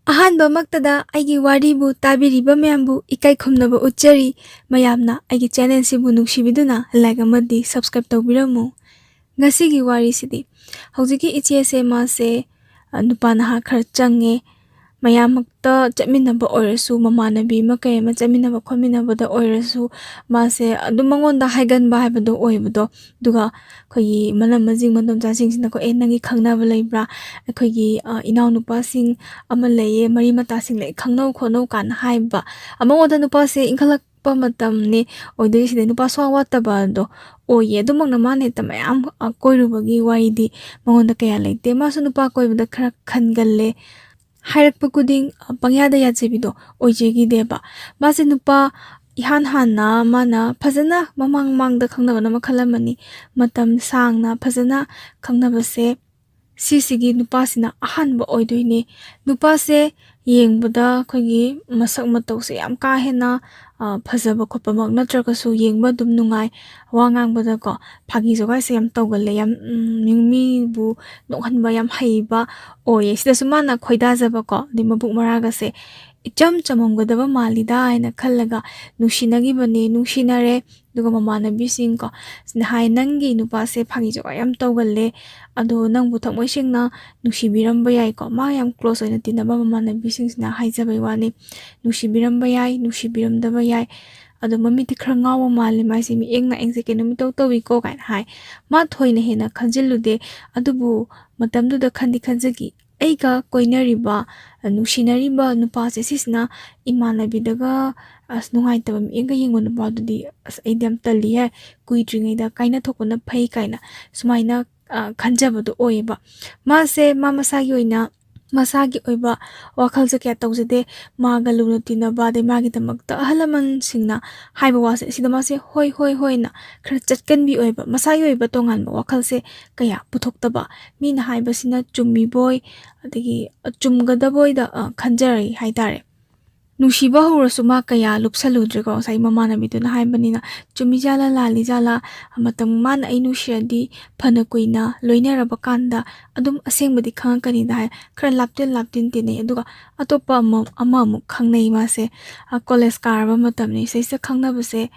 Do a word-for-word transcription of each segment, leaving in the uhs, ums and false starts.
ꯑꯍꯥꯟꯕꯃꯛꯇꯗ ꯑꯩꯒꯤ ꯋꯥꯔꯤꯕꯨ ꯇꯥꯕꯤꯔꯤꯕ ꯃꯌꯥꯝꯕꯨ ꯏꯀꯥꯏ ꯈꯨꯝꯅꯕ ꯎꯠꯆꯔꯤ꯫ ꯃꯌꯥꯝꯅ ꯑꯩꯒꯤ ꯆꯦꯅꯦꯜꯁꯤꯕꯨ ꯅꯨꯡꯁꯤꯕꯤꯗꯨꯅ ꯂꯥꯏꯛ ꯑꯃꯗꯤ ꯁꯕꯁꯀ꯭ꯔꯥꯏꯕ ꯇꯧꯕꯤꯔꯝꯃꯨ꯫ ꯉꯁꯤꯒꯤ ꯋꯥꯔꯤꯁꯤꯗꯤ ꯍꯧꯖꯤꯛꯀꯤ ꯏꯆꯦꯁꯦ, ꯃꯥꯁꯦ, ꯑ, ꯅꯨꯄꯥ ꯅꯍꯥ ꯈꯔ ꯆꯪꯉꯦ꯫ ꯃꯌꯥꯝꯃꯛꯇ ꯆꯠꯃꯤꯟꯅꯕ ꯑꯣꯏꯔꯁꯨ, ꯃꯃꯥꯟꯅꯕꯤ ꯑꯃ ꯀꯩ ꯑꯃ ꯆꯠꯃꯤꯟꯅꯕ ꯈꯣꯠꯃꯤꯟꯅꯕꯗ ꯑꯣꯏꯔꯁꯨ, ꯃꯥꯁꯦ ꯑꯗꯨꯝ ꯃꯉꯣꯟꯗ ꯍꯥꯏꯒꯟꯕ ꯍꯥꯏꯕꯗꯣ ꯑꯣꯏꯕꯗꯣ꯫ ꯑꯗꯨꯒ ꯑꯩꯈꯣꯏꯒꯤ ꯃꯅꯝꯃꯁꯤꯡ, ꯃꯗꯣꯝꯆꯥꯁꯤꯡꯁꯤꯅꯀꯣ, "ꯑꯦ, ꯅꯪꯒꯤ ꯈꯪꯅꯕ ꯂꯩꯕ꯭ꯔꯥ? ꯑꯩꯈꯣꯏꯒꯤ, ꯑ, ꯏꯅꯥꯎꯅꯨꯄꯥꯁꯤꯡ ꯑꯃ ꯂꯩꯌꯦ, ꯃꯔꯤ ꯃꯇꯥꯁꯤꯡ ꯂꯩ, ꯈꯪꯅꯧ ꯈꯣꯠꯅꯧ" ꯀꯥꯏꯅ ꯍꯥꯏꯕ꯫ ꯑꯃꯉꯣꯟꯗ ꯅꯨꯄꯥꯁꯦ ꯏꯟꯈꯠꯂꯛꯄ ꯃꯇꯝꯅꯤ ꯑꯣꯏꯗꯣꯏꯁꯤꯗꯤ, ꯅꯨꯄꯥ ꯁꯨꯡꯋꯥꯠ ꯋꯥꯠꯇꯕꯗꯣ ꯑꯣꯏꯌꯦ꯫ ꯑꯗꯨꯃꯛꯅ ꯃꯥꯅ ꯍꯦꯛꯇ ꯃꯌꯥꯝ, ꯑ, ꯀꯣꯏꯔꯨꯕꯒꯤ ꯋꯥꯔꯤꯗꯤ ꯃꯉꯣꯟꯗ ꯀꯌꯥ ꯂꯩꯇꯦ꯫ ꯃꯥꯁꯨ ꯅꯨꯄꯥ ꯀꯣꯏꯕꯗ ꯈꯔ ꯈꯟꯒꯜꯂꯦ꯫ ꯍꯥꯏꯔꯛꯄ ꯈꯨꯗꯤꯡ, ꯑ, ꯄꯪꯌꯥꯗ ꯌꯥꯖꯕꯤꯗꯣ ꯑꯣꯏꯖꯈꯤꯗꯦꯕ꯫ ꯃꯥꯁꯦ ꯅꯨꯄꯥ ꯏꯍꯥꯟ ꯍꯥꯟꯅ ꯃꯥꯅ ꯐꯖꯅ ꯃꯃꯥꯡ ꯃꯃꯥꯡꯗ ꯈꯪꯅꯕꯅ ꯃꯈꯜ ꯑꯃꯅꯤ꯫ ꯃꯇꯝ ꯁꯥꯡꯅ ꯐꯖꯅ ꯈꯪꯅꯕꯁꯦ ꯁꯤꯁꯤꯒꯤ ꯅꯨꯄꯥꯁꯤꯅ ꯑꯍꯥꯟꯕ ꯑꯣꯏꯗꯣꯏꯅꯦ꯫ ꯅꯨꯄꯥꯁꯦ ꯌꯦꯡꯕꯗ ꯑꯩꯈꯣꯏꯒꯤ ꯃꯁꯛ ꯃꯇꯧꯁꯦ ꯌꯥꯝ ꯀꯥ ꯍꯦꯟꯅ, ꯑ, ꯐꯖꯕ ꯈꯣꯠꯄꯃꯛ ꯅꯠꯇ꯭ꯔꯒꯁꯨ ꯌꯦꯡꯕ ꯑꯗꯨꯝ ꯅꯨꯡꯉꯥꯏ꯫ ꯋꯥ ꯉꯥꯡꯕꯗꯀꯣ ꯐꯥꯒꯤ ꯖꯣꯒꯥꯏꯁꯦ ꯌꯥꯝ ꯇꯧꯒꯜꯂꯦ, ꯌꯥꯝ, ꯎꯝ, ꯃꯤꯕꯨ ꯅꯣꯛꯍꯟꯕ ꯌꯥꯝ ꯍꯩꯕ ꯑꯣꯏꯌꯦ꯫ ꯁꯤꯗꯁꯨ ꯃꯥꯅ ꯈꯣꯏꯗꯥꯖꯕꯀꯣ, ꯑꯗꯩ ꯃꯕꯨꯛ ꯃꯔꯥꯒꯁꯦ ꯏꯆꯝ ꯆꯝꯃꯝꯒꯗꯕ ꯃꯥꯜꯂꯤꯗ ꯍꯥꯏꯅ ꯈꯜꯂꯒ ꯅꯨꯡꯁꯤꯅꯈꯤꯕꯅꯦ, ꯅꯨꯡꯁꯤꯅꯔꯦ꯫ ꯑꯗꯨꯒ ꯃꯃꯥꯟꯅꯕꯤꯁꯤꯡꯀꯣ, ꯁꯤꯅ ꯍꯥꯏ, "ꯅꯪꯒꯤ ꯅꯨꯄꯥꯁꯦ ꯐꯥꯒꯤ ꯖꯣꯒꯥꯏ ꯌꯥꯝ ꯇꯧꯒꯜꯂꯦ, ꯑꯗꯣ ꯅꯪꯕꯨ ꯊꯃꯣꯏ ꯁꯦꯡꯅ ꯅꯨꯡꯁꯤꯕꯤꯔꯝꯕ ꯌꯥꯏꯀꯣ"꯫ ꯃꯥ ꯌꯥꯝ ꯀ꯭ꯂꯣꯁ ꯑꯣꯏꯅ ꯇꯤꯟꯅꯕ ꯃꯃꯥꯟꯅꯕꯤꯁꯤꯡꯁꯤꯅ ꯍꯥꯏꯖꯕꯩ ꯋꯥꯅꯤ꯫ "ꯅꯨꯡꯁꯤꯕꯤꯔꯝꯕ ꯌꯥꯏ, ꯅꯨꯡꯁꯤꯕꯤꯔꯝꯗꯕ ꯌꯥꯏ, ꯑꯗꯣ ꯃꯃꯤꯠꯇꯤ ꯈꯔ ꯉꯥꯎꯕ ꯃꯥꯜꯂꯦ, ꯃꯥꯏꯁꯦ ꯃꯤꯠꯌꯦꯡ ꯅꯥꯌꯦꯡꯁꯦ ꯀꯩꯅꯣꯝ ꯏꯇꯧ ꯇꯧꯏꯀꯣ" ꯀꯥꯏꯅ ꯍꯥꯏ꯫ ꯃꯥ ꯊꯣꯏꯅ ꯍꯦꯟꯅ ꯈꯟꯖꯤꯜꯂꯨꯗꯦ, ꯑꯗꯨꯕꯨ ꯃꯇꯝꯗꯨꯗ ꯈꯟꯗꯤ ꯈꯟꯖꯈꯤ, "ꯑꯩꯒ ꯀꯣꯏꯅꯔꯤꯕ, ꯅꯨꯡꯁꯤꯅꯔꯤꯕ ꯅꯨꯄꯥꯁꯦ ꯁꯤꯁꯤꯅ ꯏꯃꯥꯟꯅꯕꯤꯗꯒ ꯑꯁ ꯅꯨꯡꯉꯥꯏꯇꯕ ꯃꯤꯠꯌꯦꯡꯒ ꯌꯦꯡꯕ ꯅꯨꯄꯥꯗꯨꯗꯤ ꯑꯁ ꯑꯩꯗꯤ ꯌꯥꯝ ꯇꯜꯂꯤꯍꯦ, ꯀꯨꯏꯗ꯭ꯔꯤꯉꯩꯗ ꯀꯥꯏꯅꯊꯣꯛꯄꯅ ꯐꯩ" ꯀꯥꯏꯅ ꯁꯨꯃꯥꯏꯅ, ꯑ, ꯈꯟꯖꯕꯗꯣ ꯑꯣꯏꯌꯦꯕ꯫ ꯃꯥꯁꯦ ꯃꯥ ꯃꯁꯥꯒꯤ ꯑꯣꯏꯅ, ꯃꯁꯥꯒꯤ ꯑꯣꯏꯕ ꯋꯥꯈꯜꯁꯦ ꯀꯌꯥ ꯇꯧꯖꯗꯦ꯫ ꯃꯥꯒ ꯂꯨꯅ ꯇꯤꯟꯅꯕ, ꯑꯗꯩ ꯃꯥꯒꯤꯗꯃꯛꯇ ꯑꯍꯜ ꯂꯃꯟꯁꯤꯡꯅ ꯍꯥꯏꯕ ꯋꯥꯁꯦ, ꯁꯤꯗ ꯃꯥꯁꯦ "ꯍꯣꯏ, ꯍꯣꯏ, ꯍꯣꯏꯅ" ꯈꯔ ꯆꯠꯀꯟꯕꯤ ꯑꯣꯏꯕ꯫ ꯃꯁꯥꯒꯤ ꯑꯣꯏꯕ ꯇꯣꯉꯥꯟꯕ ꯋꯥꯈꯜꯁꯦ ꯀꯌꯥ ꯄꯨꯊꯣꯛꯇꯕ꯫ ꯃꯤꯅ ꯍꯥꯏꯕꯁꯤꯅ ꯆꯨꯝꯃꯤꯕꯣꯏ, ꯑꯗꯒꯤ ꯆꯨꯝꯒꯗꯕꯣꯏꯗ, ꯑ, ꯈꯟꯖꯔꯛꯏ ꯍꯥꯏꯇꯥꯔꯦ꯫ ꯅꯨꯡꯁꯤꯕ ꯍꯧꯔꯁꯨ ꯃꯥ ꯀꯌꯥ ꯂꯨꯞꯁꯜꯂꯨꯗ꯭ꯔꯦꯀꯣ, ꯉꯁꯥꯏ ꯃꯃꯥꯟꯅꯕꯤꯗꯨꯅ ꯍꯥꯏꯕꯅꯤꯅ꯫ ꯆꯨꯝꯃꯤꯖꯥꯠꯂ ꯂꯥꯜꯂꯤꯖꯥꯠꯂ? ꯃꯇꯝ, ꯃꯥꯅ ꯑꯩ ꯅꯨꯡꯁꯤꯔꯗꯤ ꯐꯅ ꯀꯨꯏꯅ ꯂꯣꯏꯅꯔꯕ ꯀꯥꯟꯗ ꯑꯗꯨꯝ ꯑꯁꯦꯡꯕꯗꯤ ꯈꯪꯉꯛꯀꯅꯤꯗ ꯍꯥꯏ꯫ ꯈꯔ ꯂꯥꯞꯇꯤꯟ ꯂꯥꯞꯇꯤꯟ ꯇꯤꯟꯅꯩ, ꯑꯗꯨꯒ ꯑꯇꯣꯞꯄ ꯑꯃ, ꯑꯃ ꯑꯃꯨꯛ ꯈꯪꯅꯩ ꯃꯥꯁꯦ꯫ ꯑ, ꯀꯣꯂꯦꯖ ꯀꯥꯔꯕ ꯃꯇꯝꯅꯤ꯫ ꯁꯤꯁꯤꯗ ꯈꯪꯅꯕꯁꯦ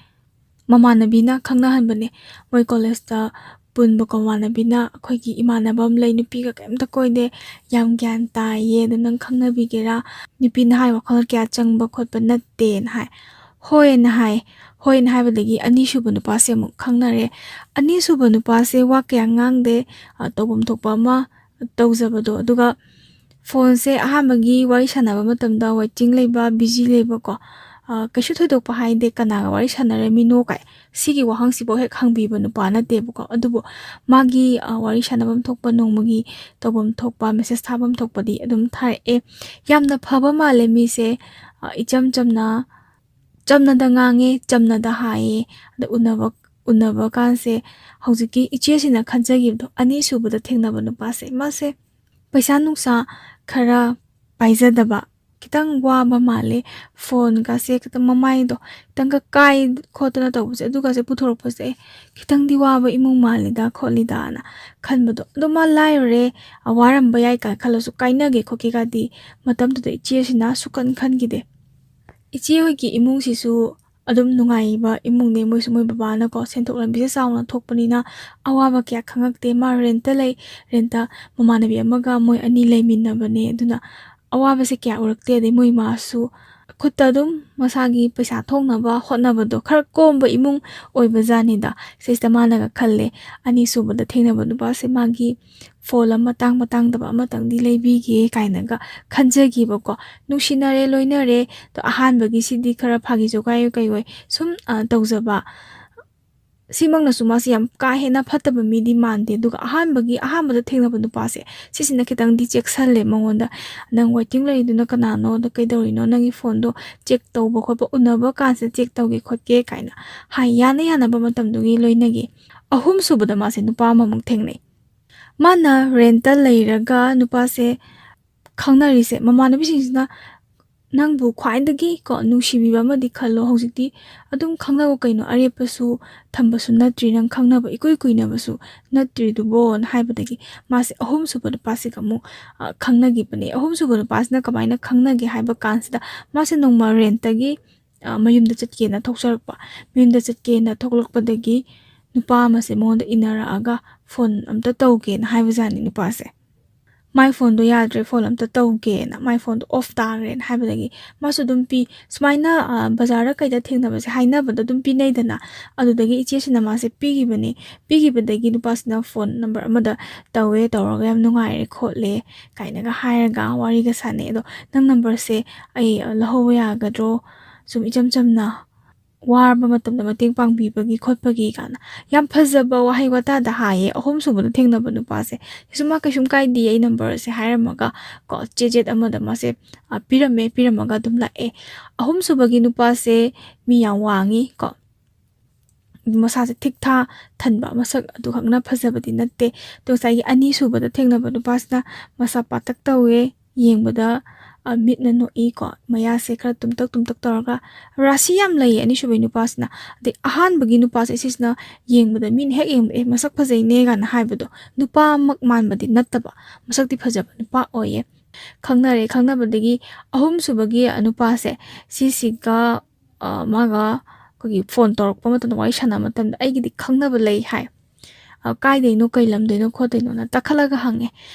ꯃꯃꯥꯟꯅꯕꯤꯅ ꯈꯪꯅꯍꯟꯕꯅꯦ꯫ ꯃꯣꯏ ꯀꯣꯂꯦꯖꯇ ꯄꯨꯟꯕꯀꯣ꯫ ꯃꯃꯥꯟꯅꯕꯤꯅ, "ꯑꯩꯈꯣꯏꯒꯤ ꯏꯃꯥꯟꯅꯕ ꯑꯃ ꯂꯩ, ꯅꯨꯄꯤꯒ ꯀꯩꯝꯇ ꯀꯣꯏꯗꯦ, ꯌꯥꯝ ꯒ꯭ꯌꯥꯟ ꯇꯥꯏꯌꯦ, ꯑꯗꯣ ꯅꯪ ꯈꯪꯅꯕꯤꯒꯦꯔꯥ? ꯅꯨꯄꯤ ꯅꯍꯥ ꯋꯥꯈꯜ ꯀꯌꯥ ꯆꯪꯕ ꯈꯣꯠꯄ ꯅꯠꯇꯦꯅ" ꯍꯥꯏ꯫ "ꯍꯣꯏꯅ" ꯍꯥꯏ꯫ ꯍꯣꯏꯅ ꯍꯥꯏꯕꯗꯒꯤ ꯑꯅꯤꯁꯨꯕ ꯅꯨꯄꯥꯁꯦ ꯑꯃꯨꯛ ꯈꯪꯅꯔꯦ꯫ ꯑꯅꯤꯁꯨꯕ ꯅꯨꯄꯥꯁꯦ ꯋꯥ ꯀꯌꯥ ꯉꯥꯡꯗꯦ, ꯑ, ꯇꯧꯐꯝ ꯊꯣꯛꯄ ꯑꯃ ꯇꯧꯖꯕꯗꯣ꯫ ꯑꯗꯨꯒ ꯐꯣꯟꯁꯦ ꯑꯍꯥꯟꯕꯒꯤ ꯋꯥꯔꯤ ꯁꯥꯟꯅꯕ ꯃꯇꯝꯗ waiting ꯂꯩꯕ, busy ꯂꯩꯕꯀꯣ꯫ ꯑ, ꯀꯩꯁꯨ ꯊꯣꯏꯗꯣꯛꯄ ꯍꯥꯏꯗꯦ, "ꯀꯅꯥꯒ ꯋꯥꯔꯤ ꯁꯥꯟꯅꯔꯝꯃꯤꯅꯣ?" ꯀꯥꯏ꯫ ꯁꯤꯒꯤ ꯋꯥꯍꯪꯁꯤꯐꯥꯎ ꯍꯦꯛ ꯍꯪꯕꯤꯕ ꯅꯨꯄꯥ ꯅꯠꯇꯦꯕꯀꯣ꯫ ꯑꯗꯨꯕꯨ ꯃꯥꯒꯤ, ꯑ, ꯋꯥꯔꯤ ꯁꯥꯟꯅꯐꯝ ꯊꯣꯛꯄ, ꯅꯣꯡꯃꯒꯤ ꯇꯧꯐꯝ ꯊꯣꯛꯄ, message ꯊꯥꯐꯝ ꯊꯣꯛꯄꯗꯤ ꯑꯗꯨꯝ ꯊꯥꯔꯛꯑꯦ꯫ ꯌꯥꯝꯅ ꯐꯕ ꯃꯥꯜꯂꯦ ꯃꯤꯁꯦ꯫ ꯑ, ꯏꯆꯝ ꯆꯝꯅ, ꯆꯝꯅꯗ ꯉꯥꯡꯉꯦ, ꯆꯝꯅꯗ ꯍꯥꯏꯌꯦ꯫ ꯑꯗ ꯎꯅꯕ, ꯎꯅꯕ ꯀꯥꯟꯁꯦ ꯍꯧꯖꯤꯛꯀꯤ ꯏꯆꯦꯁꯤꯅ ꯈꯟꯖꯈꯤꯕꯗꯣ, ꯑꯅꯤꯁꯨꯕꯗ ꯊꯦꯡꯅꯕ ꯅꯨꯄꯥꯁꯦ, ꯃꯥꯁꯦ ꯄꯩꯁꯥ ꯅꯨꯡꯁꯥ ꯈꯔ ꯄꯥꯏꯖꯗꯕ, ꯈꯤꯇꯪ ꯋꯥꯕ ꯃꯥꯜꯂꯦ꯫ ꯐꯣꯟꯒꯁꯦ ꯈꯤꯇꯪ ꯃꯃꯥꯏꯗꯣ ꯈꯤꯇꯪꯒ ꯀꯥꯏ ꯈꯣꯠꯇꯅ ꯇꯧꯕꯁꯦ, ꯑꯗꯨꯒꯁꯦ ꯄꯨꯊꯣꯔꯛꯄꯁꯦ, "ꯑꯦ, ꯈꯤꯇꯪꯗꯤ ꯋꯥꯕ ꯏꯃꯨꯡ ꯃꯥꯜꯂꯤꯗ ꯈꯣꯠꯂꯤꯗꯅ" ꯈꯟꯕꯗꯣ꯫ ꯑꯗꯣ ꯃꯥ ꯂꯥꯏꯔꯔꯦ, ꯑ, ꯋꯥꯔꯝꯕ ꯌꯥꯏ ꯀꯥꯏꯅ ꯈꯜꯂꯁꯨ, ꯀꯥꯏꯅꯒꯦ ꯈꯣꯠꯀꯦꯒꯗꯤ ꯃꯇꯝꯗꯨꯗ ꯏꯆꯦꯁꯤꯅ ꯁꯨꯛꯈꯟ ꯈꯟꯈꯤꯗꯦ꯫ ꯏꯆꯦ ꯍꯣꯏꯒꯤ ꯏꯃꯨꯡꯁꯤꯁꯨ ꯑꯗꯨꯝ ꯅꯨꯡꯉꯥꯏꯕ ꯏꯃꯨꯡꯅꯦ꯫ ꯃꯣꯏꯁꯨ ꯃꯣꯏ ꯕꯕꯥꯅꯀꯣ ꯁꯦꯟꯊꯣꯛ ꯂꯝꯕꯤꯁꯦ ꯆꯥꯎꯅ ꯊꯣꯛꯄꯅꯤꯅ ꯑꯋꯥꯕ ꯀꯌꯥ ꯈꯪꯉꯛꯇꯦ꯫ ꯃꯥ ꯔꯦꯟꯠꯇ ꯂꯩ, ꯔꯦꯟꯠꯇ ꯃꯃꯥꯟꯅꯕꯤ ꯑꯃꯒ ꯃꯣꯏ ꯑꯅꯤ ꯂꯩꯃꯤꯟꯅꯕꯅꯦ꯫ ꯑꯗꯨꯅ ꯑꯋꯥꯕꯁꯦ ꯀꯌꯥ ꯎꯔꯛꯇꯦ꯫ ꯑꯗꯩ ꯃꯣꯏ ꯃꯥꯁꯨ ꯈꯨꯠꯇ ꯑꯗꯨꯝ ꯃꯁꯥꯒꯤ ꯄꯩꯁꯥ ꯊꯣꯛꯅꯕ ꯍꯣꯠꯅꯕꯗꯣ, ꯈꯔ ꯀꯣꯝꯕ ꯏꯃꯨꯡ ꯑꯣꯏꯕꯖꯥꯠꯅꯤꯗ꯫ ꯁꯤꯁꯤꯗ ꯃꯥꯅꯒ ꯈꯜꯂꯦ, ꯑꯅꯤꯁꯨꯕꯗ ꯊꯦꯡꯅꯕ ꯅꯨꯄꯥꯁꯦ ꯃꯥꯒꯤ ꯐꯣꯟ ꯑꯃ ꯇꯥꯡꯕ ꯇꯥꯡꯗꯕ ꯑꯃꯇꯪꯗꯤ ꯂꯩꯕꯤꯒꯦ ꯀꯥꯏꯅꯒ ꯈꯟꯖꯈꯤꯕꯀꯣ꯫ ꯅꯨꯡꯁꯤꯅꯔꯦ, ꯂꯣꯏꯅꯔꯦ꯫ ꯑꯗꯣ ꯑꯍꯥꯟꯕꯒꯤꯁꯤꯗꯤ ꯈꯔ ꯐꯥꯒꯤ ꯖꯣꯒꯥꯏ ꯀꯩ ꯑꯣꯏ ꯁꯨꯝ, ꯑ, ꯇꯧꯖꯕ꯫ ꯁꯤꯃꯛꯅꯁꯨ ꯃꯥꯁꯦ ꯌꯥꯝ ꯀꯥ ꯍꯦꯟꯅ ꯐꯠꯇꯕ ꯃꯤꯗꯤ ꯃꯥꯟꯗꯦ꯫ ꯑꯗꯨꯒ ꯑꯍꯥꯟꯕꯒꯤ, ꯑꯍꯥꯟꯕꯗ ꯊꯦꯡꯅꯕ ꯅꯨꯄꯥꯁꯦ, ꯁꯤꯁꯤꯅ ꯈꯤꯇꯪꯗꯤ ꯆꯦꯛꯁꯜꯂꯦ ꯃꯉꯣꯟꯗ꯫ "ꯅꯪ waiting ꯂꯩꯔꯤꯗꯨꯅ ꯀꯅꯥꯅꯣ? ꯑꯗꯣ ꯀꯩꯗꯧꯔꯤꯅꯣ? ꯅꯪꯒꯤ ꯐꯣꯟꯗꯣ check ꯇꯧꯕ ꯈꯣꯠꯄ, ꯎꯅꯕ ꯀꯥꯟꯁꯤꯗ check ꯇꯧꯒꯦ ꯈꯣꯠꯀꯦ" ꯀꯥꯏꯅ ꯍꯥꯏ꯫ ꯌꯥꯅ ꯌꯥꯅꯕ ꯃꯇꯝꯗꯨꯒꯤ ꯂꯣꯏꯅꯒꯤ꯫ ꯑꯍꯨꯝꯁꯨꯕꯗ ꯃꯥꯁꯦ ꯅꯨꯄꯥ ꯑꯃꯃꯨꯛ ꯊꯦꯡꯅꯩ꯫ ꯃꯥꯅ ꯔꯦꯟꯠꯇ ꯂꯩꯔꯒ ꯅꯨꯄꯥꯁꯦ ꯈꯪꯅꯔꯤꯁꯦ, ꯃꯃꯥꯟꯅꯕꯤꯁꯤꯡꯁꯤꯅ ꯅꯪꯕꯨ ꯈ꯭ꯋꯥꯏꯗꯒꯤ ꯀꯣ ꯅꯨꯡꯁꯤꯕꯤꯕ ꯑꯃꯗꯤ ꯈꯜꯂꯣ꯫ ꯍꯧꯖꯤꯛꯇꯤ ꯑꯗꯨꯝ ꯈꯪꯅꯕ ꯀꯩꯅꯣ ꯑꯔꯦꯞꯄꯁꯨ ꯊꯝꯕꯁꯨ ꯅꯠꯇ꯭ꯔꯤ, ꯅꯪ ꯈꯪꯅꯕ ꯏꯀꯨꯏ ꯀꯨꯏꯅꯕꯁꯨ ꯅꯠꯇ꯭ꯔꯤꯗꯨꯕꯣꯅ ꯍꯥꯏꯕꯗꯒꯤ ꯃꯥꯁꯦ ꯑꯍꯨꯝꯁꯨꯕ ꯅꯨꯄꯥꯁꯤꯒ ꯑꯃꯨꯛ, ꯑ, ꯈꯪꯅꯈꯤꯕꯅꯦ꯫ ꯑꯍꯨꯝꯁꯨꯕ ꯅꯨꯄꯥꯁꯤꯅ ꯀꯃꯥꯏꯅ ꯈꯪꯅꯒꯦ ꯍꯥꯏꯕ ꯀꯥꯟꯁꯤꯗ ꯃꯥꯁꯦ ꯅꯣꯡꯃ ꯔꯦꯟꯇꯒꯤ, ꯑ, ꯃꯌꯨꯝꯗ ꯆꯠꯀꯦꯅ ꯊꯣꯛꯆꯔꯛꯄ꯫ ꯃꯌꯨꯝꯗ ꯆꯠꯀꯦꯅ ꯊꯣꯛꯂꯛꯄꯗꯒꯤ ꯅꯨꯄꯥ ꯑꯃꯁꯦ ꯃꯉꯣꯟꯗ ꯏꯟꯅꯔꯛꯑꯒ ꯐꯣꯟ ꯑꯝꯇ ꯇꯧꯒꯦꯅ ꯍꯥꯏꯕꯖꯥꯠꯅꯤ ꯅꯨꯄꯥꯁꯦ꯫ ꯃꯥꯏ ꯐꯣꯟꯗꯣ ꯌꯥꯗ꯭ꯔꯦ, ꯐꯣꯟ ꯑꯝꯇ ꯇꯧꯒꯦꯅ, ꯃꯥꯏ ꯐꯣꯟꯗꯣ ꯑꯣꯐ ꯇꯥꯈ꯭ꯔꯦꯅ ꯍꯥꯏꯕꯗꯒꯤ ꯃꯥꯁꯨ ꯑꯗꯨꯝ ꯄꯤ꯫ ꯁꯨꯃꯥꯏꯅ, ꯑ, ꯕꯖꯥꯔꯗ ꯀꯩꯗ ꯊꯦꯡꯅꯕꯁꯦ ꯍꯥꯏꯅꯕꯗ ꯑꯗꯨꯝ ꯄꯤꯅꯩꯗꯅ, ꯑꯗꯨꯗꯒꯤ ꯏꯆꯦꯁꯤꯅ ꯃꯥꯁꯦ ꯄꯤꯈꯤꯕꯅꯦ꯫ ꯄꯤꯈꯤꯕꯗꯒꯤ ꯅꯨꯄꯥꯁꯤꯅ ꯐꯣꯟ ꯅꯝꯕꯔ ꯑꯃꯗ ꯇꯧꯋꯦ, ꯇꯧꯔꯒ ꯌꯥꯝ ꯅꯨꯡꯉꯥꯏꯔꯦ ꯈꯣꯠꯂꯦ ꯀꯥꯏꯅꯒ ꯍꯥꯏꯔꯒ ꯋꯥꯔꯤꯒ ꯁꯥꯟꯅꯩ꯫ ꯑꯗꯣ ꯅꯪ ꯅꯝꯕꯔꯁꯦ ꯑꯩ, ꯑ, ꯂꯧꯍꯧꯕ ꯌꯥꯒꯗ꯭ꯔꯣ? ꯁꯨꯝ ꯏꯆꯝ ꯆꯝꯅ ꯋꯥꯔꯕ ꯃꯇꯝꯗ ꯃꯇꯦꯡ ꯄꯥꯡꯕꯤꯕꯒꯤ ꯈꯣꯠꯄꯒꯤ ꯀꯥꯏꯅ ꯌꯥꯝ ꯐꯖꯕ ꯋꯥꯍꯩ ꯋꯥꯇꯥꯗ ꯍꯥꯏꯌꯦ꯫ ꯑꯍꯨꯝꯁꯨꯕꯗ ꯊꯦꯡꯅꯕ ꯅꯨꯄꯥꯁꯦ ꯁꯤꯁꯨ ꯃꯥ ꯀꯩꯁꯨꯝ ꯀꯥꯏꯗꯦ ꯑꯩ ꯅꯝꯕꯔꯁꯦ ꯍꯥꯏꯔꯝꯃꯒ ꯀꯣ ꯆꯦꯆꯦꯠ ꯑꯃꯗ ꯃꯥꯁꯦ, ꯑ, ꯄꯤꯔꯝꯃꯦ, ꯄꯤꯔꯝꯃꯒ ꯑꯗꯨꯝ ꯂꯥꯛꯑꯦ꯫ ꯑꯍꯨꯝꯁꯨꯕꯒꯤ ꯅꯨꯄꯥꯁꯦ ꯃꯤ ꯌꯥꯝ ꯋꯥꯡꯉꯤ ꯀꯣ, ꯃꯁꯥꯁꯦ ꯊꯤꯛ ꯊꯥ ꯊꯟꯕ, ꯃꯁꯛ ꯑꯗꯨꯈꯛꯅ ꯐꯖꯕꯗꯤ ꯅꯠꯇꯦ꯫ ꯑꯗꯣ ꯉꯁꯥꯏꯒꯤ ꯑꯅꯤꯁꯨꯕꯗ ꯊꯦꯡꯅꯕ ꯅꯨꯄꯥꯁꯤꯅ ꯃꯁꯥ ꯄꯥꯇꯛ ꯇꯧꯋꯦ, ꯌꯦꯡꯕꯗ, ꯑ, ꯃꯤꯠꯅ ꯅꯣꯛꯏ ꯀꯣ, ꯃꯌꯥꯁꯦ ꯈꯔ ꯇꯨꯝꯇꯛ ꯇꯨꯝꯇꯛ ꯇꯧꯔꯒ ꯔꯥꯁꯤ ꯌꯥꯝ ꯂꯩꯌꯦ ꯑꯅꯤꯁꯨꯕꯒꯤ ꯅꯨꯄꯥꯁꯤꯅ꯫ ꯑꯗꯩ ꯑꯍꯥꯟꯕꯒꯤ ꯅꯨꯄꯥꯁꯦ ꯁꯤꯁꯤꯅ ꯌꯦꯡꯕꯗ ꯃꯤꯅ ꯍꯦꯛ ꯌꯦꯡꯕꯗ "ꯑꯦ, ꯃꯁꯛ ꯐꯖꯩꯅꯦ" ꯀꯥꯏꯅ ꯍꯥꯏꯕꯗꯣ, ꯅꯨꯄꯥꯃꯛ ꯃꯥꯟꯕꯗꯤ ꯅꯠꯇꯕ, ꯃꯁꯛꯇꯤ ꯐꯖꯕ ꯅꯨꯄꯥ ꯑꯣꯏꯌꯦ꯫ ꯈꯪꯅꯔꯦ, ꯈꯪꯅꯕꯗꯒꯤ ꯑꯍꯨꯝꯁꯨꯕꯒꯤ ꯅꯨꯄꯥꯁꯦ ꯁꯤꯁꯤꯒ, ꯑ, ꯃꯥꯒ ꯑꯩꯈꯣꯏꯒꯤ ꯐꯣꯟ ꯇꯧꯔꯛꯄ ꯃꯇꯝꯗ, ꯋꯥꯔꯤ ꯁꯥꯟꯅꯕ ꯃꯇꯝꯗ "ꯑꯩꯒꯤꯗꯤ ꯈꯪꯅꯕ ꯂꯩ" ꯍꯥꯏ꯫ ꯑ, ꯀꯥꯏꯗꯩꯅꯣ, ꯀꯩ ꯂꯝꯗꯩꯅꯣ ꯈꯣꯠꯇꯩꯅꯣꯅ ꯇꯥꯈꯠꯂꯒ ꯍꯪꯉꯦ꯫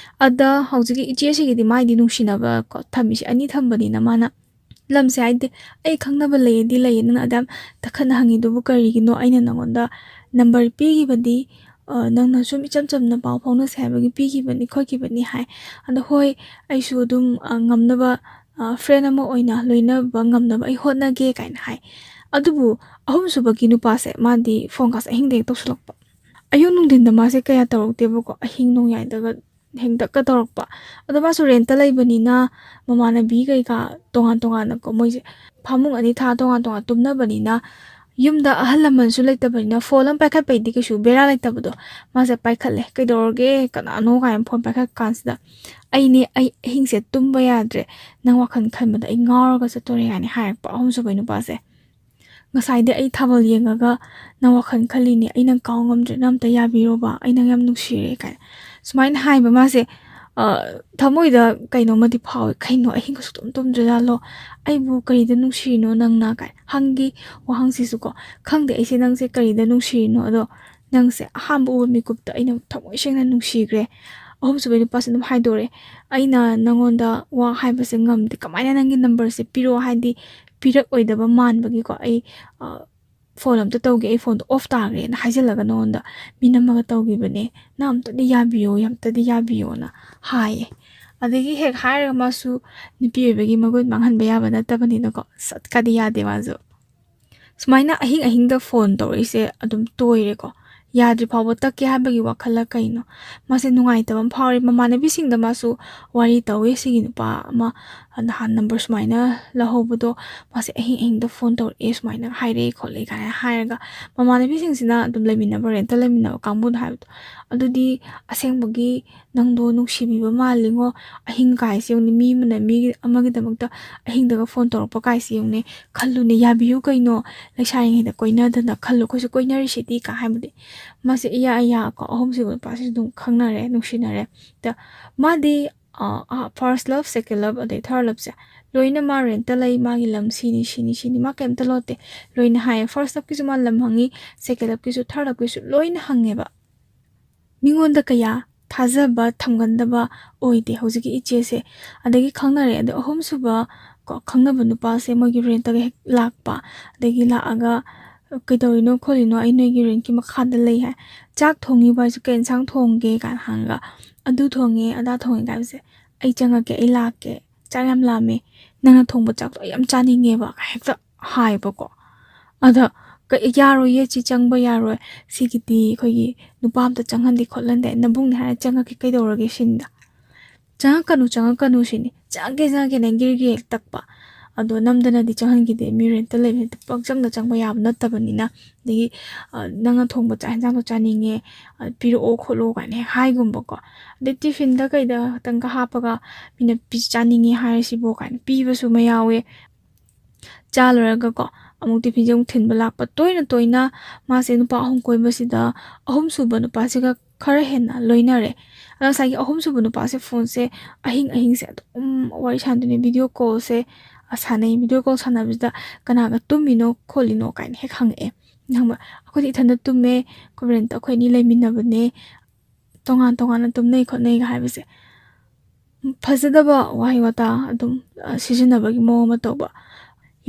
ꯑꯗ ꯍꯧꯖꯤꯛꯀꯤ ꯏꯆꯦꯁꯤꯒꯤꯗꯤ ꯃꯥꯏꯗꯤ ꯅꯨꯡꯁꯤꯅꯕ ꯀꯣ ꯊꯝꯃꯤꯁꯦ ꯑꯅꯤ ꯊꯝꯕꯅꯤꯅ ꯃꯥꯅ ꯂꯝꯁꯦ ꯍꯥꯏꯗꯤ "ꯑꯩ ꯈꯪꯅꯕ ꯂꯩꯌꯦꯗꯤ ꯂꯩꯌꯦ, ꯅꯪꯅ ꯑꯗꯨꯌꯥꯝ ꯇꯥꯈꯠꯅ ꯍꯪꯉꯤꯗꯨꯕꯨ ꯀꯔꯤꯒꯤꯅꯣ? ꯑꯩꯅ ꯅꯪꯉꯣꯟꯗ ꯅꯝꯕꯔ ꯄꯤꯈꯤꯕꯗꯤ, ꯑ, ꯅꯪꯅ ꯁꯨꯝ ꯏꯆꯝ ꯆꯝꯅ ꯄꯥꯎ ꯐꯥꯎꯅꯁꯦ ꯍꯥꯏꯕꯒꯤ ꯄꯤꯈꯤꯕꯅꯤ ꯈꯣꯠꯈꯤꯕꯅꯤ" ꯍꯥꯏ꯫ ꯑꯗꯣ ꯍꯣꯏ, ꯑꯩꯁꯨ ꯑꯗꯨꯝ, ꯑ, ꯉꯝꯅꯕ, ꯑ, ꯐ꯭ꯔꯦꯟ ꯑꯃ ꯑꯣꯏꯅ ꯂꯣꯏꯅꯕ ꯉꯝꯅꯕ ꯑꯩ ꯍꯣꯠꯅꯒꯦ ꯀꯥꯏꯅ ꯍꯥꯏ꯫ ꯑꯗꯨꯕꯨ ꯑꯍꯨꯝꯁꯨꯕꯒꯤ ꯅꯨꯄꯥꯁꯦ ꯃꯥꯗꯤ ꯐꯣꯟꯒꯥꯁꯦ ꯑꯍꯤꯡꯗ ꯍꯦꯛ ꯇꯧꯁꯜꯂꯛꯄ꯫ ꯑꯌꯨꯛ ꯅꯨꯡꯊꯤꯟꯗ ꯃꯥꯁꯦ ꯀꯌꯥ ꯇꯧꯔꯛꯇꯦꯕꯀꯣ, ꯑꯍꯤꯡ ꯅꯣꯡꯌꯥꯏꯗꯒ ꯍꯦꯛꯇꯒ ꯇꯧꯔꯛꯄ꯫ ꯑꯗꯣ ꯃꯥꯁꯨ ꯔꯦꯟꯇ ꯂꯩꯕꯅꯤꯅ ꯃꯃꯥꯟꯅꯕꯤ ꯀꯩꯀꯥ ꯇꯣꯉꯥꯟ ꯇꯣꯉꯥꯟꯅꯀꯣ, ꯃꯣꯏꯁꯦ ꯐꯃꯨꯡ ꯑꯅꯤ ꯊꯥ ꯇꯣꯉꯥꯟ ꯇꯣꯉꯥꯟ ꯇꯨꯝꯅꯕꯅꯤꯅ ꯌꯨꯝꯗ ꯑꯍꯜ ꯂꯃꯟꯁꯨ ꯂꯩꯇꯕꯅꯤꯅ ꯐꯣꯟ ꯑꯃ ꯄꯥꯏꯈꯠꯄꯩꯗꯤ ꯀꯩꯁꯨ ꯕꯦꯔꯥ ꯂꯩꯇꯕꯗꯣ꯫ ꯃꯥꯁꯦ ꯄꯥꯏꯈꯠꯂꯦ꯫ "ꯀꯩꯗꯧꯔꯒꯦ? ꯀꯅꯥꯅꯣ?" ꯀꯥꯏꯅ ꯐꯣꯟ ꯄꯥꯏꯈꯠ ꯀꯥꯟꯁꯤꯗ, "ꯑꯩꯅꯦ, ꯑꯩ ꯑꯍꯤꯡꯁꯦ ꯇꯨꯝꯕ ꯌꯥꯗ꯭ꯔꯦ, ꯅꯪ ꯋꯥꯈꯜ ꯈꯟꯕꯗ ꯑꯩ ꯉꯥꯎꯔꯒ ꯆꯠꯇꯣꯔꯦ" ꯀꯥꯏꯅ ꯍꯥꯏꯔꯛꯄ ꯑꯍꯨꯝꯁꯨꯕꯩ ꯅꯨꯄꯥꯁꯦ꯫ "ꯉꯁꯥꯏꯗꯤ ꯑꯩ ꯊꯥꯕꯜ ꯌꯦꯡꯉꯒ ꯅꯪ ꯋꯥꯈꯜ ꯈꯜꯂꯤꯅꯦ, ꯑꯩ ꯅꯪ ꯀꯥꯎ ꯉꯝꯗ꯭ꯔꯦ, ꯅꯪ ꯑꯝꯇ ꯌꯥꯕꯤꯔꯣꯕ, ꯑꯩ ꯅꯪ ꯌꯥꯝ ꯅꯨꯡꯁꯤꯔꯦ" ꯀꯥꯏꯅ ꯁꯨꯃꯥꯏꯅ ꯍꯥꯏꯕ ꯃꯥꯁꯦ꯫ ꯑ, ꯊꯃꯣꯏꯗ ꯀꯩꯅꯣꯝꯃꯗꯤ ꯐꯥꯎꯋꯦ꯫ "ꯀꯩꯅꯣ, ꯑꯍꯤꯡꯒ ꯁꯨꯛꯇꯨꯝ ꯇꯨꯝꯗ꯭ꯔꯖꯥꯠꯂꯣ? ꯑꯩꯕꯨ ꯀꯔꯤꯗ ꯅꯨꯡꯁꯤꯔꯤꯅꯣ ꯅꯪꯅ?" ꯀꯥꯏ ꯍꯪꯒꯤ ꯋꯥꯍꯪꯁꯤꯁꯨꯀꯣ꯫ "ꯈꯪꯗꯦ ꯑꯩꯁꯦ ꯅꯪꯁꯦ ꯀꯔꯤꯗ ꯅꯨꯡꯁꯤꯔꯤꯅꯣ, ꯑꯗꯣ ꯅꯪꯁꯦ ꯑꯍꯥꯟꯕ ꯎꯕ ꯃꯤꯀꯨꯞꯇ ꯑꯩꯅ ꯊꯃꯣꯏ ꯁꯦꯡꯅ ꯅꯨꯡꯁꯤꯈ꯭ꯔꯦ"꯫ ꯑꯍꯨꯝꯁꯨꯕꯩ ꯅꯨꯄꯥꯁꯦ ꯑꯗꯨꯝ ꯍꯥꯏꯗꯣꯔꯦ꯫ "ꯑꯩꯅ ꯅꯪꯉꯣꯟꯗ ꯋꯥ ꯍꯥꯏꯕꯁꯦ ꯉꯝꯗꯦ, ꯀꯃꯥꯏꯅ ꯅꯪꯒꯤ ꯅꯝꯕꯔꯁꯦ ꯄꯤꯔꯛꯑꯣ, ꯍꯥꯏꯗꯤ ꯄꯤꯔꯛꯑꯣꯏꯗꯕ ꯃꯥꯟꯕꯒꯤꯀꯣ, ꯑꯩ, ꯑ, ꯐꯣꯟ ꯑꯝꯇ ꯇꯧꯒꯦ, ꯑꯩ ꯐꯣꯟꯗꯣ ꯑꯣꯐ ꯇꯥꯈ꯭ꯔꯦꯅ ꯍꯥꯏꯖꯤꯜꯂꯒ ꯅꯉꯣꯟꯗ ꯃꯤ ꯅꯝꯃꯒ ꯇꯧꯈꯤꯕꯅꯦ, ꯅꯪ ꯑꯝꯇꯗꯤ ꯌꯥꯕꯤꯌꯣ, ꯑꯝꯇꯗꯤ ꯌꯥꯕꯤꯌꯣꯅ" ꯍꯥꯏꯌꯦ꯫ ꯑꯗꯒꯤ ꯍꯦꯛ ꯍꯥꯏꯔꯒ ꯃꯥꯁꯨ ꯅꯨꯄꯤ ꯑꯣꯏꯕꯒꯤ ꯃꯒꯨꯟ ꯃꯥꯡꯍꯟꯕ ꯌꯥꯕ ꯅꯠꯇꯕꯅꯤꯅꯀꯣ, ꯁꯠꯀꯗꯤ ꯌꯥꯗꯦ ꯃꯥꯁꯨ꯫ ꯁꯨꯃꯥꯏꯅ ꯑꯍꯤꯡ ꯑꯍꯤꯡꯗ ꯐꯣꯟ ꯇꯧꯔꯛꯏꯁꯦ ꯑꯗꯨꯝ ꯇꯣꯏꯔꯦꯀꯣ꯫ ꯌꯥꯗ꯭ꯔꯤ ꯐꯥꯎꯕ ꯇꯠꯀꯦ ꯍꯥꯏꯕꯒꯤ ꯋꯥꯈꯜꯂ ꯀꯩꯅꯣ, ꯃꯥꯁꯦ ꯅꯨꯡꯉꯥꯏꯇꯕ ꯑꯃ ꯐꯥꯎꯔꯦ꯫ ꯃꯃꯥꯟꯅꯕꯤꯁꯤꯡꯗ ꯃꯥꯁꯨ ꯋꯥꯔꯤ ꯇꯧꯋꯦ, ꯁꯤꯒꯤ ꯅꯨꯄꯥ ꯑꯃ ꯅꯍꯥꯟ ꯅꯝꯕꯔ ꯁꯨꯃꯥꯏꯅ ꯂꯧꯍꯧꯕꯗꯣ, ꯃꯥꯁꯦ ꯑꯍꯤꯡ ꯑꯍꯤꯡꯗ ꯐꯣꯟ ꯇꯧꯔꯛꯑꯦ, ꯁꯨꯃꯥꯏꯅ ꯍꯥꯏꯔꯛꯑꯦ ꯈꯣꯠꯂꯦ ꯀꯥꯏꯅ ꯍꯥꯏꯔꯒ, ꯃꯃꯥꯟꯅꯕꯤꯁꯤꯡꯁꯤꯅ ꯑꯗꯨꯝ ꯂꯩꯃꯤꯟꯅꯕ, ꯔꯦꯟꯠꯇ ꯂꯩꯃꯤꯟꯅꯕ ꯀꯥꯡꯕꯨꯗꯣ ꯍꯥꯏꯕꯗꯣ, ꯑꯗꯨꯗꯤ ꯑꯁꯦꯡꯕꯒꯤ ꯅꯪꯗꯣ ꯅꯨꯡꯁꯤꯕꯤꯕ ꯃꯥꯜꯂꯤꯉꯣ꯫ ꯑꯍꯤꯡ ꯀꯥꯏꯁꯦ ꯌꯦꯡꯉꯨꯅꯦ, ꯃꯤ ꯑꯃꯅ ꯃꯤ ꯑꯃꯒꯤꯗꯃꯛꯇ ꯑꯍꯤꯡꯗꯒ ꯐꯣꯟ ꯇꯧꯔꯛꯄ ꯀꯥꯏꯁꯦ ꯌꯦꯡꯉꯨꯅꯦ꯫ ꯈꯜꯂꯨꯅꯦ, ꯌꯥꯕꯤꯌꯨ ꯀꯩꯅꯣ, ꯂꯩꯁꯥꯔꯤꯉꯩꯗ ꯀꯣꯏꯅꯗꯅ ꯈꯜꯂꯨ, ꯑꯩꯈꯣꯏꯁꯨ ꯀꯣꯏꯅꯔꯤꯁꯤꯗꯤ ꯀꯥꯏ ꯍꯥꯏꯕꯗꯤ꯫ ꯃꯥꯁꯦ ꯏꯌꯥ ꯏꯌꯥ ꯀꯣ, ꯑꯍꯨꯝꯁꯨꯕ ꯅꯨꯄꯥꯁꯤꯁꯨ ꯑꯗꯨꯝ ꯈꯪꯅꯔꯦ, ꯅꯨꯡꯁꯤꯅꯔꯦ꯫ ꯗ-, ꯃꯥꯗꯤ, ꯑ, ꯑ, first love, second love, ꯑꯗꯩ third loveꯁꯦ ꯂꯣꯏꯅ ꯃꯥ ꯔꯦꯟꯠꯇ ꯂꯩ, ꯃꯥꯒꯤ ꯂꯝ ꯁꯤꯅꯤ, ꯁꯤꯅꯤ, ꯁꯤꯅꯤ, ꯃꯥ ꯀꯩꯝꯇ ꯂꯣꯠꯇꯦ꯫ ꯂꯣꯏꯅ ꯍꯥꯏꯌꯦ꯫ First loveꯀꯤꯁꯨ ꯃꯥ ꯂꯝ ꯍꯪꯉꯤ, second loveꯀꯤꯁꯨ, third loveꯀꯤꯁꯨ ꯂꯣꯏꯅ ꯍꯪꯉꯦꯕ꯫ ꯃꯤꯉꯣꯟꯗ ꯀꯌꯥ ꯊꯥꯖꯕ ꯊꯝꯒꯟꯗꯕ ꯑꯣꯏꯗꯦ ꯍꯧꯖꯤꯛꯀꯤ ꯏꯆꯦꯁꯦ꯫ ꯑꯗꯒꯤ ꯈꯪꯅꯔꯦ, ꯑꯗꯣ ꯑꯍꯨꯝꯁꯨꯕ ꯀꯣ, ꯈꯪꯅꯕ ꯅꯨꯄꯥꯁꯦ ꯃꯣꯏꯒꯤ ꯔꯦꯟꯠꯇꯒ ꯍꯦꯛ ꯂꯥꯛꯄ, ꯑꯗꯒꯤ ꯂꯥꯛꯑꯒ, "ꯀꯩꯗꯧꯔꯤꯅꯣ ꯈꯣꯠꯂꯤꯅꯣ? ꯑꯩ ꯅꯣꯏꯒꯤ ꯔꯦꯟꯠꯀꯤ ꯃꯈꯥꯗ ꯂꯩ" ꯍꯥꯏ꯫ "ꯆꯥꯛ ꯊꯣꯡꯉꯤꯕ ꯍꯥꯏꯁꯦ ꯀꯩ ꯏꯟꯁꯥꯡ ꯊꯣꯡꯒꯦ?" ꯀꯥꯏꯅ ꯍꯪꯉꯒ, "ꯑꯗꯨ ꯊꯣꯡꯉꯦ, ꯑꯗꯥ ꯊꯣꯡꯉꯦ" ꯀꯥꯏ ꯍꯥꯏꯕꯁꯦ, "ꯑꯩ ꯆꯪꯉꯛꯀꯦ, ꯑꯩ ꯂꯥꯛꯀꯦ, ꯆꯥꯛ ꯌꯥꯝ ꯂꯥꯝꯃꯦ, ꯅꯪꯅ ꯊꯣꯡꯕ ꯆꯥꯛꯇꯣ ꯑꯩ ꯌꯥꯝ ꯆꯥꯅꯤꯡꯉꯦꯕ" ꯀꯥꯏ ꯍꯦꯛꯇ ꯍꯥꯏꯕꯀꯣ꯫ ꯑꯗ ꯀ-, "ꯌꯥꯔꯣꯏꯌꯦ, ꯆꯤ ꯆꯪꯕ ꯌꯥꯔꯣꯏ, ꯁꯤꯒꯤꯗꯤ ꯑꯩꯈꯣꯏꯒꯤ ꯅꯨꯄꯥ ꯑꯝꯇ ꯆꯪꯍꯟꯗꯦ ꯈꯣꯠꯍꯟꯗꯦ, ꯅꯕꯨꯡꯅꯦ ꯍꯥꯏꯔ ꯆꯪꯉꯛꯀꯦ ꯀꯩꯗꯧꯔꯒꯦ" ꯁꯤꯅꯤꯗ꯫ "ꯆꯪꯉꯛꯀꯅꯨ, ꯆꯪꯉꯛꯀꯅꯨ" ꯁꯤꯅꯤ꯫ "ꯆꯪꯉꯛꯀꯦ, ꯆꯪꯉꯛꯀꯦ" ꯅꯪ ꯒꯤꯔꯤ ꯒꯤꯔꯤ ꯍꯦꯛ ꯇꯛꯄ꯫ ꯑꯗꯣ ꯅꯝꯗꯅꯗꯤ ꯆꯪꯍꯟꯈꯤꯗꯦ꯫ ꯃꯤ ꯔꯦꯟꯠꯇ ꯂꯩꯕ ꯅꯠꯇꯦ, ꯄꯪꯆꯪꯗ ꯆꯪꯕ ꯌꯥꯕ ꯅꯠꯇꯕꯅꯤꯅ꯫ ꯑꯗꯒꯤ, ꯑ, "ꯅꯪꯅ ꯊꯣꯡꯕ ꯆꯥꯛ ꯍꯦꯟꯖꯥꯡꯗꯣ ꯆꯥꯅꯤꯡꯉꯦ, ꯑ, ꯄꯤꯔꯛꯑꯣ ꯈꯣꯠꯂꯣ" ꯀꯥꯏꯅ ꯍꯦꯛ ꯍꯥꯏꯒꯨꯝꯕꯀꯣ꯫ ꯑꯗꯩ ꯇꯤꯐꯤꯟꯗ ꯀꯩꯗ ꯈꯛꯇꯪꯒ ꯍꯥꯞꯄꯒ ꯃꯤꯅ "ꯄꯤ-, ꯆꯥꯅꯤꯡꯉꯦ ꯍꯥꯏꯔꯤꯁꯤꯕꯣ" ꯀꯥꯏꯅ ꯄꯤꯕꯁꯨ ꯑꯃ ꯌꯥꯎꯋꯦ꯫ ꯆꯥ ꯂꯣꯏꯔꯒꯀꯣ, ꯑꯃꯨꯛ ꯇꯤꯐꯤꯟꯁꯦ ꯑꯃꯨꯛ ꯊꯤꯟꯕ ꯂꯥꯛꯄ꯫ ꯇꯣꯏꯅ ꯇꯣꯏꯅ ꯃꯥꯁꯦ ꯅꯨꯄꯥ ꯑꯍꯨꯝ ꯀꯣꯏꯕꯁꯤꯗ ꯑꯍꯨꯝꯁꯨꯕ ꯅꯨꯄꯥꯁꯤꯒ ꯈꯔ ꯍꯦꯟꯅ ꯂꯣꯏꯅꯔꯦ꯫ ꯑꯗꯣ ꯉꯁꯥꯏꯒꯤ ꯑꯍꯨꯝꯁꯨꯕ ꯅꯨꯄꯥꯁꯦ ꯐꯣꯟꯁꯦ ꯑꯍꯤꯡ ꯑꯍꯤꯡꯁꯦ ꯑꯗꯨꯝ ꯋꯥꯔꯤ ꯁꯥꯟꯅꯗꯣꯏꯅꯦ, ꯚꯤꯗꯤꯑꯣ ꯀꯣꯜꯁꯦ, ꯑ, ꯁꯥꯟꯅꯩ꯫ ꯚꯤꯗꯤꯑꯣ ꯀꯣꯜ ꯁꯥꯟꯅꯕꯁꯤꯗ "ꯀꯅꯥꯒ ꯇꯨꯝꯃꯤꯅꯣ ꯈꯣꯠꯂꯤꯅꯣ?" ꯀꯥꯏꯅ ꯍꯦꯛ ꯍꯪꯉꯛꯑꯦ꯫ ꯈꯪꯕ꯭ꯔꯥ? "ꯑꯩꯈꯣꯏꯗꯤ ꯏꯊꯟꯗ ꯇꯨꯝꯃꯦ, ꯑꯩꯈꯣꯏ ꯔꯦꯟꯠꯇ ꯑꯩꯈꯣꯏ ꯑꯅꯤ ꯂꯩꯃꯤꯟꯅꯕꯅꯦ, ꯇꯣꯉꯥꯟ ꯇꯣꯉꯥꯟꯅ ꯇꯨꯝꯅꯩ ꯈꯣꯠꯅꯩꯒ" ꯍꯥꯏꯕꯁꯦ꯫ ꯐꯖꯗꯕ ꯋꯥꯍꯩ ꯋꯥꯇꯥ ꯑꯗꯨꯝ, ꯑ, ꯁꯤꯖꯤꯟꯅꯕꯒꯤ ꯃꯑꯣꯡ ꯑꯃ ꯇꯧꯕ꯫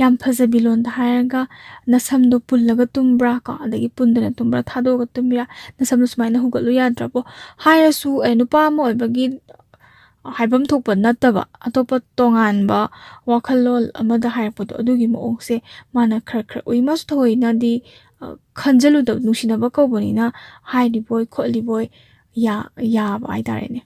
ꯌꯥꯝ ꯐꯖꯕꯤ ꯂꯣꯟꯗ ꯍꯥꯏꯔꯒ "ꯅꯁꯝꯗꯣ ꯄꯨꯜꯂꯒ ꯇꯨꯝꯕ꯭ꯔꯥ?" ꯀꯣ, ꯑꯗꯒꯤ "ꯄꯨꯟꯗꯅ ꯇꯨꯝꯕ꯭ꯔꯥ, ꯊꯥꯗꯣꯛꯑꯒ ꯇꯨꯝꯕ꯭ꯔꯥ? ꯅꯁꯝꯗꯣ ꯁꯨꯃꯥꯏꯅ ꯍꯨꯒꯠꯂꯨ ꯌꯥꯗ꯭ꯔꯕꯣ?" ꯍꯥꯏꯔꯁꯨ, ꯑꯦ, ꯅꯨꯄꯥ ꯑꯃ ꯑꯣꯏꯕꯒꯤ ꯍꯥꯏꯐꯝ ꯊꯣꯛꯄ ꯅꯠꯇꯕ, ꯑꯇꯣꯞꯄ ꯇꯣꯉꯥꯟꯕ ꯋꯥꯈꯜꯂꯣꯟ ꯑꯃꯗ ꯍꯥꯏꯔꯛꯄꯗꯣ, ꯑꯗꯨꯒꯤ ꯃꯑꯣꯡꯁꯦ ꯃꯥꯅ ꯈꯔ ꯈꯔ ꯎꯏ꯫ ꯃꯥꯁꯨ ꯊꯑꯣꯏꯅꯗꯤ, ꯑ, ꯈꯟꯖꯜꯂꯨꯗꯕ, ꯅꯨꯡꯁꯤꯅꯕ ꯀꯧꯕꯅꯤꯅ ꯍꯥꯏꯔꯤꯕꯣꯏ ꯈꯣꯠꯂꯤꯕꯣꯏ ꯌꯥ-, ꯌꯥꯕ ꯍꯥꯏꯇꯥꯔꯦꯅꯦ꯫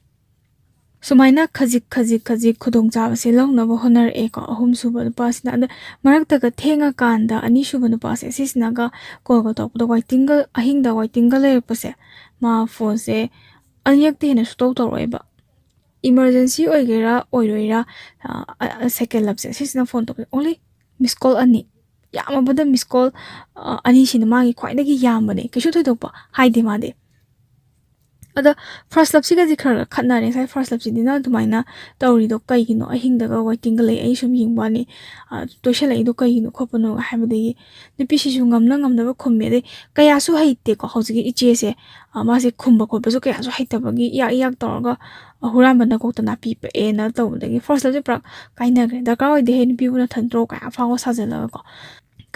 ꯁꯨꯃꯥꯏꯅ ꯈꯖꯤꯛ ꯈꯖꯤꯛ ꯈꯖꯤꯛ ꯈꯨꯗꯣꯡꯆꯥꯕꯁꯦ ꯂꯧꯅꯕ ꯍꯣꯠꯅꯔꯛꯑꯦꯀꯣ, ꯑꯍꯨꯝꯁꯨꯕ ꯅꯨꯄꯥꯁꯤꯅ꯫ ꯑꯗ ꯃꯔꯛꯇꯒ ꯊꯦꯡꯉꯀꯥꯟꯗ ꯑꯅꯤꯁꯨꯕ ꯅꯨꯄꯥꯁꯦ ꯁꯤꯁꯤꯅꯒ ꯀꯣꯜꯒ ꯇꯧꯔꯛꯄꯗ, ꯋꯥꯏꯇꯤꯡꯒ, ꯑꯍꯤꯡꯗ ꯋꯥꯏꯇꯤꯡꯒ ꯂꯩꯔꯛꯄꯁꯦ, ꯃꯥ ꯐꯣꯟꯁꯦ ꯑꯅꯤꯔꯛꯇꯤ ꯍꯦꯟꯅ ꯁꯨꯇꯧ ꯇꯧꯔꯛꯑꯣꯏꯕ꯫ ꯏꯃꯥꯔꯖꯦꯟꯁꯤ ꯑꯣꯏꯒꯦꯔꯥ ꯑꯣꯏꯔꯣꯏꯔꯥ, ꯑ, ꯑ, ꯁꯦꯀꯦꯟ ꯂꯞꯁꯦ ꯁꯤꯁꯤꯅ ꯐꯣꯟ ꯇꯧꯕꯁꯦ, only ꯃꯤꯁ ꯀꯣꯜ ꯑꯅꯤ, ꯌꯥꯝꯃꯕꯗ ꯃꯤꯁ ꯀꯣꯜ, ꯑ, ꯑꯅꯤꯁꯤꯅ ꯃꯥꯒꯤ ꯈ꯭ꯋꯥꯏꯗꯒꯤ ꯌꯥꯝꯕꯅꯦ꯫ ꯀꯩꯁꯨ ꯊꯣꯏꯗꯣꯛꯄ ꯍꯥꯏꯗꯦ ꯃꯥꯗꯤ꯫ ꯑꯗ ꯐꯥꯔꯁ ꯂꯞꯁꯤꯒꯗꯤ ꯈꯔ ꯈꯔ ꯈꯠꯅꯔꯦ꯫ ꯉꯁꯥꯏ ꯐꯥꯔꯁ ꯂꯞꯁꯤꯗꯤ "ꯅꯪ ꯑꯗꯨꯃꯥꯏꯅ ꯇꯧꯔꯤꯗꯣ ꯀꯩꯒꯤꯅꯣ? ꯑꯍꯤꯡꯗꯒ ꯋꯦꯇꯤꯡꯒ ꯂꯩ, ꯑꯩ ꯁꯨꯝ ꯌꯦꯡꯕ ꯋꯥꯅꯤ, ꯑ, ꯇꯣꯏꯁꯜꯂꯛꯏꯗꯣ ꯀꯩꯒꯤꯅꯣ ꯈꯣꯠꯄꯅꯣ?" ꯍꯥꯏꯕꯗꯒꯤ ꯅꯨꯄꯤꯁꯤꯁꯨ ꯉꯝꯅ ꯉꯝꯅꯕ ꯈꯨꯝꯃꯦ꯫ ꯑꯗꯩ ꯀꯌꯥꯁꯨ ꯍꯩꯇꯦꯀꯣ ꯍꯧꯖꯤꯛꯀꯤ ꯏꯆꯦꯁꯦ, ꯑ, ꯃꯥꯁꯦ ꯈꯨꯝꯕ ꯈꯣꯠꯄꯁꯨ ꯀꯌꯥꯁꯨ ꯍꯩꯇꯕꯒꯤ ꯏꯌꯥꯛ ꯏꯌꯥꯛ ꯇꯧꯔꯒ, ꯑ, "ꯍꯨꯔꯥꯟꯕ ꯅꯀꯣꯛꯇ ꯅꯥꯄꯤ ꯄꯛꯑꯦꯅ" ꯇꯧꯕꯗꯒꯤ ꯐꯥꯔꯁ ꯂꯞꯁꯦ ꯄꯨꯔꯥ ꯀꯥꯏꯅꯈ꯭ꯔꯦ꯫ ꯗꯔꯀꯥꯔ ꯑꯣꯏꯗꯦꯍꯦ, ꯅꯨꯄꯤꯕꯨ ꯅꯊꯟꯇ꯭ꯔꯣ ꯀꯥꯏꯅ ꯑꯐꯥꯎꯕ ꯁꯥꯖꯜꯂꯒꯀꯣ꯫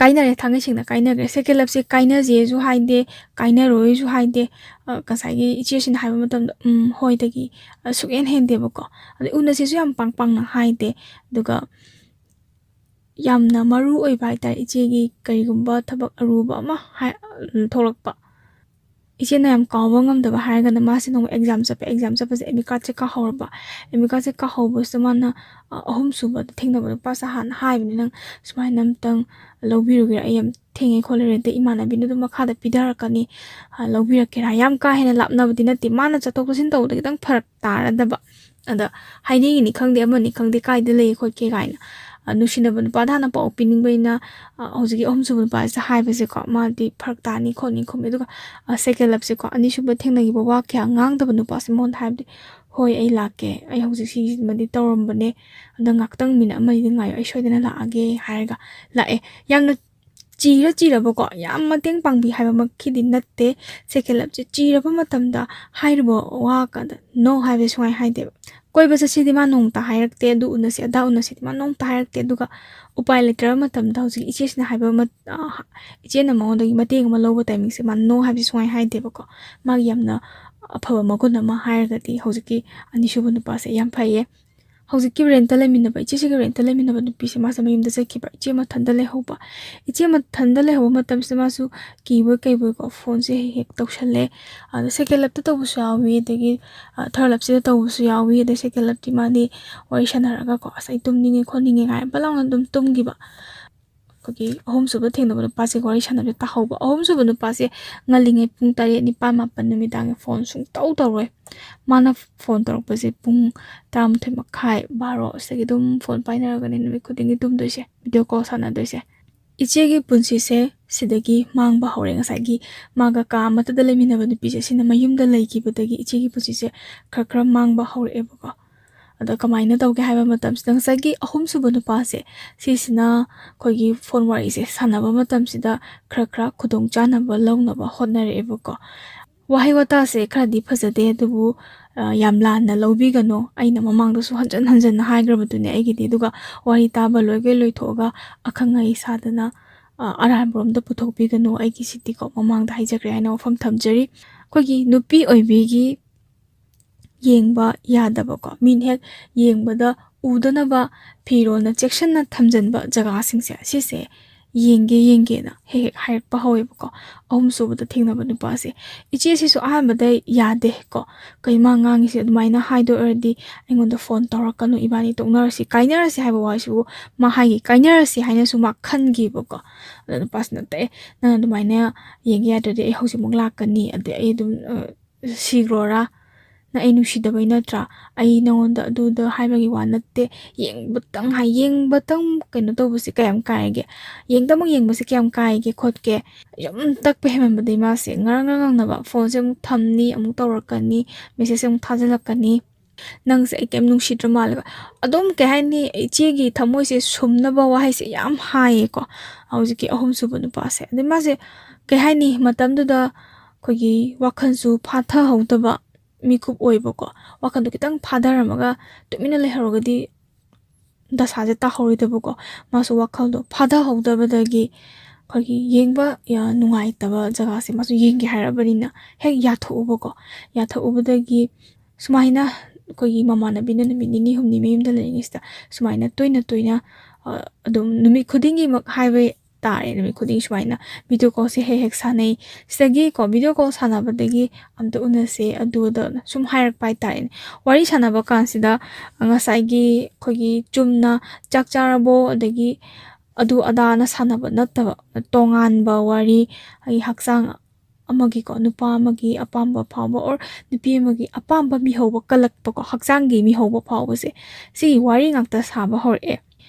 ꯀꯥꯏꯅꯔꯦ, ꯊꯥꯡꯉꯩ ꯁꯦꯡꯅ ꯀꯥꯏꯅꯈ꯭ꯔꯦ꯫ ꯁꯦꯀꯦꯟ ꯂꯞꯁꯦ ꯀꯥꯏꯅꯁꯦꯁꯨ ꯍꯥꯏꯗꯦ, ꯀꯥꯏꯅꯔꯣꯏꯁꯨ ꯍꯥꯏꯗꯦ꯫ ꯑ, ꯉꯁꯥꯏꯒꯤ ꯏꯆꯦꯁꯤꯅ ꯍꯥꯏꯕ ꯃꯇꯝꯗ, "ꯎꯝ, ꯍꯣꯏ"ꯗꯒꯤ, ꯑ, ꯁꯨꯛꯍꯦꯟ ꯍꯦꯟꯗꯦꯕꯀꯣ꯫ ꯑꯗꯩ ꯎꯅꯁꯦꯁꯨ ꯌꯥꯝ ꯄꯥꯡ ꯄꯥꯡꯅ ꯍꯥꯏꯗꯦ꯫ ꯑꯗꯨꯒ ꯌꯥꯝꯅ ꯃꯔꯨ ꯑꯣꯏꯕ ꯍꯥꯏꯇꯥꯔꯦ, ꯏꯆꯦꯒꯤ ꯀꯔꯤꯒꯨꯝꯕ ꯊꯕꯛ ꯑꯔꯨꯕ ꯑꯃ ꯍꯥꯏ-, ꯊꯣꯛꯂꯛꯄ, ꯏꯆꯦꯅ ꯌꯥꯝ ꯀꯥꯎꯕ ꯉꯝꯗꯕ ꯍꯥꯏꯔꯒꯅ, ꯃꯥꯁꯦ ꯅꯣꯡꯃ ꯑꯦꯛꯖꯥꯝ ꯆꯠꯄ, ꯑꯦꯛꯖꯥꯝ ꯆꯠꯄꯁꯦ ꯑꯦꯃꯤꯀꯥꯠꯁꯦ ꯀꯥꯍꯧꯔꯕ꯫ ꯑꯦꯃꯤꯀꯥꯠꯁꯦ ꯀꯥꯍꯧꯕꯁꯤꯗ ꯃꯥꯅ, ꯑ, ꯑꯍꯨꯝꯁꯨꯕꯗ ꯊꯦꯡꯅꯕ ꯅꯨꯄꯥꯁꯦ ꯍꯥꯟꯅ ꯍꯥꯏꯕꯅꯤ, "ꯅꯪ ꯁꯨꯃꯥꯏꯅ ꯑꯝꯇꯪ ꯂꯧꯕꯤꯔꯨꯒꯦꯔꯥ? ꯑꯩ ꯌꯥꯝ ꯊꯦꯡꯉꯦ ꯈꯣꯠꯂꯦ, ꯔꯦꯟꯇ ꯏꯃꯥꯟꯅꯕꯤꯅ ꯑꯗꯨꯝ ꯃꯈꯥꯗ ꯄꯤꯊꯔꯛꯀꯅꯤ, ꯑ, ꯂꯧꯕꯤꯔꯛꯀꯦꯔꯥ?" ꯌꯥꯝ ꯀꯥ ꯍꯦꯟꯅ ꯂꯥꯞꯅꯕꯗꯤ ꯅꯠꯇꯦ, ꯃꯥꯅ ꯆꯠꯊꯣꯛ ꯆꯠꯁꯤꯟ ꯇꯧꯕꯗ ꯈꯤꯇꯪ ꯐꯔꯛ ꯇꯥꯔꯗꯕ꯫ ꯑꯗ ꯍꯥꯏꯅꯤꯡꯉꯤꯅꯤ ꯈꯪꯗꯦ, ꯑꯃꯅꯤ ꯈꯪꯗꯦ, "ꯀꯥꯏꯗ ꯂꯩꯌꯦ ꯈꯣꯠꯀꯦ?" ꯀꯥꯏꯅ꯫ ꯑ, ꯅꯨꯡꯁꯤꯅꯕ ꯅꯨꯄꯥꯗ ꯍꯥꯟꯅ ꯄꯥꯎ ꯄꯤꯅꯤꯡꯕꯅꯤꯅ, ꯑ, ꯍꯧꯖꯤꯛꯀꯤ ꯑꯍꯨꯝꯁꯨꯕ ꯅꯨꯄꯥꯁꯤꯗ ꯍꯥꯏꯕꯁꯦꯀꯣ, ꯃꯥꯗꯤ ꯐꯔꯛ ꯇꯥꯅꯤ ꯈꯣꯠꯅꯤ ꯈꯨꯝꯃꯦ꯫ ꯑꯗꯨꯒ, ꯑ, ꯁꯦꯀꯦꯟ ꯂꯞꯁꯦꯀꯣ, ꯑꯅꯤꯁꯨꯕ ꯊꯦꯡꯅꯈꯤꯕ ꯋꯥ ꯀꯌꯥ ꯉꯥꯡꯗꯕ ꯅꯨꯄꯥꯁꯦ ꯃꯉꯣꯟꯗ ꯍꯥꯏꯕꯗꯤ, "ꯍꯣꯏ, ꯑꯩ ꯂꯥꯛꯀꯦ, ꯑꯩ ꯍꯧꯖꯤꯛ ꯁꯤꯃꯗꯤ ꯇꯧꯔꯝꯕꯅꯦ, ꯑꯗ ꯉꯥꯛꯇꯪ ꯃꯤꯅꯤꯠ ꯑꯃꯅꯤꯗꯤ ꯉꯥꯏꯌꯣ, ꯑꯩ ꯁꯣꯏꯗꯅ ꯂꯥꯛꯑꯒꯦ" ꯍꯥꯏꯔꯒ ꯂꯥꯛꯑꯦ꯫ ꯌꯥꯝꯅ ꯆꯤꯔ ꯆꯤꯔꯕꯀꯣ, ꯌꯥꯝ ꯃꯇꯦꯡ ꯄꯥꯡꯕꯤ ꯍꯥꯏꯕꯃꯛꯀꯤꯗꯤ ꯅꯠꯇꯦ꯫ ꯁꯦꯀꯦꯟ ꯂꯞꯁꯦ ꯆꯤꯔꯕ ꯃꯇꯝꯗ ꯍꯥꯏꯔꯤꯕ ꯋꯥ ꯀꯥꯟꯗ "no" ꯍꯥꯏꯕꯁꯦ ꯁꯨꯡꯍꯥꯏ ꯍꯥꯏꯗꯦꯕ꯫ "ꯀꯣꯏꯕ ꯆꯠꯁꯤꯗꯤ" ꯃꯥ ꯅꯣꯡꯃꯇ ꯍꯥꯏꯔꯛꯇꯦ, "ꯑꯗꯨ ꯎꯅꯁꯤ, ꯑꯗꯥ ꯎꯅꯁꯤꯗꯤ" ꯃꯥ ꯅꯣꯡꯃꯇ ꯍꯥꯏꯔꯛꯇꯦ꯫ ꯑꯗꯨꯒ ꯎꯄꯥꯏ ꯂꯩꯇ꯭ꯔꯕ ꯃꯇꯝꯗ ꯍꯧꯖꯤꯛ ꯏꯆꯦꯁꯤꯅ ꯍꯥꯏꯕ ꯃꯠ-, ꯑ, ꯏꯆꯦꯅ ꯃꯉꯣꯟꯗꯒꯤ ꯃꯇꯦꯡ ꯑꯃ ꯂꯧꯕ ꯇꯥꯏꯃꯤꯡꯁꯦ ꯃꯥ "no" ꯍꯥꯏꯕꯁꯦ ꯁꯨꯡꯍꯥꯏ ꯍꯥꯏꯗꯦꯕꯀꯣ꯫ ꯃꯥꯒꯤ ꯌꯥꯝꯅ ꯑꯐꯕ ꯃꯒꯨꯟ ꯑꯃ ꯍꯥꯏꯔꯒꯗꯤ ꯍꯧꯖꯤꯛꯀꯤ ꯑꯅꯤꯁꯨꯕ ꯅꯨꯄꯥꯁꯦ ꯌꯥꯝ ꯐꯩꯌꯦ꯫ ꯍꯧꯖꯤꯛꯀꯤ ꯔꯦꯟꯇ ꯂꯩꯃꯤꯟꯅꯕ, ꯏꯆꯦꯁꯤꯒ ꯔꯦꯟꯇ ꯂꯩꯃꯤꯟꯅꯕ ꯅꯨꯄꯤꯁꯦ, ꯃꯥꯁꯦ ꯃꯌꯨꯝꯗ ꯆꯠꯈꯤꯕ, ꯏꯆꯦ ꯃꯊꯟꯇ ꯂꯩꯍꯧꯕ꯫ ꯏꯆꯦ ꯃꯊꯟꯇ ꯂꯩꯍꯧꯕ ꯃꯇꯝꯁꯤꯗ ꯃꯥꯁꯨ ꯀꯤꯕꯣꯏ ꯀꯩꯕꯣꯏꯀꯣ, ꯐꯣꯟꯁꯦ ꯍꯦꯛ ꯍꯦꯛ ꯇꯧꯁꯜꯂꯦ꯫ ꯑꯗ ꯁꯦꯀꯦꯟ ꯂꯞꯇ ꯇꯧꯕꯁꯨ ꯌꯥꯎꯏ, ꯑꯗꯒꯤ, ꯑ, ꯊꯥꯔꯠ ꯂꯞꯁꯤꯗ ꯇꯧꯕꯁꯨ ꯌꯥꯎꯏ, ꯑꯗꯩ ꯁꯦꯀꯦꯟ ꯂꯞꯇꯤ ꯃꯥꯗꯤ ꯋꯥꯔꯤ ꯁꯥꯟꯅꯔꯒꯀꯣ, "ꯑꯁ, ꯑꯩ ꯇꯨꯝꯅꯤꯡꯉꯦ ꯈꯣꯠꯅꯤꯡꯉꯦ" ꯍꯥꯏꯔ ꯄꯠ ꯂꯥꯎꯅ ꯑꯗꯨꯝ ꯇꯨꯝꯈꯤꯕ꯫ ꯑꯩꯈꯣꯏꯒꯤ ꯑꯍꯨꯝꯁꯨꯕ ꯊꯦꯡꯅꯕ ꯅꯨꯄꯥꯁꯤꯒ ꯋꯥꯔꯤ ꯁꯥꯟꯅꯕꯁꯦ ꯇꯥꯍꯧꯕ꯫ ꯑꯍꯨꯝꯁꯨꯕ ꯅꯨꯄꯥꯁꯦ ꯉꯜꯂꯤꯉꯩ ꯄꯨꯡ ꯇꯔꯦꯠ, ꯅꯤꯄꯥꯟ, ꯃꯥꯄꯟ ꯅꯨꯃꯤꯗꯥꯡꯒꯤ ꯐꯣꯟ ꯁꯨꯡꯇꯧ ꯇꯧꯔꯣꯏ꯫ ꯃꯥꯅ ꯐꯣꯟ ꯇꯧꯔꯛꯄꯁꯦ ꯄꯨꯡ ꯇꯔꯥꯃꯥꯊꯣꯏ ꯃꯈꯥꯏ, ꯕꯥꯔꯣ, ꯁꯤꯗꯒꯤ ꯑꯗꯨꯝ ꯐꯣꯟ ꯄꯥꯏꯅꯔꯒꯅꯦ ꯅꯨꯃꯤꯠ ꯈꯨꯗꯤꯡꯒꯤ ꯇꯨꯝꯗꯣꯏꯁꯦ, ꯚꯤꯗꯤꯑꯣ ꯀꯣꯜ ꯁꯥꯟꯅꯗꯣꯏꯁꯦ꯫ ꯏꯆꯦꯒꯤ ꯄꯨꯟꯁꯤꯁꯦ ꯁꯤꯗꯒꯤ ꯃꯥꯡꯕ ꯍꯧꯔꯦ꯫ ꯉꯁꯥꯏꯒꯤ ꯃꯥꯒ ꯀꯥ ꯑꯃꯠꯇꯗ ꯂꯩꯃꯤꯟꯅꯕ ꯅꯨꯄꯤꯁꯦ, ꯁꯤꯅ ꯃꯌꯨꯝꯗ ꯂꯩꯈꯤꯕꯗꯒꯤ ꯏꯆꯦꯒꯤ ꯄꯨꯟꯁꯤꯁꯦ ꯈꯔ ꯈꯔ ꯃꯥꯡꯕ ꯍꯧꯔꯛꯑꯦꯕꯀꯣ꯫ ꯑꯗ ꯀꯃꯥꯏꯅ ꯇꯧꯒꯦ ꯍꯥꯏꯕ ꯃꯇꯝꯁꯤꯗ, ꯉꯁꯥꯏꯒꯤ ꯑꯍꯨꯝꯁꯨꯕ ꯅꯨꯄꯥꯁꯦ, ꯁꯤꯁꯤꯅ ꯑꯩꯈꯣꯏꯒꯤ ꯐꯣꯟ ꯋꯥꯔꯤꯁꯦ ꯁꯥꯟꯅꯕ ꯃꯇꯝꯁꯤꯗ ꯈꯔ ꯈꯔ ꯈꯨꯗꯣꯡ ꯆꯥꯅꯕ ꯂꯧꯅꯕ ꯍꯣꯠꯅꯔꯛꯑꯦꯕꯀꯣ꯫ ꯋꯥꯍꯩ ꯋꯥꯇꯥꯁꯦ ꯈꯔꯗꯤ ꯐꯖꯗꯦ, ꯑꯗꯨꯕꯨ, ꯑ, ꯌꯥꯝ ꯂꯥꯟꯅ ꯂꯧꯕꯤꯒꯅꯨ꯫ ꯑꯩꯅ ꯃꯃꯥꯡꯗꯁꯨ ꯍꯟꯖꯟ ꯍꯟꯖꯟꯅ ꯍꯥꯏꯈ꯭ꯔꯕꯗꯨꯅꯦ ꯑꯩꯒꯤꯗꯤ꯫ ꯑꯗꯨꯒ ꯋꯥꯔꯤ ꯇꯥꯕ ꯂꯣꯏꯈꯩ ꯂꯣꯏꯊꯣꯛꯑꯒ ꯑꯈꯪ ꯑꯍꯩ ꯁꯥꯗꯅ, ꯑ, ꯑꯔꯥꯟꯕꯔꯣꯝꯗ ꯄꯨꯊꯣꯛꯄꯤꯒꯅꯨ꯫ ꯑꯩꯒꯤꯁꯤꯗꯤꯀꯣ ꯃꯃꯥꯡꯗ ꯍꯥꯏꯖꯈ꯭ꯔꯦ ꯍꯥꯏꯅ ꯋꯥꯐꯝ ꯊꯝꯖꯔꯤ꯫ ꯑꯩꯈꯣꯏꯒꯤ ꯅꯨꯄꯤ ꯑꯣꯏꯕꯤꯒꯤ ꯌꯦꯡꯕ ꯌꯥꯗꯕꯀꯣ, ꯃꯤꯅ ꯍꯦꯛ ꯌꯦꯡꯕꯗ ꯎꯗꯅꯕ ꯐꯤꯔꯣꯜꯅ ꯆꯦꯛꯁꯤꯟꯅ ꯊꯝꯖꯤꯟꯕ ꯖꯒꯥꯁꯤꯡꯁꯦ, ꯁꯤꯁꯦ ꯌꯦꯡꯒꯦ ꯌꯦꯡꯒꯦꯅ ꯍꯦꯛ ꯍꯦꯛ ꯍꯥꯏꯔꯛꯄ ꯍꯧꯋꯦꯕꯀꯣ꯫ ꯑꯍꯨꯝꯁꯨꯕꯗ ꯊꯦꯡꯅꯕ ꯅꯨꯄꯥꯁꯦ꯫ ꯏꯆꯦꯁꯤꯁꯨ ꯑꯍꯥꯟꯕꯗ ꯌꯥꯗꯦ ꯀꯣ, "ꯀꯩ ꯃꯥ ꯉꯥꯡꯉꯤꯁꯦ? ꯑꯗꯨꯃꯥꯏꯅ ꯍꯥꯏꯗꯣꯏ ꯑꯣꯏꯔꯗꯤ ꯑꯩꯉꯣꯟꯗ ꯐꯣꯟ ꯇꯧꯔꯛꯀꯅꯨ, ꯏꯕꯥꯅꯤ ꯇꯣꯛꯅꯔꯁꯤ, ꯀꯥꯏꯅꯔꯁꯤ" ꯍꯥꯏꯕ ꯋꯥꯁꯤꯕꯨ ꯃꯥ ꯍꯥꯏꯒꯤ, "ꯀꯥꯏꯅꯔꯁꯤ" ꯍꯥꯏꯅꯁꯨ ꯃꯥ ꯈꯟꯈꯤꯕꯀꯣ꯫ ꯑꯗ ꯅꯨꯄꯥꯁꯤꯅ, "ꯇꯦ, ꯅꯪ ꯑꯗꯨꯃꯥꯏꯅ ꯌꯦꯡꯒꯦ ꯌꯥꯗ꯭ꯔꯗꯤ ꯑꯩ ꯍꯧꯖꯤꯛꯃꯛ ꯂꯥꯛꯀꯅꯤ, ꯑꯗꯩ ꯑꯩ ꯑꯗꯨꯝ, ꯑ, ꯁꯤꯈ꯭ꯔꯣꯔꯥ? ꯅꯪ ꯑꯩ ꯅꯨꯡꯁꯤꯗꯕꯩ ꯅꯠꯇ꯭ꯔꯥ? ꯑꯩ ꯅꯉꯣꯟꯗ ꯑꯗꯨꯗ ꯍꯥꯏꯕꯒꯤ ꯋꯥ ꯅꯠꯇꯦ꯫ ꯌꯦꯡꯕꯇꯪ ꯍꯥꯏ, ꯌꯦꯡꯕꯇꯪ ꯀꯩꯅꯣ ꯇꯧꯕꯁꯦ ꯀꯌꯥꯝ ꯀꯥꯏꯒꯦ? ꯌꯦꯡꯗꯃꯛ ꯌꯦꯡꯕꯁꯦ ꯀꯌꯥꯝ ꯀꯥꯏꯒꯦ ꯈꯣꯠꯀꯦ?" ꯌꯥꯝ ꯇꯛꯄ ꯍꯦꯟꯃꯟꯕꯗꯒꯤ ꯃꯥꯁꯦ ꯉꯔꯪ ꯉꯔꯪ ꯉꯪꯅꯕ, ꯐꯣꯟꯁꯦ ꯑꯃꯨꯛ ꯊꯝꯅꯤ, ꯑꯃꯨꯛ ꯇꯧꯔꯛꯀꯅꯤ, ꯃꯦꯁꯦꯖꯁꯦ ꯑꯃꯨꯛ ꯊꯥꯖꯤꯜꯂꯛꯀꯅꯤ꯫ "ꯅꯪꯁꯦ ꯑꯩ ꯀꯩꯝ ꯅꯨꯡꯁꯤꯗ꯭ꯔ ꯃꯥꯜꯂꯦꯕ"꯫ ꯑꯗꯨꯝ, ꯀꯩ ꯍꯥꯏꯅꯤ, ꯏꯆꯦꯒꯤ ꯊꯃꯣꯏꯁꯦ ꯁꯨꯝꯅꯕ ꯋꯥꯍꯩꯁꯦ ꯌꯥꯝ ꯍꯥꯏꯌꯦꯀꯣ, ꯍꯧꯖꯤꯛꯀꯤ ꯑꯍꯨꯝꯁꯨꯕ ꯅꯨꯄꯥꯁꯦ꯫ ꯑꯗꯩ ꯃꯥꯁꯦ, ꯀꯩ ꯍꯥꯏꯅꯤ, ꯃꯇꯝꯗꯨꯗ ꯑꯩꯈꯣꯏꯒꯤ ꯋꯥꯈꯜꯁꯨ ꯐꯥꯊꯍꯧꯗꯕ ꯃꯤꯀꯨꯞ ꯑꯣꯏꯕꯀꯣ꯫ ꯋꯥꯈꯜꯗꯣ ꯈꯤꯇꯪ ꯐꯥꯊꯔꯝꯃꯒ ꯇꯨꯃꯤꯟꯅ ꯂꯩꯍꯧꯔꯒꯗꯤ ꯗꯁꯥꯁꯦ ꯇꯥꯍꯧꯔꯣꯏꯗꯕꯀꯣ꯫ ꯃꯥꯁꯨ ꯋꯥꯈꯜꯗꯣ ꯐꯥꯊꯍꯧꯗꯕꯗꯒꯤ ꯑꯩꯈꯣꯏꯒꯤ ꯌꯦꯡꯕ ꯌꯥ-, ꯅꯨꯡꯉꯥꯏꯇꯕ ꯖꯒꯥꯁꯦ ꯃꯥꯁꯨ ꯌꯦꯡꯒꯦ ꯍꯥꯏꯔꯕꯅꯤꯅ ꯍꯦꯛ ꯌꯥꯊꯣꯛꯎꯕꯀꯣ꯫ ꯌꯥꯊꯣꯛꯎꯕꯗꯒꯤ ꯁꯨꯃꯥꯏꯅ ꯑꯩꯈꯣꯏꯒꯤ ꯃꯃꯥꯟꯅꯕꯤꯅ ꯅꯨꯃꯤꯠ ꯅꯤꯅꯤ ꯍꯨꯝꯅꯤ ꯃꯌꯨꯝꯗ ꯂꯩꯔꯤꯉꯩꯁꯤꯗ ꯁꯨꯃꯥꯏꯅ ꯇꯣꯏꯅ ꯇꯣꯏꯅ, ꯑ, ꯑꯗꯨꯝ ꯅꯨꯃꯤꯠ ꯈꯨꯗꯤꯡꯒꯤꯃꯛ ꯍꯥꯏꯕ ꯇꯥꯔꯦ, ꯅꯨꯃꯤꯠ ꯈꯨꯗꯤꯡꯒꯤ ꯁꯨꯃꯥꯏꯅ ꯚꯤꯗꯤꯑꯣ ꯀꯣꯜꯁꯦ ꯍꯦꯛ ꯍꯦꯛ ꯁꯥꯟꯅꯩ꯫ ꯁꯤꯗꯒꯤꯀꯣ, ꯚꯤꯗꯤꯑꯣ ꯀꯣꯜ ꯁꯥꯟꯅꯕꯗꯒꯤ "ꯑꯝꯇ ꯎꯅꯁꯦ", ꯑꯗꯨ ꯑꯗꯥ ꯁꯨꯝ ꯍꯥꯏꯔꯛꯄ ꯍꯥꯏꯇꯥꯔꯦꯅꯦ꯫ ꯋꯥꯔꯤ ꯁꯥꯟꯅꯕ ꯀꯥꯟꯁꯤꯗ ꯉꯁꯥꯏꯒꯤ ꯑꯩꯈꯣꯏꯒꯤ ꯆꯨꯝꯅ "ꯆꯥꯛ ꯆꯥꯔꯕꯣ?" ꯑꯗꯒꯤ ꯑꯗꯨ ꯑꯗꯥꯅ ꯁꯥꯟꯅꯕ ꯅꯠꯇꯕ, ꯇꯣꯉꯥꯟꯕ ꯋꯥꯔꯤ, ꯑꯩ ꯍꯛꯆꯥꯡ ꯑꯃꯒꯤꯀꯣ, ꯅꯨꯄꯥ ꯑꯃꯒꯤ ꯑꯄꯥꯝꯕ ꯐꯥꯎꯕ or ꯅꯨꯄꯤ ꯑꯃꯒꯤ ꯑꯄꯥꯝꯕ ꯃꯤꯍꯧꯕ ꯀꯜꯂꯛꯄꯀꯣ, ꯍꯛꯆꯥꯡꯒꯤ ꯃꯤꯍꯧꯕ ꯐꯥꯎꯕꯁꯦ, ꯁꯤꯒꯤ ꯋꯥꯔꯤ ꯉꯥꯛꯇ ꯁꯥꯕ ꯍꯧꯔꯛꯑꯦ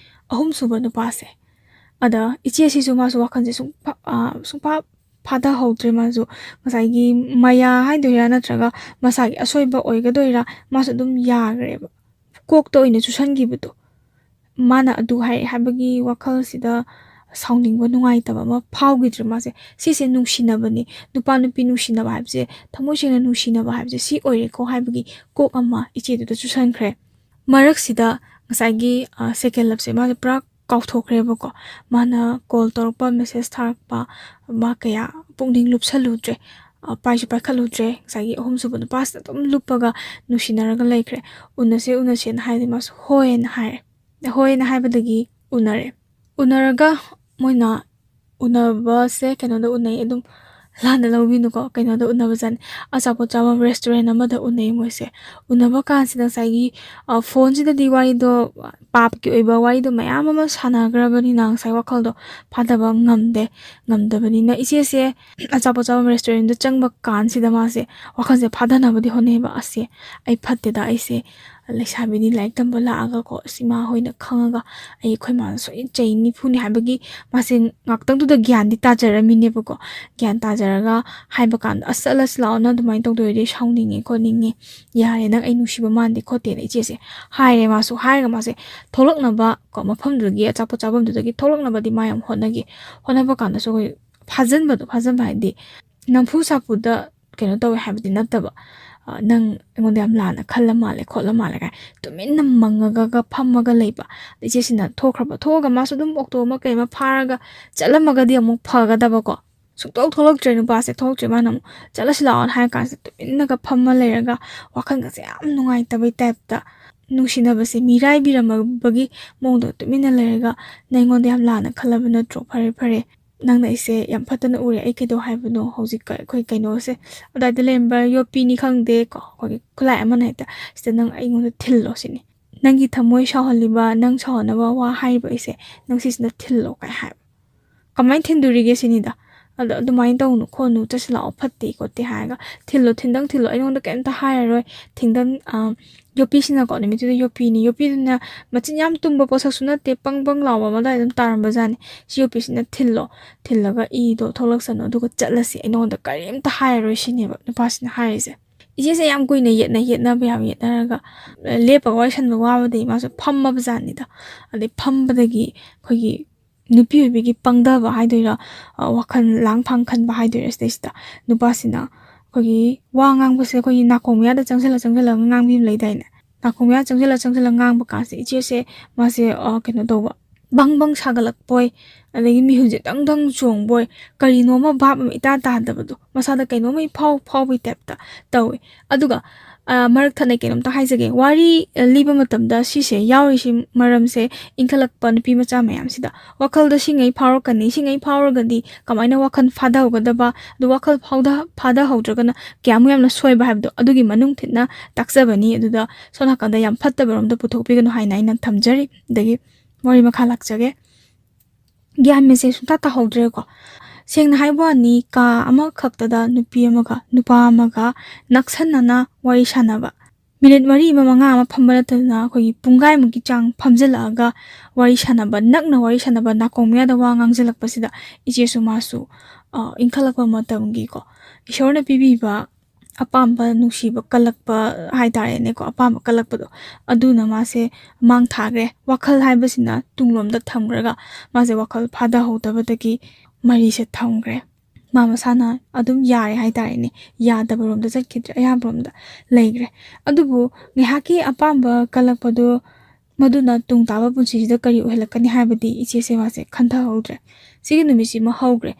ꯑꯍꯨꯝꯁꯨꯕ ꯅꯨꯄꯥꯁꯦ꯫ ꯑꯗ ꯏꯆꯦꯁꯤꯁꯨ ꯃꯥꯁꯨ ꯋꯥꯈꯜꯁꯦ ꯁꯨꯡꯐꯥ-, ꯑ, ꯁꯨꯡꯐꯥ ꯐꯥꯊꯍꯧꯗ꯭ꯔꯦ꯫ ꯃꯥꯁꯨ ꯉꯁꯥꯏꯒꯤ ꯃꯌꯥ ꯍꯥꯏꯗꯣꯏꯔꯥ ꯅꯠꯇ꯭ꯔꯒ ꯃꯁꯥꯒꯤ ꯑꯁꯣꯏꯕ ꯑꯣꯏꯒꯗꯣꯏꯔꯥ, ꯃꯥꯁꯨ ꯑꯗꯨꯝ ꯌꯥꯈ꯭ꯔꯦꯕ꯫ ꯀꯣꯛꯇ ꯑꯣꯏꯅ ꯆꯨꯁꯟꯈꯤꯕꯗꯣ, ꯃꯥꯅ ꯑꯗꯨ ꯍꯥꯏ ꯍꯥꯏꯕꯒꯤ ꯋꯥꯈꯜꯁꯤꯗ ꯁꯥꯎꯅꯤꯡꯕ, ꯅꯨꯡꯉꯥꯏꯇꯕ ꯑꯃ ꯐꯥꯎꯈꯤꯗ꯭ꯔꯦ ꯃꯥꯁꯦ꯫ ꯁꯤꯁꯦ ꯅꯨꯡꯁꯤꯅꯕꯅꯤ, ꯅꯨꯄꯥ ꯅꯨꯄꯤ ꯅꯨꯡꯁꯤꯅꯕ ꯍꯥꯏꯕꯁꯦ, ꯊꯃꯣꯏ ꯁꯦꯡꯅ ꯅꯨꯡꯁꯤꯅꯕ ꯍꯥꯏꯕꯁꯦ ꯁꯤ ꯑꯣꯏꯔꯦꯀꯣ ꯍꯥꯏꯕꯒꯤ ꯀꯣꯛ ꯑꯃ ꯏꯆꯦꯗꯨꯗ ꯆꯨꯁꯟꯈ꯭ꯔꯦ꯫ ꯃꯔꯛꯁꯤꯗ ꯉꯁꯥꯏꯒꯤ, ꯑ, ꯁꯦꯀꯦꯟ ꯂꯞꯁꯦ ꯃꯥꯁꯦ ꯄꯨꯔꯥ ꯀꯥꯎꯊꯣꯛꯈ꯭ꯔꯦꯕꯀꯣ꯫ ꯃꯥꯅ ꯀꯣꯜ ꯇꯧꯔꯛꯄ, ꯃꯦꯁꯦꯖ ꯊꯥꯔꯛꯄ, ꯃꯥ ꯀꯌꯥ ꯄꯨꯛꯅꯤꯡ ꯂꯨꯞꯁꯜꯂꯨꯗ꯭ꯔꯦ, ꯑ, ꯄꯥꯏꯁꯨ ꯄꯥꯏꯈꯠꯂꯨꯗ꯭ꯔꯦ꯫ ꯉꯁꯥꯏꯒꯤ ꯑꯍꯨꯝꯁꯨꯕ ꯅꯨꯄꯥꯁꯤꯗ ꯑꯗꯨꯝ ꯂꯨꯞꯄꯒ ꯅꯨꯡꯁꯤꯅꯔꯒ ꯂꯩꯈ꯭ꯔꯦ꯫ "ꯎꯅꯁꯦ, ꯎꯅꯁꯦꯅ" ꯍꯥꯏꯔꯗꯤ ꯃꯥꯁꯨ "ꯍꯣꯏꯅ" ꯍꯥꯏꯔꯦ꯫ "ꯍꯣꯏꯅ" ꯍꯥꯏꯕꯗꯒꯤ ꯎꯅꯔꯦ꯫ ꯎꯅꯔꯒ ꯃꯣꯏꯅ ꯎꯅꯕꯁꯦ ꯀꯩꯅꯣꯗ ꯎꯅꯩ, ꯑꯗꯨꯝ ꯂꯥꯟꯅ ꯂꯧꯕꯤꯅꯨꯀꯣ, ꯀꯩꯅꯣꯗ ꯎꯅꯕ ꯆꯠꯅꯤ, ꯑꯆꯥꯄꯣꯠ ꯆꯥꯐꯝ restaurant ꯑꯃꯗ ꯎꯅꯩ ꯃꯣꯏꯁꯦ꯫ ꯎꯅꯕ ꯀꯥꯟꯁꯤꯗ ꯉꯁꯥꯏꯒꯤ ꯐꯣꯟꯁꯤꯗꯗꯤ ꯋꯥꯔꯤꯗꯣ, ꯄꯥꯞꯀꯤ ꯑꯣꯏꯕ ꯋꯥꯔꯤꯗꯣ ꯃꯌꯥꯝ ꯑꯃ ꯁꯥꯟꯅꯈ꯭ꯔꯕꯅꯤꯅ ꯉꯁꯥꯏ ꯋꯥꯈꯜꯗꯣ ꯐꯥꯊꯕ ꯉꯝꯗꯦ꯫ ꯉꯝꯗꯕꯅꯤꯅ ꯏꯆꯦꯁꯦ ꯑꯆꯥꯄꯣꯠ ꯆꯥꯐꯝ restaurantꯗ ꯆꯪꯕ ꯀꯥꯟꯁꯤꯗ ꯃꯥꯁꯦ ꯋꯥꯈꯜꯁꯦ ꯐꯥꯊꯅꯕꯗꯤ ꯍꯣꯠꯅꯩꯕ꯫ "ꯑꯁꯦ, ꯑꯩ ꯐꯠꯇꯦꯗ, ꯑꯩꯁꯦ ꯂꯩꯁꯥꯕꯤꯅꯤ, ꯂꯥꯏꯔꯤꯛ ꯇꯝꯕ ꯂꯥꯛꯑꯒꯀꯣ, ꯑꯁ, ꯏꯃꯥ ꯍꯣꯏꯅ ꯈꯪꯉꯒ ꯑꯩ, ꯑꯩꯈꯣꯏ ꯃꯥꯅ ꯁꯣꯏꯗꯅ ꯆꯩꯅꯤ, ꯐꯨꯅꯤ" ꯍꯥꯏꯕꯒꯤ ꯃꯥꯁꯦ ꯉꯥꯛꯇꯪꯗꯨꯗ ꯒ꯭ꯌꯥꯟꯗꯤ ꯇꯥꯖꯔꯝꯃꯤꯅꯦꯕꯀꯣ꯫ ꯒ꯭ꯌꯥꯟ ꯇꯥꯖꯔꯒ ꯍꯥꯏꯕ ꯀꯥꯟꯗ, "ꯑꯁ, ꯆꯠꯂꯁꯤ ꯂꯥꯛꯑꯣ, ꯅꯪ ꯑꯗꯨꯃꯥꯏꯅ ꯇꯧꯗꯣꯏꯗꯤ ꯁꯥꯎꯅꯤꯡꯉꯦ ꯈꯣꯠꯅꯤꯡꯉꯦ, ꯌꯥꯔꯦ, ꯅꯪ ꯑꯩ ꯅꯨꯡꯁꯤꯕ ꯃꯥꯟꯗꯦ ꯈꯣꯠꯇꯦꯅ" ꯏꯆꯦꯁꯦ ꯍꯥꯏꯔꯦ꯫ ꯃꯥꯁꯨ ꯍꯥꯏꯔꯒ ꯃꯥꯁꯦ ꯊꯣꯛꯂꯛꯅꯕ ꯀꯣ, ꯃꯐꯝꯗꯨꯗꯒꯤ, ꯑꯆꯥꯄꯣꯠ ꯆꯥꯐꯝꯗꯨꯗꯒꯤ ꯊꯣꯛꯂꯛꯅꯕꯗꯤ ꯃꯥ ꯌꯥꯝ ꯍꯣꯠꯅꯈꯤ꯫ ꯍꯣꯠꯅꯕ ꯀꯥꯟꯗꯁꯨ ꯑꯩꯈꯣꯏ ꯐꯥꯖꯤꯟꯕꯗꯣ, ꯐꯥꯖꯤꯟꯕ ꯍꯥꯏꯗꯤ ꯅꯝꯐꯨ ꯁꯥꯐꯨꯗ ꯀꯩꯅꯣ ꯇꯧꯋꯦ ꯍꯥꯏꯕꯗꯤ ꯅꯠꯇꯕ, "ꯑ, ꯅꯪ ꯑꯩꯉꯣꯟꯗ ꯌꯥꯝ ꯂꯥꯟꯅ ꯈꯜꯂ ꯃꯥꯜꯂꯦ ꯈꯣꯠꯂ ꯃꯥꯜꯂꯦ" ꯀꯥꯏ ꯇꯨꯃꯤꯟꯅ ꯃꯪꯉꯒꯒ ꯐꯝꯃꯒ ꯂꯩꯕ꯫ ꯑꯗ ꯏꯆꯦꯁꯤꯅ ꯊꯣꯛꯈ꯭ꯔꯕ, ꯊꯣꯛꯑꯒ ꯃꯥꯁꯨ ꯑꯗꯨꯝ ꯑꯣꯛꯇꯣ ꯑꯃ ꯀꯩ ꯑꯃ ꯐꯥꯔꯒ ꯆꯠꯂꯝꯃꯒꯗꯤ ꯑꯃꯨꯛ ꯐꯒꯗꯕꯀꯣ꯫ ꯁꯨꯡꯊꯣꯛ ꯊꯣꯛꯂꯛꯇ꯭ꯔꯦ ꯅꯨꯄꯥꯁꯦ, ꯊꯣꯛꯂꯛꯇ꯭ꯔꯦ꯫ ꯃꯥꯅ ꯑꯃꯨꯛ "ꯆꯠꯂꯁꯤ ꯂꯥꯛꯑꯣꯅ" ꯍꯥꯏꯔ ꯀꯥꯟꯁꯤꯗ ꯇꯨꯃꯤꯟꯅꯒ ꯐꯝꯃ ꯂꯩꯔꯒ ꯋꯥꯈꯜꯒꯁꯦ ꯌꯥꯝ ꯅꯨꯡꯉꯥꯏꯇꯕꯩ ꯇꯥꯏꯞꯇ, ꯅꯨꯡꯁꯤꯅꯕꯁꯦ ꯃꯤꯔꯥꯏꯕꯤꯔꯝꯕꯒꯤ ꯃꯑꯣꯡꯗ ꯇꯨꯃꯤꯟꯅ ꯂꯩꯔꯒ, "ꯅꯪ ꯑꯩꯉꯣꯟꯗ ꯌꯥꯝ ꯂꯥꯟꯅ ꯈꯜꯂꯕ ꯅꯠꯇ꯭ꯔꯣ? ꯐꯔꯦ, ꯐꯔꯦ, ꯅꯪꯅ ꯑꯩꯁꯦ ꯌꯥꯝ ꯐꯠꯇꯅ ꯎꯔꯦ, ꯑꯩ ꯀꯩꯗꯧ ꯍꯥꯏꯕꯅꯣ? ꯍꯧꯖꯤꯛ ꯑꯩꯈꯣꯏ ꯀꯩꯅꯣꯁꯦ, ꯑꯗꯥꯏꯗ ꯂꯩꯔꯝꯕ ꯌꯣꯠꯄꯤꯅꯤ ꯈꯪꯗꯦ ꯀꯣ, ꯑꯩꯈꯣꯏꯒꯤ ꯈꯨꯠꯂꯥꯏ ꯑꯃꯅ ꯍꯦꯛꯇ ꯁꯤꯗ ꯅꯪ ꯑꯩꯉꯣꯟꯗ ꯊꯤꯜꯂꯣ ꯁꯤꯅꯤ꯫ ꯅꯪꯒꯤ ꯊꯃꯣꯏ ꯁꯥꯎꯍꯜꯂꯤꯕ, ꯅꯪ ꯁꯥꯎꯍꯟꯅꯕ ꯋꯥ ꯍꯥꯏꯔꯤꯕ ꯑꯩꯁꯦ ꯅꯪ ꯁꯤꯁꯤꯅ ꯊꯤꯜꯂꯣ" ꯀꯥꯏ ꯍꯥꯏꯕ꯫ ꯀꯃꯥꯏꯅ ꯊꯤꯟꯗꯣꯔꯤꯒꯦ ꯁꯤꯅꯤꯗ꯫ ꯑꯗꯣ "ꯑꯗꯨꯃꯥꯏꯅ ꯇꯧꯅꯨ ꯈꯣꯠꯅꯨ, ꯆꯠꯁꯤ ꯂꯥꯛꯑꯣ, ꯐꯠꯇꯦ ꯈꯣꯠꯇꯦ" ꯍꯥꯏꯔꯒ, "ꯊꯤꯜꯂꯣ, ꯊꯤꯟꯗꯪ ꯊꯤꯜꯂꯣ, ꯑꯩꯉꯣꯟꯗ ꯀꯩꯝꯇ ꯍꯥꯏꯔꯔꯣꯏ, ꯊꯤꯟꯗꯪ", ꯑ, ꯌꯣꯠꯄꯤꯁꯤꯅꯀꯣ, ꯅꯨꯃꯤꯠꯇꯨꯗ ꯌꯣꯠꯄꯤꯅꯤ, ꯌꯣꯠꯄꯤꯗꯨꯅ ꯃꯆꯤꯟ ꯌꯥꯝ ꯇꯨꯝꯕ ꯄꯣꯠꯁꯛꯁꯨ ꯅꯠꯇꯦ, ꯄꯪ ꯄꯪ ꯂꯥꯎꯕ ꯑꯃ ꯑꯗꯨꯋꯥꯏꯗ ꯑꯗꯨꯝ ꯇꯥꯔꯝꯕꯖꯥꯠꯅꯤ꯫ "ꯁꯤ ꯌꯣꯠꯄꯤꯁꯤꯅ ꯊꯤꯜꯂꯣ, ꯊꯤꯜꯂꯒ ꯏꯗꯣ ꯊꯣꯛꯂꯛꯁꯅꯨ, ꯑꯗꯨꯒ ꯆꯠꯂꯁꯤ, ꯑꯩ ꯅꯉꯣꯟꯗ ꯀꯔꯤꯝꯇ ꯍꯥꯏꯔꯔꯣꯏ" ꯁꯤꯅꯦꯕ ꯅꯨꯄꯥꯁꯤꯅ ꯍꯥꯏꯔꯤꯁꯦ꯫ ꯏꯆꯦꯁꯦ ꯌꯥꯝ ꯀꯨꯏꯅ ꯌꯦꯠꯅ ꯌꯦꯠꯅꯕ ꯌꯥꯝ ꯌꯦꯠꯅꯔꯒ, ꯂꯦꯞꯄꯒ ꯋꯥꯔꯤ ꯁꯥꯟꯅꯕ ꯋꯥꯕꯗꯒꯤ ꯃꯥꯁꯨ ꯐꯝꯃꯕ ꯖꯥꯠꯅꯤꯗ꯫ ꯑꯗꯩ ꯐꯝꯕꯗꯒꯤ ꯑꯩꯈꯣꯏꯒꯤ ꯅꯨꯄꯤ ꯑꯣꯏꯕꯤꯒꯤ ꯄꯪꯊꯕ ꯍꯥꯏꯗꯣꯏꯔꯥ, ꯑ, ꯋꯥꯈꯜ ꯂꯥꯡ ꯐꯥꯡ ꯈꯟꯕ ꯍꯥꯏꯗꯣꯏꯔꯥ, ꯁꯤꯗꯩꯁꯤꯗ ꯅꯨꯄꯥꯁꯤꯅ ꯑꯩꯈꯣꯏꯒꯤ ꯋꯥ ꯉꯥꯡꯕꯁꯦ ꯑꯩꯈꯣꯏꯒꯤ ꯅꯥꯀꯣꯡ ꯃꯌꯥꯗ ꯆꯪꯁꯤꯜꯂ ꯆꯪꯁꯤꯜꯂꯒ ꯉꯥꯡꯕꯤ ꯑꯃ ꯂꯩꯗꯥꯏꯅꯦ? ꯅꯥꯀꯣꯡ ꯃꯌꯥ ꯆꯪꯁꯤꯜꯂ ꯆꯪꯁꯤꯜꯂ ꯉꯥꯡꯕ ꯀꯥꯟꯁꯦ ꯏꯆꯦꯁꯦ, ꯃꯥꯁꯦ, ꯑ, ꯀꯩꯅꯣ ꯇꯧꯕ, ꯕꯪ ꯕꯪ ꯁꯥꯒꯠꯂꯛꯄꯣꯏ, ꯑꯗꯒꯤ ꯃꯤꯍꯨꯟꯁꯦ ꯗꯪ ꯗꯪ ꯆꯣꯡꯕꯣꯏ, ꯀꯔꯤꯅꯣꯃ ꯚꯥꯞ ꯑꯃ ꯏꯇꯥ ꯇꯥꯗꯕꯗꯣ, ꯃꯁꯥꯗ ꯀꯩꯅꯣꯝꯃ ꯏꯐꯥꯎ ꯐꯥꯎꯕꯒꯤ ꯇꯥꯏꯞꯇ ꯇꯧꯋꯦ꯫ ꯑꯗꯨꯒ ꯃꯔꯛ ꯊꯠꯅ ꯀꯩꯅꯣꯝꯇ ꯍꯥꯏꯖꯒꯦ꯫ ꯋꯥꯔꯤ ꯂꯤꯕ ꯃꯇꯝꯗ ꯁꯤꯁꯦ ꯌꯥꯎꯔꯤꯁꯤ ꯃꯔꯝꯁꯦ, ꯏꯟꯈꯠꯂꯛꯄ ꯅꯨꯄꯤ ꯃꯆꯥ ꯃꯌꯥꯝꯁꯤꯗ ꯋꯥꯈꯜꯗ ꯁꯤꯉꯩ ꯐꯥꯎꯔꯛꯀꯅꯤ, ꯁꯤꯉꯩ ꯐꯥꯎꯔꯒꯗꯤ ꯀꯃꯥꯏꯅ ꯋꯥꯈꯜ ꯐꯥꯗꯍꯧꯒꯗꯕ, ꯑꯗꯨ ꯋꯥꯈꯜ ꯐꯥꯎꯗ ꯐꯥꯗꯍꯧꯗ꯭ꯔꯒꯅ ꯀꯌꯥꯃꯨꯛ ꯌꯥꯝꯅ ꯁꯣꯏꯕ ꯍꯥꯏꯕꯗꯣ ꯑꯗꯨꯒꯤ ꯃꯅꯨꯡ ꯊꯤꯟꯅ ꯇꯥꯛꯆꯕꯅꯤ꯫ ꯑꯗꯨꯗ ꯁꯣꯝ ꯅꯥꯀꯟꯗ ꯌꯥꯝ ꯐꯠꯇꯕꯔꯣꯝꯗ ꯄꯨꯊꯣꯛꯄꯤꯒꯅꯨ ꯍꯥꯏꯅ ꯑꯩꯅ ꯊꯝꯖꯔꯤ꯫ ꯑꯗꯒꯤ ꯋꯥꯔꯤ ꯃꯈꯥ ꯂꯥꯛꯆꯒꯦ꯫ ꯒ꯭ꯌꯥꯟ ꯃꯦꯟꯁꯦ ꯁꯨꯡꯇꯥ ꯇꯥꯍꯧꯗ꯭ꯔꯦꯀꯣ꯫ ꯁꯦꯡꯅ ꯍꯥꯏꯕ ꯋꯥꯅꯤ, ꯀꯥ ꯑꯃꯈꯛꯇꯗ ꯅꯨꯄꯤ ꯑꯃꯒ ꯅꯨꯄꯥ ꯑꯃꯒ ꯅꯛꯁꯟꯅꯅ ꯋꯥꯔꯤ ꯁꯥꯟꯅꯕ, ꯃꯤꯅꯤꯠ ꯃꯔꯤ ꯑꯃ, ꯃꯉꯥ ꯑꯃ ꯐꯝꯕ ꯅꯠꯇꯅ ꯑꯩꯈꯣꯏꯒꯤ ꯄꯨꯡꯈꯥꯏꯃꯨꯛꯀꯤ ꯆꯥꯡ ꯐꯝꯖꯤꯜꯂꯛꯑꯒ ꯋꯥꯔꯤ ꯁꯥꯟꯅꯕ, ꯅꯛꯅ ꯋꯥꯔꯤ ꯁꯥꯟꯅꯕ, ꯅꯥꯀꯣꯡ ꯃꯌꯥꯗ ꯋꯥ ꯉꯥꯡꯁꯤꯜꯂꯛꯄꯁꯤꯗ ꯏꯆꯦꯁꯨ ꯃꯥꯁꯨ ꯏꯟꯈꯠꯂꯛꯄ ꯃꯇꯝꯒꯤꯀꯣ, ꯏꯁꯣꯔꯅ ꯄꯤꯕꯤꯕ ꯑꯄꯥꯝꯕ ꯅꯨꯡꯁꯤꯕ ꯀꯜꯂꯛꯄ ꯍꯥꯏꯇꯥꯔꯦꯅꯦꯀꯣ, ꯑꯄꯥꯝꯕ ꯀꯜꯂꯛꯄꯗꯣ, ꯑꯗꯨꯅ ꯃꯥꯁꯦ ꯃꯥꯡ ꯊꯥꯈ꯭ꯔꯦ꯫ ꯋꯥꯈꯜ ꯍꯥꯏꯕꯁꯤꯅ ꯇꯨꯡꯂꯣꯝꯗ ꯊꯝꯈ꯭ꯔꯒ ꯃꯥꯁꯦ ꯋꯥꯈꯜ ꯐꯥꯗꯍꯧꯗꯕꯗꯒꯤ ꯃꯔꯤꯁꯦ ꯊꯝꯈ꯭ꯔꯦ꯫ ꯃꯥ ꯃꯁꯥꯅ ꯑꯗꯨꯝ ꯌꯥꯔꯦ ꯍꯥꯏꯇꯥꯔꯦꯅꯦ, ꯌꯥꯗꯕꯔꯣꯝꯗ ꯆꯠꯈꯤꯗ꯭ꯔꯦ, ꯑꯌꯥꯕꯔꯣꯝꯗ ꯂꯩꯈ꯭ꯔꯦ꯫ ꯑꯗꯨꯕꯨ ꯉꯥꯏꯍꯥꯛꯀꯤ ꯑꯄꯥꯝꯕ ꯀꯜꯂꯛꯄꯗꯣ, ꯃꯗꯨꯅ ꯇꯨꯡ ꯇꯥꯕ ꯄꯨꯟꯁꯤꯁꯤꯗ ꯀꯔꯤ ꯑꯣꯏꯍꯜꯂꯛꯀꯅꯤ ꯍꯥꯏꯕꯗꯤ ꯏꯆꯦꯁꯦ ꯃꯥꯁꯦ ꯈꯟꯊꯍꯧꯗ꯭ꯔꯦ꯫ ꯁꯤꯒꯤ ꯅꯨꯃꯤꯠꯁꯤꯃ ꯍꯧꯈ꯭ꯔꯦ꯫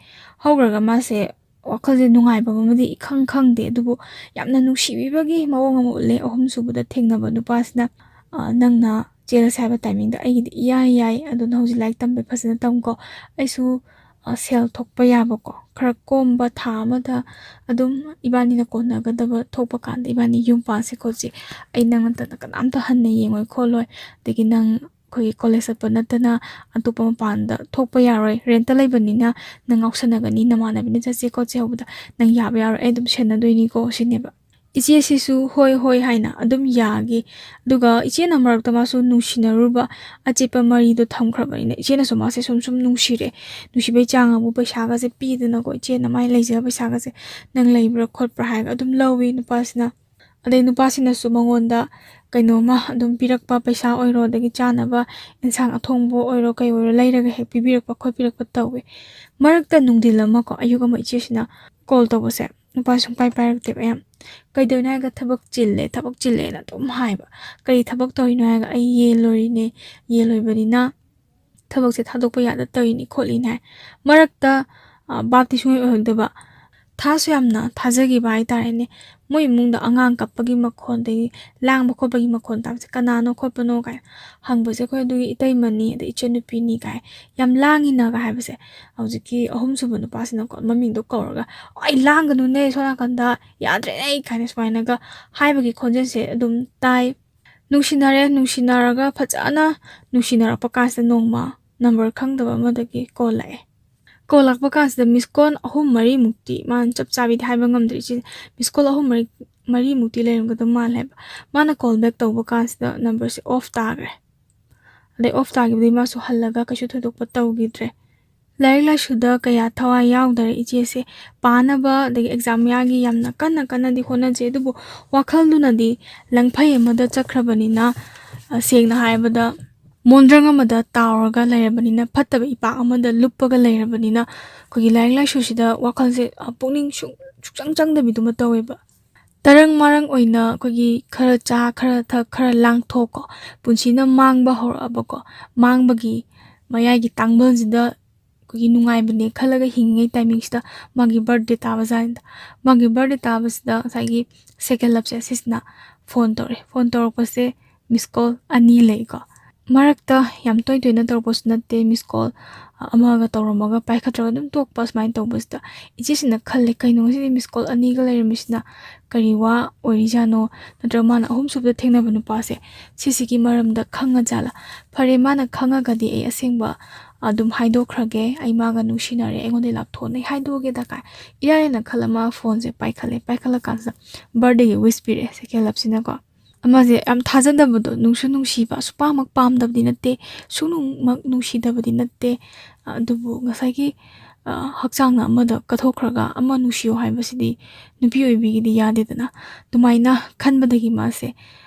ꯍꯧꯈ꯭ꯔꯒ ꯃꯥꯁꯦ ꯋꯥꯈꯜꯁꯦ ꯅꯨꯡꯉꯥꯏꯕ ꯑꯃꯗꯤ ꯏꯈꯪ ꯈꯪꯗꯦ, ꯑꯗꯨꯕꯨ ꯌꯥꯝꯅ ꯅꯨꯡꯁꯤꯕꯤꯕꯒꯤ ꯃꯑꯣꯡ ꯑꯃ ꯎꯠꯂꯦ꯫ ꯑꯍꯨꯝꯁꯨꯕꯗ ꯊꯦꯡꯅꯕ ꯅꯨꯄꯥꯁꯤꯅ, "ꯑ, ꯅꯪꯅ ꯆꯦꯜꯂꯁꯦ ꯍꯥꯏꯕ ꯇꯥꯏꯃꯤꯡꯗ ꯑꯩꯒꯤꯗꯤ ꯏꯌꯥ ꯌꯥꯏ, ꯑꯗꯨꯅ ꯍꯧꯖꯤꯛ ꯂꯥꯏꯔꯤꯛ ꯇꯝꯕ ꯐꯖꯅ ꯇꯝꯀꯣ, ꯑꯩꯁꯨ, ꯑ, ꯁꯦꯜ ꯊꯣꯛꯄ ꯌꯥꯕꯀꯣ, ꯈꯔ ꯀꯣꯝꯕ, ꯊꯥ ꯑꯃꯗ ꯑꯗꯨꯝ ꯏꯕꯥꯅꯤꯅ ꯀꯣꯟꯅꯒꯗꯕ ꯊꯣꯛꯄ ꯀꯥꯟꯗ ꯏꯕꯥꯅꯤ ꯌꯨꯝ ꯄꯥꯟꯁꯦ ꯈꯣꯠꯁꯦ, ꯑꯩ ꯅꯪ ꯅꯠꯇꯅ ꯀꯅꯥꯝꯇ ꯍꯟꯅ ꯌꯦꯡꯉꯣꯏ ꯈꯣꯠꯂꯣꯏ, ꯑꯗꯒꯤ ꯅꯪ ꯑꯩꯈꯣꯏꯒꯤ ꯀꯣꯂꯦꯖ ꯆꯠꯄ ꯅꯠꯇꯅ ꯑꯇꯣꯞꯄ ꯃꯄꯥꯟꯗ ꯊꯣꯛꯄ ꯌꯥꯔꯣꯏ, ꯔꯦꯟꯠꯇ ꯂꯩꯕꯅꯤꯅ ꯅꯪ ꯉꯥꯎꯁꯟꯅꯒꯅꯤ, ꯅꯃꯥꯟꯅꯕꯤꯅ ꯆꯠꯁꯦ ꯈꯣꯠꯁꯦ ꯍꯧꯕꯗ ꯅꯪ ꯌꯥꯕ ꯌꯥꯔꯣꯏ, ꯑꯩ ꯑꯗꯨꯝ ꯁꯦꯟꯅꯗꯣꯏꯅꯤꯀꯣ" ꯁꯤꯅꯦꯕ꯫ ꯏꯆꯦꯁꯤꯁꯨ "ꯍꯣꯏ, ꯍꯣꯏ" ꯍꯥꯏꯅ ꯑꯗꯨꯝ ꯌꯥꯒꯤ꯫ ꯑꯗꯨꯒ ꯏꯆꯦꯅ ꯃꯔꯛꯇ ꯃꯥꯁꯨ ꯅꯨꯡꯁꯤꯅꯔꯨꯕ ꯑꯆꯦꯠꯄ ꯃꯔꯤꯗꯣ ꯊꯝꯈ꯭ꯔꯕꯅꯤꯅ ꯏꯆꯦꯅꯁꯨ ꯃꯥꯁꯦ ꯁꯨꯝ ꯁꯨꯝ ꯅꯨꯡꯁꯤꯔꯦ꯫ ꯅꯨꯡꯁꯤꯕꯩ ꯆꯥꯡ ꯑꯃꯨꯛ ꯄꯩꯁꯥꯒꯁꯦ ꯄꯤꯗꯅꯀꯣ, "ꯏꯆꯦꯅ ꯃꯥꯏ ꯂꯩꯖꯕ ꯄꯩꯁꯥꯒꯁꯦ ꯅꯪ ꯂꯩꯕ꯭ꯔꯥ ꯈꯣꯠꯄ꯭ꯔꯥ?" ꯍꯥꯏꯔꯒ ꯑꯗꯨꯝ ꯂꯧꯋꯤ ꯅꯨꯄꯥꯁꯤꯅ꯫ ꯑꯗꯩ ꯅꯨꯄꯥꯁꯤꯅꯁꯨ ꯃꯉꯣꯟꯗ ꯀꯩꯅꯣꯝꯃ ꯑꯗꯨꯝ ꯄꯤꯔꯛꯄ, ꯄꯩꯁꯥ ꯑꯣꯏꯔꯣ, ꯑꯗꯒꯤ ꯆꯥꯅꯕ ꯑꯦꯟꯁꯥꯡ ꯑꯊꯣꯡꯕ ꯑꯣꯏꯔꯣ, ꯀꯩ ꯑꯣꯏꯔꯣ, ꯂꯩꯔꯒ ꯍꯦꯛ ꯄꯤꯕꯤꯔꯛꯄ ꯈꯣꯠꯄꯤꯔꯛꯄ ꯇꯧꯋꯦ꯫ ꯃꯔꯛꯇ ꯅꯨꯡꯊꯤꯜ ꯑꯃꯀꯣ, ꯑꯌꯨꯛ ꯑꯃ ꯏꯆꯦꯁꯤꯅ ꯀꯣꯜ ꯇꯧꯕꯁꯦ ꯅꯨꯄꯥ ꯁꯨꯡꯄꯥꯏ ꯄꯥꯏꯔꯛꯇꯦꯕ꯫ ꯌꯥꯝ "ꯀꯩꯗꯧꯔꯤꯅꯣ?" ꯍꯥꯏꯔꯒ "ꯊꯕꯛ ꯆꯤꯜꯂꯦ, ꯊꯕꯛ ꯆꯤꯜꯂꯦꯅ" ꯑꯗꯨꯝ ꯍꯥꯏꯕ꯫ "ꯀꯔꯤ ꯊꯕꯛ ꯇꯧꯔꯤꯅꯣ?" ꯍꯥꯏꯔꯒ "ꯑꯩ ꯌꯦꯟ ꯂꯣꯏꯔꯤꯅꯦ, ꯌꯦꯟ ꯂꯣꯏꯕꯅꯤꯅ ꯊꯕꯛꯁꯦ ꯊꯥꯗꯣꯛꯄ ꯌꯥꯗ ꯇꯧꯔꯤꯅꯤ ꯈꯣꯠꯂꯤꯅꯤ" ꯍꯥꯏ꯫ ꯃꯔꯛꯇ, ꯑ, ꯚꯥꯞꯇꯤ ꯁꯨꯡꯑꯣꯏ ꯑꯣꯏꯍꯧꯗꯕ꯫ ꯊꯥꯁꯨ ꯌꯥꯝꯅ ꯊꯥꯖꯈꯤꯕ ꯍꯥꯏꯇꯥꯔꯦꯅꯦ꯫ ꯃꯣꯏ ꯏꯃꯨꯡꯗ ꯑꯉꯥꯡ ꯀꯞꯄꯒꯤ ꯃꯈꯣꯟ, ꯑꯗꯒꯤ ꯂꯥꯡꯕ ꯈꯣꯠꯄꯒꯤ ꯃꯈꯣꯟ ꯇꯥꯕꯁꯦ ꯀꯅꯥꯅꯣ ꯈꯣꯠꯄꯅꯣ ꯀꯥꯏꯅ ꯍꯪꯕꯁꯦ, ꯑꯩꯈꯣꯏ ꯑꯗꯨꯒꯤ ꯏꯇꯩꯃꯅꯤ, ꯑꯗꯩ ꯏꯆꯟꯅꯨꯄꯤꯅꯤ ꯀꯥꯏ, ꯌꯥꯝ ꯂꯥꯡꯉꯤꯅꯒ ꯍꯥꯏꯕꯁꯦ, ꯍꯧꯖꯤꯛꯀꯤ ꯑꯍꯨꯝꯁꯨꯕ ꯅꯨꯄꯥꯁꯤꯅꯀꯣ ꯃꯃꯤꯡꯗꯣ ꯀꯧꯔꯒ, "ꯑꯩ ꯂꯥꯡꯒꯅꯨꯅꯦ, ꯁꯣꯝ ꯅꯥꯀꯟꯗ ꯌꯥꯗ꯭ꯔꯦꯅꯦ" ꯀꯥꯏꯅ ꯁꯨꯃꯥꯏꯅꯒ ꯍꯥꯏꯕꯒꯤ ꯈꯣꯟꯖꯦꯜꯁꯦ ꯑꯗꯨꯝ ꯇꯥꯏ꯫ ꯅꯨꯡꯁꯤꯅꯔꯦ, ꯅꯨꯡꯁꯤꯅꯔꯒ ꯐꯖꯅ ꯅꯨꯡꯁꯤꯅꯔꯛꯄ ꯀꯥꯟꯁꯤꯗ ꯅꯣꯡꯃ ꯅꯝꯕꯔ ꯈꯪꯗꯕ ꯑꯃꯗꯒꯤ ꯀꯣꯜ ꯂꯥꯛꯑꯦ꯫ ꯀꯣꯜ ꯂꯥꯛꯄ ꯀꯥꯟꯁꯤꯗ ꯃꯤꯁ ꯀꯣꯜ ꯑꯍꯨꯝ ꯃꯔꯤꯃꯨꯛꯇꯤ, ꯃꯥꯅ ꯆꯞ ꯆꯥꯕꯤꯗꯤ ꯍꯥꯏꯕ ꯉꯝꯗ꯭ꯔꯤ ꯏꯆꯦ, ꯃꯤꯁ ꯀꯣꯜ ꯑꯍꯨꯝ ꯃꯔꯤ, ꯃꯔꯤꯃꯨꯛꯇꯤ ꯂꯩꯔꯝꯒꯗꯕ ꯃꯥꯜꯂꯦ ꯍꯥꯏꯕ꯫ ꯃꯥꯅ ꯀꯣꯜ ꯕꯦꯛ ꯇꯧꯕ ꯀꯥꯟꯁꯤꯗ ꯅꯝꯕꯔꯁꯦ ꯑꯣꯐ ꯇꯥꯈ꯭ꯔꯦ꯫ ꯑꯗꯩ ꯑꯣꯐ ꯇꯥꯈꯤꯕꯗꯒꯤ ꯃꯥꯁꯨ ꯍꯜꯂꯒ ꯀꯩꯁꯨ ꯊꯣꯏꯗꯣꯛꯄ ꯇꯧꯈꯤꯗ꯭ꯔꯦ꯫ ꯂꯥꯏꯔꯤꯛ ꯂꯥꯏꯁꯨꯗ ꯀꯌꯥ ꯊꯋꯥꯏ ꯌꯥꯎꯗꯔꯦ ꯏꯆꯦꯁꯦ꯫ ꯄꯥꯅꯕ ꯑꯗꯒꯤ ꯑꯦꯛꯖꯥꯝ ꯃꯌꯥꯒꯤ ꯌꯥꯝꯅ ꯀꯟꯅ ꯀꯟꯅꯗꯤ ꯍꯣꯠꯅꯖꯩ, ꯑꯗꯨꯕꯨ ꯋꯥꯈꯜꯗꯨꯅꯗꯤ ꯂꯪꯐꯩ ꯑꯃꯗ ꯆꯠꯈ꯭ꯔꯕꯅꯤꯅ, ꯑ, ꯁꯦꯡꯅ ꯍꯥꯏꯔꯕꯗ ꯃꯣꯟꯗ꯭ꯔꯪ ꯑꯃꯗ ꯇꯥꯎꯔꯒ ꯂꯩꯔꯕꯅꯤꯅ, ꯐꯠꯇꯕ ꯏꯄꯥꯛ ꯑꯃꯗ ꯂꯨꯞꯄꯒ ꯂꯩꯔꯕꯅꯤꯅ, ꯑꯩꯈꯣꯏꯒꯤ ꯂꯥꯏꯔꯤꯛ ꯂꯥꯏꯁꯨꯁꯤꯗ ꯋꯥꯈꯜꯁꯦ, ꯑ, ꯄꯨꯛꯅꯤꯡ ꯁꯨꯡ-, ꯁꯨꯡꯆꯪ ꯆꯪꯗꯕꯤꯗꯨꯃ ꯇꯧꯋꯦꯕ꯫ ꯇꯔꯪ ꯃꯔꯪ ꯑꯣꯏꯅ ꯑꯩꯈꯣꯏꯒꯤ ꯈꯔ ꯆꯥ, ꯈꯔ ꯊꯛ, ꯈꯔ ꯂꯥꯡꯊꯣꯛꯀꯣ, ꯄꯨꯟꯁꯤꯅ ꯃꯥꯡꯕ ꯍꯧꯔꯛꯑꯕꯀꯣ, ꯃꯥꯡꯕꯒꯤ ꯃꯌꯥꯏꯒꯤ ꯇꯥꯡꯕꯜꯁꯤꯗ ꯑꯩꯈꯣꯏꯒꯤ ꯅꯨꯡꯉꯥꯏꯕꯅꯦ ꯈꯜꯂꯒ ꯍꯤꯡꯉꯤꯉꯩ ꯇꯥꯏꯃꯤꯡꯁꯤꯗ ꯃꯥꯒꯤ ꯕꯥꯔꯗꯦ ꯇꯥꯕꯖꯥꯠꯅꯤꯗ꯫ ꯃꯥꯒꯤ ꯕꯥꯔꯗꯦ ꯇꯥꯕꯁꯤꯗ ꯉꯁꯥꯏꯒꯤ ꯁꯦꯀꯦꯟ ꯂꯞꯁꯦ ꯁꯤꯁꯤꯅ ꯐꯣꯟ ꯇꯧꯔꯛꯑꯦ꯫ ꯐꯣꯟ ꯇꯧꯔꯛꯄꯁꯦ ꯃꯤꯁ ꯀꯣꯜ ꯑꯅꯤ ꯂꯩꯀꯣ꯫ ꯃꯔꯛꯇ ꯌꯥꯝ ꯇꯣꯏ ꯇꯣꯏꯅ ꯇꯧꯔꯛꯄꯁꯨ ꯅꯠꯇꯦ, ꯃꯤꯁ ꯀꯣꯜ ꯑꯃꯒ ꯇꯧꯔꯝꯃꯒ ꯄꯥꯏꯈꯠꯇ꯭ꯔꯒ ꯑꯗꯨꯝ ꯇꯣꯛꯄ, ꯁꯨꯃꯥꯏꯅ ꯇꯧꯕꯁꯤꯗ ꯏꯆꯦꯁꯤꯅ ꯈꯜꯂꯦ, "ꯀꯩꯅꯣ ꯉꯁꯤꯗꯤ ꯃꯤꯁ ꯀꯣꯜ ꯑꯅꯤꯒ ꯂꯩꯔꯝꯃꯤꯁꯤꯅ ꯀꯔꯤ ꯋꯥ ꯑꯣꯏꯔꯤꯖꯥꯠꯅꯣ? ꯅꯠꯇ꯭ꯔꯒ ꯃꯥꯅ ꯑꯍꯨꯝꯁꯨꯕꯗ ꯊꯦꯡꯅꯕ ꯅꯨꯄꯥꯁꯦ ꯁꯤꯁꯤꯒꯤ ꯃꯔꯝꯗ ꯈꯪꯉꯖꯥꯠꯂꯥ? ꯐꯔꯦ, ꯃꯥꯅ ꯈꯪꯉꯒꯗꯤ ꯑꯩ ꯑꯁꯦꯡꯕ ꯑꯗꯨꯝ ꯍꯥꯏꯗꯣꯛꯈ꯭ꯔꯒꯦ, ꯑꯩ ꯃꯥꯒ ꯅꯨꯡꯁꯤꯅꯔꯦ, ꯑꯩꯉꯣꯟꯗꯒꯤ ꯂꯥꯞꯊꯣꯛꯅ ꯑꯩ ꯍꯥꯏꯗꯣꯛꯑꯒꯦꯗ" ꯀꯥꯏ ꯏꯔꯥꯏ ꯂꯥꯏꯅ ꯈꯜꯂ ꯃꯥ ꯐꯣꯟꯁꯦ ꯄꯥꯏꯈꯠꯂꯦ꯫ ꯄꯥꯏꯈꯠꯂꯀꯥꯟꯁꯤꯗ ꯕꯥꯔꯗꯦꯒꯤ ꯋꯤꯁ ꯄꯤꯔꯛꯑꯦ ꯁꯦꯀꯦꯟ ꯂꯞꯁꯤꯅꯀꯣ꯫ ꯑꯃꯁꯦ ꯌꯥꯝ ꯊꯥꯖꯗꯕꯗꯣ, ꯅꯨꯡꯁꯨ ꯅꯨꯡꯁꯤꯕ, ꯁꯨꯄꯥꯃꯛ ꯄꯥꯝꯗꯕꯗꯤ ꯅꯠꯇꯦ, ꯁꯨꯡꯅꯨꯡꯃꯛ ꯅꯨꯡꯁꯤꯗꯕꯗꯤ ꯅꯠꯇꯦ, ꯑꯗꯨꯕꯨ ꯉꯁꯥꯏꯒꯤ, ꯑ, ꯍꯛꯆꯥꯡꯅ ꯑꯃꯗ ꯀꯠꯊꯣꯛꯈ꯭ꯔꯒ ꯑꯃ ꯅꯨꯡꯁꯤꯌꯣ ꯍꯥꯏꯕꯁꯤꯗꯤ ꯅꯨꯄꯤ ꯑꯣꯏꯕꯤꯒꯤꯗꯤ ꯌꯥꯗꯦꯗꯅ꯫ ꯑꯗꯨꯃꯥꯏꯅ ꯈꯟꯕꯗꯒꯤ ꯃꯥꯁꯦ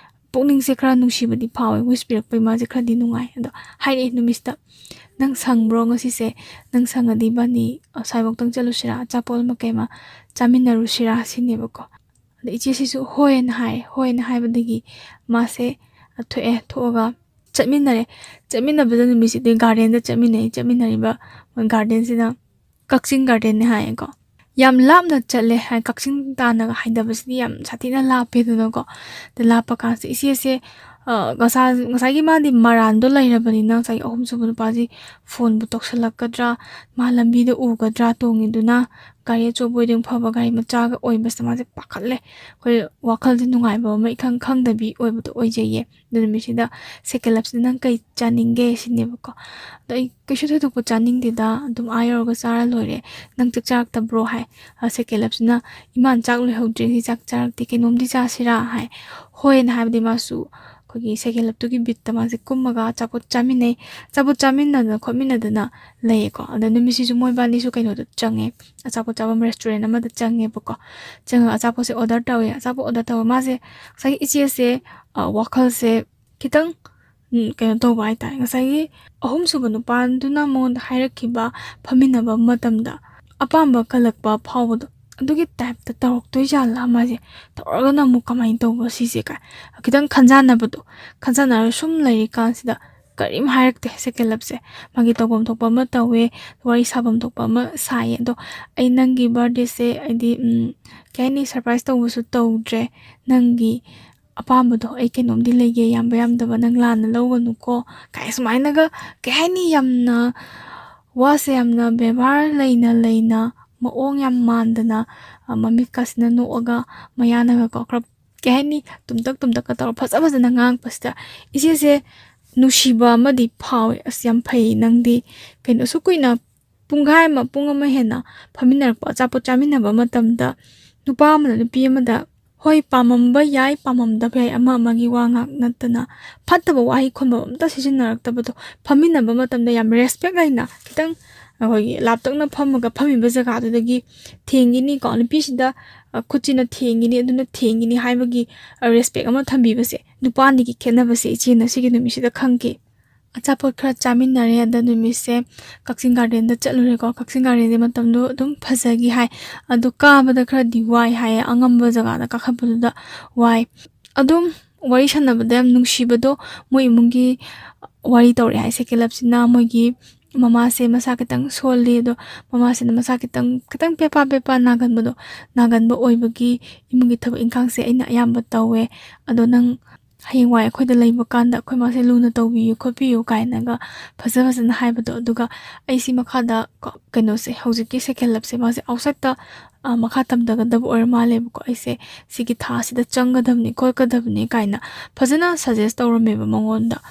ꯄꯨꯛꯅꯤꯡꯁꯦ ꯈꯔ ꯅꯨꯡꯁꯤꯕꯗꯤ ꯐꯥꯎꯋꯦ, ꯋꯤꯁ ꯄꯤꯔꯛꯄꯩ ꯃꯥꯁꯦ ꯈꯔꯗꯤ ꯅꯨꯡꯉꯥꯏ꯫ ꯑꯗꯣ ꯍꯥꯏꯔꯛꯑꯦ ꯅꯨꯃꯤꯠꯁꯤꯗ, "ꯅꯪ ꯁꯪꯕ꯭ꯔꯣ ꯉꯁꯤꯁꯦ? ꯅꯪ ꯁꯪꯉꯗꯤ ꯏꯕꯥꯅꯤ ꯑꯁ꯭ꯋꯥꯏꯐꯥꯎꯇꯪ ꯆꯠꯂꯨꯁꯤꯔꯥ? ꯑꯆꯥꯄꯣꯠ ꯑꯃ ꯀꯩ ꯑꯃ ꯆꯥꯃꯤꯟꯅꯔꯨꯁꯤꯔꯥ?" ꯁꯤꯅꯦꯕꯀꯣ꯫ ꯑꯗ ꯏꯆꯦꯁꯤꯁꯨ ꯍꯣꯏꯅ ꯍꯥꯏ꯫ ꯍꯣꯏꯅ ꯍꯥꯏꯕꯗꯒꯤ ꯃꯥꯁꯦ ꯊꯣꯛꯑꯦ꯫ ꯊꯣꯛꯑꯒ ꯆꯠꯃꯤꯟꯅꯔꯦ꯫ ꯆꯠꯃꯤꯟꯅꯕꯗ ꯅꯨꯃꯤꯠꯁꯤꯗꯤ ꯒꯥꯔꯗꯦꯟꯗ ꯆꯠꯃꯤꯟꯅꯩ꯫ ꯆꯠꯃꯤꯟꯅꯔꯤꯕ ꯃꯣꯏ ꯒꯥꯔꯗꯦꯟꯁꯤꯅ ꯀꯛꯆꯤꯡ ꯒꯥꯔꯗꯦꯟꯅꯦ ꯍꯥꯏꯌꯦꯀꯣ꯫ ꯌꯥꯝ ꯂꯥꯞꯅ ꯆꯠꯂꯦ ꯍꯥꯏ, ꯀꯛꯆꯤꯡ ꯇꯥꯟꯅꯒ ꯍꯥꯏꯗꯕꯁꯤꯗꯤ ꯌꯥꯝ ꯁꯥꯊꯤꯅ ꯂꯥꯞꯄꯦꯗꯅꯀꯣ꯫ ꯑꯗ ꯂꯥꯞꯄ ꯀꯥꯟꯁꯤꯗ ꯏꯆꯦꯁꯦ, ꯑ, ꯉꯁꯥ-, ꯉꯁꯥꯏꯒꯤ ꯃꯥꯗꯤ ꯃꯔꯥꯟꯗꯣ ꯂꯩꯔꯕꯅꯤꯅ, ꯉꯁꯥꯏꯒꯤ ꯑꯍꯨꯝꯁꯨꯕ ꯅꯨꯄꯥꯁꯤ ꯐꯣꯟꯕꯨ ꯇꯧꯁꯜꯂꯛꯀꯗ꯭ꯔꯥ, ꯃꯥ ꯂꯝꯕꯤꯗ ꯎꯒꯗ꯭ꯔꯥ ꯇꯣꯡꯉꯤꯗꯨꯅ, ꯒꯥꯔꯤ ꯑꯆꯧꯕ ꯑꯣꯏꯗꯤ ꯑꯃꯨꯛ ꯐꯕ, ꯒꯥꯔꯤ ꯃꯆꯥꯒ ꯑꯣꯏꯕꯁꯤꯗ ꯃꯥꯁꯦ ꯄꯥꯈꯠꯂꯦ꯫ ꯑꯩꯈꯣꯏ ꯋꯥꯈꯜꯁꯦ ꯅꯨꯡꯉꯥꯏꯕ ꯑꯃ ꯏꯈꯪ ꯈꯪꯗꯕꯤ ꯑꯣꯏꯕꯗꯣ ꯑꯣꯏꯖꯩꯌꯦ꯫ ꯑꯗꯨ ꯅꯨꯃꯤꯠꯁꯤꯗ ꯁꯦꯀꯦꯟ ꯂꯞꯁꯤꯅ "ꯅꯪ ꯀꯩ ꯆꯥꯅꯤꯡꯒꯦ?" ꯁꯤꯅꯦꯕꯀꯣ꯫ ꯑꯗꯣ ꯑꯩ "ꯀꯩꯁꯨ ꯊꯣꯏꯗꯣꯛꯄ ꯆꯥꯅꯤꯡꯗꯦꯗ, ꯑꯗꯨꯝ ꯑꯥ ꯌꯧꯔꯒ ꯆꯥꯔ ꯂꯣꯏꯔꯦ, ꯅꯪ ꯆꯥꯛ ꯆꯥꯔꯛꯇꯕ꯭ꯔꯣ?" ꯍꯥꯏ꯫ ꯑ, ꯁꯦꯀꯦꯟ ꯂꯞꯁꯤꯅ "ꯏꯃꯥꯅ ꯆꯥꯛ ꯂꯣꯏꯍꯧꯗ꯭ꯔꯤ, ꯉꯁꯤ ꯆꯥꯛ ꯆꯥꯔꯛꯇꯦ, ꯀꯩꯅꯣꯝꯗꯤ ꯆꯥꯁꯤꯔꯥ?" ꯍꯥꯏ꯫ "ꯍꯣꯏꯅ" ꯍꯥꯏꯕꯗꯤ ꯃꯥꯁꯨ ꯑꯩꯈꯣꯏꯒꯤ ꯁꯦꯀꯦꯟ ꯂꯞꯇꯨꯒꯤ ꯕꯤꯠꯇ ꯃꯥꯁꯦ ꯀꯨꯝꯃꯒ ꯑꯆꯥꯄꯣꯠ ꯆꯥꯃꯤꯟꯅꯩ꯫ ꯑꯆꯥꯄꯣꯠ ꯆꯥꯃꯤꯟꯅꯗꯅ ꯈꯣꯠꯃꯤꯟꯅꯗꯅ ꯂꯩꯌꯦꯀꯣ꯫ ꯑꯗ ꯅꯨꯃꯤꯠꯁꯤꯁꯨ ꯃꯣꯏꯕꯥꯅꯤꯁꯨ ꯀꯩꯅꯣꯗ ꯆꯪꯉꯦ, ꯑꯆꯥꯄꯣꯠ ꯆꯥꯐꯝ restaurant ꯑꯃꯗ ꯆꯪꯉꯦꯕꯀꯣ꯫ ꯆꯪꯉꯒ ꯑꯆꯥꯄꯣꯠꯁꯦ order ꯇꯧꯋꯦ꯫ ꯑꯆꯥꯄꯣꯠ order ꯇꯧꯕ ꯃꯥꯁꯦ ꯉꯁꯥꯏꯒꯤ ꯏꯆꯦꯁꯦ, ꯑ, ꯋꯥꯈꯜꯁꯦ ꯈꯤꯇꯪ, ꯎꯝ, ꯀꯩꯅꯣ ꯇꯧꯕ ꯍꯥꯏꯇꯥꯔꯦ꯫ ꯉꯁꯥꯏꯒꯤ ꯑꯍꯨꯝꯁꯨꯕ ꯅꯨꯄꯥꯗꯨꯅ ꯃꯉꯣꯟꯗ ꯍꯥꯏꯔꯛꯈꯤꯕ ꯐꯝꯃꯤꯟꯅꯕ ꯃꯇꯝꯗ ꯑꯄꯥꯝꯕ ꯀꯜꯂꯛꯄ ꯐꯥꯎꯕꯗꯣ, ꯑꯗꯨꯒꯤ type ꯇ ꯇꯧꯔꯛꯇꯣꯏ ꯖꯥꯠꯂꯥ ꯃꯥꯁꯦ? ꯇꯧꯔꯒꯅ ꯑꯃꯨꯛ ꯀꯃꯥꯏꯅ ꯇꯧꯕ ꯁꯤꯁꯦ ꯀꯥꯏ ꯈꯤꯇꯪ ꯈꯟꯖꯥꯟꯅꯕꯗꯣ, ꯈꯟꯖꯥꯟꯅꯔ ꯁꯨꯝ ꯂꯩꯔꯤꯀꯥꯟꯁꯤꯗ ꯀꯔꯤꯝ ꯍꯥꯏꯔꯛꯇꯦ ꯁꯦꯀꯦꯟ ꯂꯞꯁꯦ꯫ ꯃꯥꯒꯤ ꯇꯧꯐꯝ ꯊꯣꯛꯄ ꯑꯃ ꯇꯧꯋꯦ, ꯋꯥꯔꯤ ꯁꯥꯐꯝ ꯊꯣꯛꯄ ꯑꯃ ꯁꯥꯏꯌꯦ꯫ ꯑꯗꯣ "ꯑꯩ ꯅꯪꯒꯤ birthday ꯁꯦ, ꯍꯥꯏꯗꯤ, ꯎꯝ, ꯀꯩ ꯍꯥꯏꯅꯤ, surprise ꯇꯧꯕꯁꯨ ꯇꯧꯗ꯭ꯔꯦ, ꯅꯪꯒꯤ ꯑꯄꯥꯝꯕꯗꯣ ꯑꯩ ꯀꯩꯅꯣꯝꯗꯤ ꯂꯩꯒꯦ, ꯌꯥꯝꯕ ꯌꯥꯝꯗꯕ ꯅꯪ ꯂꯥꯟꯅ ꯂꯧꯒꯅꯨꯀꯣ" ꯀꯥꯏ ꯁꯨꯃꯥꯏꯅꯒ, ꯀꯩ ꯍꯥꯏꯅꯤ, ꯌꯥꯝꯅ ꯋꯥꯁꯦ ꯌꯥꯝꯅ ꯕꯦꯕꯥꯔ ꯂꯩꯅ ꯂꯩꯅ, ꯃꯑꯣꯡ ꯌꯥꯝ ꯃꯥꯟꯗꯅ, ꯑ, ꯃꯃꯤꯠꯀꯁꯤꯅ ꯅꯣꯛꯑꯒ, ꯃꯌꯥꯅꯒꯀꯣ ꯈꯔ, ꯀꯩ ꯍꯥꯏꯅꯤ, ꯇꯨꯝꯇꯛ ꯇꯨꯝꯇꯛꯀ ꯇꯧꯔ ꯐꯖ ꯐꯖꯅ ꯉꯥꯡꯉꯛꯄꯁꯤꯗ ꯏꯆꯦꯁꯦ ꯅꯨꯡꯁꯤꯕ ꯑꯃꯗꯤ ꯐꯥꯎꯋꯦ꯫ "ꯑꯁ, ꯌꯥꯝ ꯐꯩ ꯅꯪꯗꯤ, ꯀꯩꯅꯣ ꯑꯁꯨꯛ ꯀꯨꯏꯅ ꯄꯨꯡꯈꯥꯏ ꯑꯃ, ꯄꯨꯡ ꯑꯃ ꯍꯦꯟꯅ ꯐꯝꯃꯤꯟꯅꯔꯛꯄ, ꯑꯆꯥꯄꯣꯠ ꯆꯥꯃꯤꯟꯅꯕ ꯃꯇꯝꯗ ꯅꯨꯄꯥ ꯑꯃꯅ ꯅꯨꯄꯤ ꯑꯃꯗ, ꯍꯣꯏ, ꯄꯥꯝꯃꯝꯕ ꯌꯥꯏ, ꯄꯥꯝꯃꯝꯗꯕ ꯌꯥꯏ, ꯑꯃ ꯑꯃꯒꯤ ꯋꯥ ꯉꯥꯛ ꯅꯠꯇꯅ ꯐꯠꯇꯕ ꯋꯥꯍꯩ ꯈꯣꯟꯕ ꯑꯝꯇ ꯁꯤꯖꯤꯟꯅꯔꯛꯇꯕꯗꯣ, ꯐꯝꯃꯤꯟꯅꯕ ꯃꯇꯝꯗ ꯌꯥꯝ respect ꯂꯩꯅ, ꯈꯤꯇꯪ ꯑꯩꯈꯣꯏꯒꯤ ꯂꯥꯞꯇꯛꯅ ꯐꯝꯃꯒ ꯐꯝꯃꯤꯕ ꯖꯒꯥꯗꯨꯗꯒꯤ ꯊꯦꯡꯈꯤꯅꯤꯀꯣ, ꯅꯨꯄꯤꯁꯤꯗ, ꯑ, ꯈꯨꯠꯁꯤꯅ ꯊꯦꯡꯈꯤꯅꯤ, ꯑꯗꯨꯅ ꯊꯦꯡꯈꯤꯅꯤ ꯍꯥꯏꯕꯒꯤ, ꯑ, respect ꯑꯃ ꯊꯝꯕꯤꯕꯁꯦ, ꯅꯨꯄꯥ ꯑꯅꯤꯒꯤ ꯈꯦꯠꯅꯕꯁꯦ ꯏꯆꯦꯅ ꯁꯤꯒꯤ ꯅꯨꯃꯤꯠꯁꯤꯗ ꯈꯪꯈꯤ꯫ ꯑꯆꯥꯄꯣꯠ ꯈꯔ ꯆꯥꯃꯤꯟꯅꯔꯦ꯫ ꯑꯗ ꯅꯨꯃꯤꯠꯁꯦ ꯀꯛꯆꯤꯡ garden ꯗ ꯆꯠꯂꯨꯔꯦꯀꯣ꯫ ꯀꯛꯆꯤꯡ garden ꯁꯦ ꯃꯇꯝꯗꯣ ꯑꯗꯨꯝ ꯐꯖꯈꯤ ꯍꯥꯏ, ꯑꯗꯣ ꯀꯥꯕꯗ ꯈꯔꯗꯤ ꯋꯥꯏ ꯍꯥꯏꯌꯦ, ꯑꯉꯝꯕ ꯖꯒꯥꯗ ꯀꯥꯈꯠꯄꯗꯨꯗ ꯋꯥꯏ꯫ ꯑꯗꯨꯝ ꯋꯥꯔꯤ ꯁꯥꯟꯅꯕꯗ ꯌꯥꯝ ꯅꯨꯡꯁꯤꯕꯗꯣ, ꯃꯣꯏ ꯏꯃꯨꯡꯒꯤ ꯋꯥꯔꯤ ꯇꯧꯔꯛꯑꯦ ꯍꯥꯏ ꯁꯦꯀꯦꯟ ꯂꯞꯁꯤꯅ꯫ ꯃꯣꯏꯒꯤ ꯃꯃꯥꯁꯦ ꯃꯁꯥ ꯈꯤꯇꯪ ꯁꯣꯜꯂꯤ, ꯑꯗꯣ ꯃꯃꯥꯁꯤꯅ ꯃꯁꯥ ꯈꯤꯇꯪ, ꯈꯤꯇꯪ ꯄꯦꯄꯥ ꯄꯦꯄꯥ ꯅꯥꯒꯟꯕꯗꯣ, ꯅꯥꯒꯟꯕ ꯑꯣꯏꯕꯒꯤ ꯏꯃꯨꯡꯒꯤ ꯊꯕꯛ ꯏꯪꯈꯥꯡꯁꯦ ꯑꯩꯅ ꯑꯌꯥꯝꯕ ꯇꯧꯋꯦ꯫ ꯑꯗꯣ ꯅꯪ ꯍꯌꯦꯡꯋꯥꯏ ꯑꯩꯈꯣꯏꯗ ꯂꯩꯕ ꯀꯥꯟꯗ ꯑꯩꯈꯣꯏ ꯃꯥꯁꯦ ꯂꯨꯅ ꯇꯧꯕꯤꯌꯨ ꯈꯣꯠꯄꯤꯌꯨ ꯀꯥꯏꯅꯒ ꯐꯖ ꯐꯖꯅ ꯍꯥꯏꯕꯗꯣ꯫ ꯑꯗꯨꯒ ꯑꯩꯁꯤ ꯃꯈꯥꯗ ꯀꯣ-, ꯀꯩꯅꯣꯁꯦ, ꯍꯧꯖꯤꯛꯀꯤ second loveꯁꯦ ꯃꯥꯁꯦ outsideꯇ, ꯑ, ꯃꯈꯥ ꯇꯝꯊꯒꯗꯕ ꯑꯣꯏꯔ ꯃꯥꯜꯂꯦꯕꯀꯣ꯫ ꯑꯩꯁꯦ ꯁꯤꯒꯤ ꯊꯥꯁꯤꯗ ꯆꯪꯒꯗꯕꯅꯤ ꯈꯣꯠꯀꯗꯕꯅꯤ ꯀꯥꯏꯅ ꯐꯖꯅ suggest ꯇꯧꯔꯝꯃꯦꯕ ꯃꯉꯣꯟꯗ꯫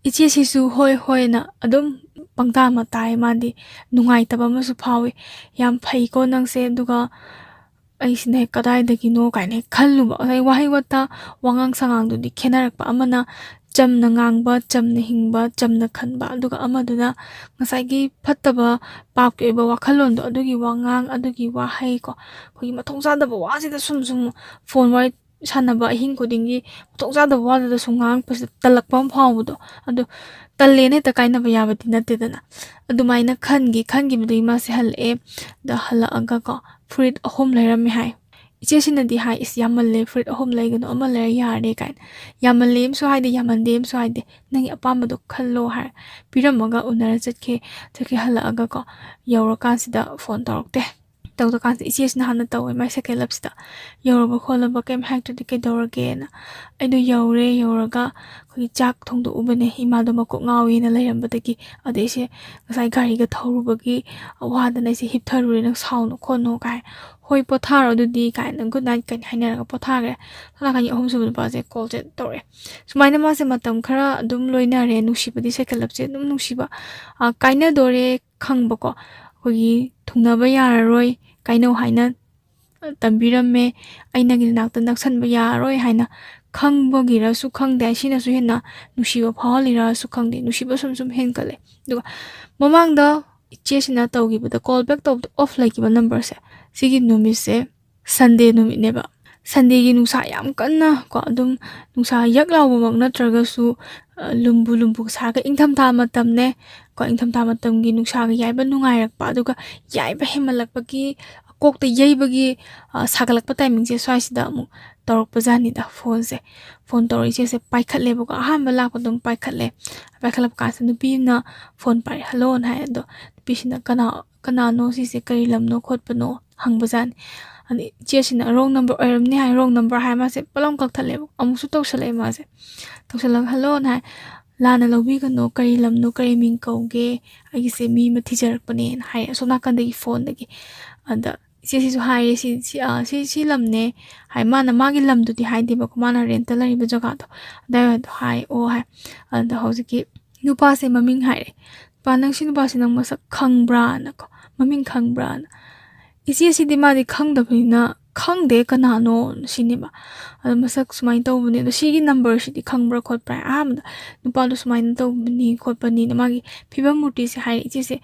ꯏꯆꯦꯁꯤꯁꯨ ꯍꯣꯏ ꯍꯣꯏꯅ ꯑꯗꯨꯝ ꯄꯪꯇꯥ ꯑꯃ ꯇꯥꯏ꯫ ꯃꯥꯗꯤ ꯅꯨꯡꯉꯥꯏꯇꯕ ꯑꯃꯁꯨ ꯐꯥꯎꯏ꯫ "ꯌꯥꯝ ꯐꯩꯀꯣ ꯅꯪꯁꯦ", ꯑꯗꯨꯒ ꯑꯩꯁꯤꯅ ꯍꯦꯛ ꯀꯗꯥꯏꯗꯒꯤꯅꯣ ꯀꯥꯏꯅ ꯍꯦꯛ ꯈꯜꯂꯨꯕ꯫ ꯉꯁꯥꯏ ꯋꯥꯍꯩ ꯋꯥꯇꯥ, ꯋꯥꯉꯥꯡ ꯁꯉꯥꯡꯗꯨꯗꯤ ꯈꯦꯠꯅꯔꯛꯄ꯫ ꯑꯃꯅ ꯆꯝꯅ ꯉꯥꯡꯕ, ꯆꯝꯅ ꯍꯤꯡꯕ, ꯆꯝꯅ ꯈꯟꯕ, ꯑꯗꯨꯒ ꯑꯃꯗꯨꯅ ꯉꯁꯥꯏꯒꯤ ꯐꯠꯇꯕ ꯄꯥꯞꯀꯤ ꯑꯣꯏꯕ ꯋꯥꯈꯜꯂꯣꯟꯗꯣ, ꯑꯗꯨꯒꯤ ꯋꯥꯉꯥꯡ, ꯑꯗꯨꯒꯤ ꯋꯥꯍꯩ ꯀꯣ, ꯑꯩꯈꯣꯏꯒꯤ ꯃꯊꯣꯡ ꯆꯥꯗꯕ ꯋꯥꯁꯤꯗ ꯁꯨꯝ ꯁꯨꯝ ꯐꯣꯟ ꯋꯥꯔꯤ ꯁꯥꯟꯅꯕ ꯑꯍꯤꯡ ꯈꯨꯗꯤꯡꯒꯤ ꯃꯊꯣꯡ ꯆꯥꯗꯕ ꯋꯥꯗꯨꯗ ꯁꯨꯝ ꯉꯥꯡꯉꯛꯄꯁꯤꯗ ꯇꯜꯂꯛꯄ ꯑꯃ ꯐꯥꯎꯕꯗꯣ꯫ ꯑꯗꯣ ꯇꯜꯂꯦꯅ ꯍꯦꯛꯇ ꯀꯥꯏꯅꯕ ꯌꯥꯕꯗꯤ ꯅꯠꯇꯦꯗꯅ꯫ ꯑꯗꯨꯃꯥꯏꯅ ꯈꯟꯈꯤ꯫ ꯈꯟꯈꯤꯕꯗꯒꯤ ꯃꯥꯁꯦ ꯍꯜꯂꯛꯑꯦ꯫ ꯑꯗ ꯍꯜꯂꯛꯑꯒ ꯀꯣ, ꯐꯨꯔꯤꯠ ꯑꯍꯨꯝ ꯂꯩꯔꯝꯃꯦ ꯍꯥꯏ꯫ ꯏꯆꯦꯁꯤꯅꯗꯤ ꯍꯥꯏ, "ꯏꯁ, ꯌꯥꯝꯃꯜꯂꯦ, ꯐꯨꯔꯤꯠ ꯑꯍꯨꯝ ꯂꯩꯒꯅꯨ, ꯑꯃ ꯂꯩꯔ ꯌꯥꯔꯦ" ꯀꯥꯏꯅ꯫ ꯌꯥꯝꯃꯜꯂꯦ ꯑꯃꯁꯨ ꯍꯥꯏꯗꯦ, ꯌꯥꯝꯃꯟꯗꯦ ꯑꯃꯁꯨ ꯍꯥꯏꯗꯦ, "ꯅꯪꯒꯤ ꯑꯄꯥꯝꯕꯗꯣ ꯈꯜꯂꯣ" ꯍꯥꯏꯔ ꯄꯤꯔꯝꯃꯒ ꯎꯅꯔ ꯆꯠꯈꯤ꯫ ꯆꯠꯈꯤ, ꯍꯜꯂꯛꯑꯒ ꯀꯣ, ꯌꯧꯔꯀꯥꯟꯁꯤꯗ ꯐꯣꯟ ꯇꯧꯔꯛꯇꯦ꯫ ꯇꯧꯗ꯭ꯔꯀꯥꯟꯁꯤꯗ ꯏꯆꯦꯁꯤꯅ ꯍꯥꯟꯅ ꯇꯧꯋꯦ, ꯃꯥꯏ second loveꯁꯤꯗ꯫ "ꯌꯧꯔꯕ ꯈꯣꯠꯂꯕ, ꯀꯩꯝ ꯍꯥꯏꯔꯛꯇ꯭ꯔꯗꯤ ꯀꯩꯗꯧꯔꯒꯦꯅ?" ꯑꯩꯗꯣ ꯌꯧꯔꯦ, ꯌꯧꯔꯒ ꯑꯩꯈꯣꯏꯒꯤ ꯆꯥꯛ ꯊꯣꯡꯗꯣꯛꯎꯕꯅꯦ, ꯏꯃꯥꯗꯣ ꯃꯀꯣꯛ ꯉꯥꯎꯋꯦꯅ ꯂꯩꯔꯝꯕꯗꯒꯤ꯫ ꯑꯗꯩ ꯑꯩꯁꯦ ꯉꯁꯥꯏ ꯒꯥꯔꯤꯒ ꯊꯧꯔꯨꯕꯒꯤ ꯋꯥꯗꯅ ꯑꯩꯁꯦ ꯍꯤꯞꯊꯔꯨꯔꯦ, "ꯅꯪ ꯁꯥꯎꯅꯨ ꯈꯣꯠꯅꯨ" ꯀꯥꯏ, "ꯍꯣꯏ, ꯄꯣꯊꯥꯔꯣ ꯑꯗꯨꯗꯤ" ꯀꯥꯏꯅ good night ꯀꯥꯏꯅ ꯍꯥꯏꯅꯔꯒ ꯄꯣꯊꯥꯈ꯭ꯔꯦ꯫ ꯁꯣꯝ ꯅꯥꯀꯟꯒꯤ ꯑꯍꯨꯝꯁꯨꯕ ꯅꯨꯄꯥꯁꯦ callꯁꯦ ꯇꯧꯔꯛꯑꯦ꯫ ꯁꯨꯃꯥꯏꯅ ꯃꯥꯁꯦ ꯃꯇꯝ ꯈꯔ ꯑꯗꯨꯝ ꯂꯣꯏꯅꯔꯦ, ꯅꯨꯡꯁꯤꯕꯗꯤ, second loveꯁꯦ ꯑꯗꯨꯝ ꯅꯨꯡꯁꯤꯕ, ꯑ, ꯀꯥꯏꯅꯗꯣꯔꯦ ꯈꯪꯕꯀꯣ, ꯑꯩꯈꯣꯏꯒꯤ ꯊꯨꯡꯅꯕ ꯌꯥꯔꯔꯣꯏ, ꯀꯥꯏꯅꯧ ꯍꯥꯏꯅ ꯇꯝꯕꯤꯔꯝꯃꯦ, ꯑꯩ ꯅꯪꯒꯤ ꯅꯅꯥꯛꯇ ꯅꯛꯁꯟꯕ ꯌꯥꯔꯔꯣꯏ ꯍꯥꯏꯅ ꯈꯪꯕꯒꯤꯔꯁꯨ ꯈꯪꯗꯦ, ꯁꯤꯅꯁꯨ ꯍꯦꯟꯅ ꯅꯨꯡꯁꯤꯕ ꯐꯥꯎꯍꯜꯂꯤꯔꯁꯨ ꯈꯪꯗꯦ, ꯅꯨꯡꯁꯤꯕ ꯁꯨꯝ ꯁꯨꯝ ꯍꯦꯟꯒꯠꯂꯦ꯫ ꯑꯗꯨꯒ ꯃꯃꯥꯡꯗ ꯏꯆꯦꯁꯤꯅ ꯇꯧꯈꯤꯕꯗ, call back ꯇꯧꯕꯗ off ꯂꯩꯈꯤꯕ numberꯁꯦ, ꯁꯤꯒꯤ ꯅꯨꯃꯤꯠꯁꯦ Sunday ꯅꯨꯃꯤꯠꯅꯦꯕ꯫ Sundayꯒꯤ ꯅꯨꯡꯁꯥ ꯌꯥꯝ ꯀꯟꯅ ꯀꯣ, ꯑꯗꯨꯝ ꯅꯨꯡꯁꯥ ꯌꯛ ꯂꯥꯎꯕꯃꯛ ꯅꯠꯇ꯭ꯔꯒꯁꯨ, ꯑ, ꯂꯨꯝꯕꯨ ꯂꯨꯝꯕꯨ ꯁꯥꯔꯒ ꯏꯪꯊꯝꯊꯥ ꯃꯇꯝꯅꯦ ꯀꯣ, ꯏꯪꯊꯝꯊꯥ ꯃꯇꯝꯒꯤ ꯅꯨꯡꯁꯥꯒ ꯌꯥꯏꯕ ꯅꯨꯡꯉꯥꯏꯔꯛꯄ, ꯑꯗꯨꯒ ꯌꯥꯏꯕ ꯍꯦꯟꯃꯜꯂꯛꯄꯒꯤ ꯀꯣꯛꯇ ꯌꯩꯕꯒꯤ, ꯑ, ꯁꯥꯒꯠꯂꯛꯄ timingꯁꯦ ꯁ꯭ꯋꯥꯏꯁꯤꯗ ꯑꯃꯨꯛ ꯇꯧꯔꯛꯄꯖꯥꯠꯅꯤꯗ ꯐꯣꯟꯁꯦ꯫ ꯐꯣꯟ ꯇꯧꯔꯛꯏꯁꯦ ꯄꯥꯏꯈꯠꯂꯦꯕꯀꯣ꯫ ꯑꯍꯥꯟꯕ ꯂꯥꯛꯄꯗ ꯑꯗꯨꯝ ꯄꯥꯏꯈꯠꯂꯦ꯫ ꯄꯥꯏꯈꯠꯂꯛꯄ ꯀꯥꯟꯁꯤꯗ ꯅꯨꯄꯤ ꯑꯃꯅ ꯐꯣꯟ ꯄꯥꯏꯔꯛꯑꯦ, "ꯍꯜꯂꯣꯅ" ꯍꯥꯏ꯫ ꯑꯗꯣ ꯅꯨꯄꯤꯁꯤꯅ, "ꯀꯅꯥ, ꯀꯅꯥꯅꯣ ꯁꯤꯁꯦ, ꯀꯔꯤ ꯂꯝꯅꯣ ꯈꯣꯠꯄꯅꯣ?" ꯍꯪꯕꯖꯥꯠꯅꯤ꯫ ꯑꯗ ꯏꯆꯦꯁꯤꯅ, "ꯔꯣꯡ ꯅꯝꯕꯔ ꯑꯣꯏꯔꯝꯅꯤ" ꯍꯥꯏ꯫ "ꯔꯣꯡ ꯅꯝꯕꯔ" ꯍꯥꯏ꯫ ꯃꯥꯁꯦ ꯄꯂꯝ ꯀꯛꯊꯠꯂꯦꯕ꯫ ꯑꯃꯨꯛꯁꯨ ꯇꯧꯁꯜꯂꯛꯑꯦ ꯃꯥꯁꯦ꯫ ꯇꯧꯁꯜꯂꯒ, "ꯍꯜꯂꯣꯅ" ꯍꯥꯏ꯫ "ꯂꯥꯟꯅ ꯂꯧꯕꯤꯒꯅꯣ, ꯀꯔꯤ ꯂꯝꯅꯣ, ꯀꯔꯤ ꯃꯤꯡ ꯀꯧꯒꯦ? ꯑꯩꯒꯤꯁꯦ ꯃꯤ ꯑꯃ ꯊꯤꯖꯔꯛꯄꯅꯦꯅ" ꯍꯥꯏ ꯑꯁꯣꯝ ꯅꯥꯀꯟꯗꯒꯤ ꯐꯣꯟꯗꯒꯤ꯫ ꯑꯗ ꯏꯆꯦꯁꯤꯁꯨ ꯍꯥꯏꯔꯦ, "ꯁꯤ, ꯁꯤ, ꯑ, ꯁꯤ, ꯁꯤ ꯂꯝꯅꯦ" ꯍꯥꯏ꯫ ꯃꯥꯅ ꯃꯥꯒꯤ ꯂꯝꯗꯨꯗꯤ ꯍꯥꯏꯗꯦꯕꯀꯣ, ꯃꯥꯅ ꯔꯦꯟꯇ ꯂꯩꯔꯤꯕ ꯖꯒꯥꯗꯣ ꯑꯗꯨꯋꯥꯏꯗꯣ ꯍꯥꯏ꯫ "ꯑꯣ" ꯍꯥꯏ꯫ ꯑꯗ ꯍꯧꯖꯤꯛꯀꯤ ꯅꯨꯄꯥꯁꯦ ꯃꯃꯤꯡ ꯍꯥꯏꯔꯦ꯫ "ꯅꯨꯄꯥ, ꯅꯪ ꯁꯤ ꯅꯨꯄꯥꯁꯦ ꯅꯪ ꯃꯁꯛ ꯈꯪꯕ꯭ꯔꯥꯅꯀꯣ?" "ꯃꯃꯤꯡ ꯈꯪꯕ꯭ꯔꯥꯅ?" ꯏꯆꯦꯁꯤꯗꯤ ꯃꯥꯗꯤ ꯈꯪꯗꯕꯅꯤꯅ, "ꯈꯪꯗꯦ, ꯀꯅꯥꯅꯣ?" ꯁꯤꯅꯦꯕ꯫ ꯑꯗꯣ "ꯃꯁꯛ ꯁꯨꯃꯥꯏꯅ ꯇꯧꯕꯅꯦ, ꯑꯗꯣ ꯁꯤꯒꯤ ꯅꯝꯕꯔꯁꯤꯗꯤ ꯈꯪꯕ꯭ꯔꯥ ꯈꯣꯠꯄ꯭ꯔꯥ?" ꯑꯍꯥꯟꯕꯗ ꯅꯨꯄꯥꯗꯣ ꯁꯨꯃꯥꯏꯅ ꯇꯧꯕꯅꯤ ꯈꯣꯠꯄꯅꯤꯅ ꯃꯥꯒꯤ ꯐꯤꯕꯝ ꯃꯨꯔꯇꯤꯁꯦ ꯍꯥꯏꯔꯦ꯫ ꯏꯆꯦꯁꯦ,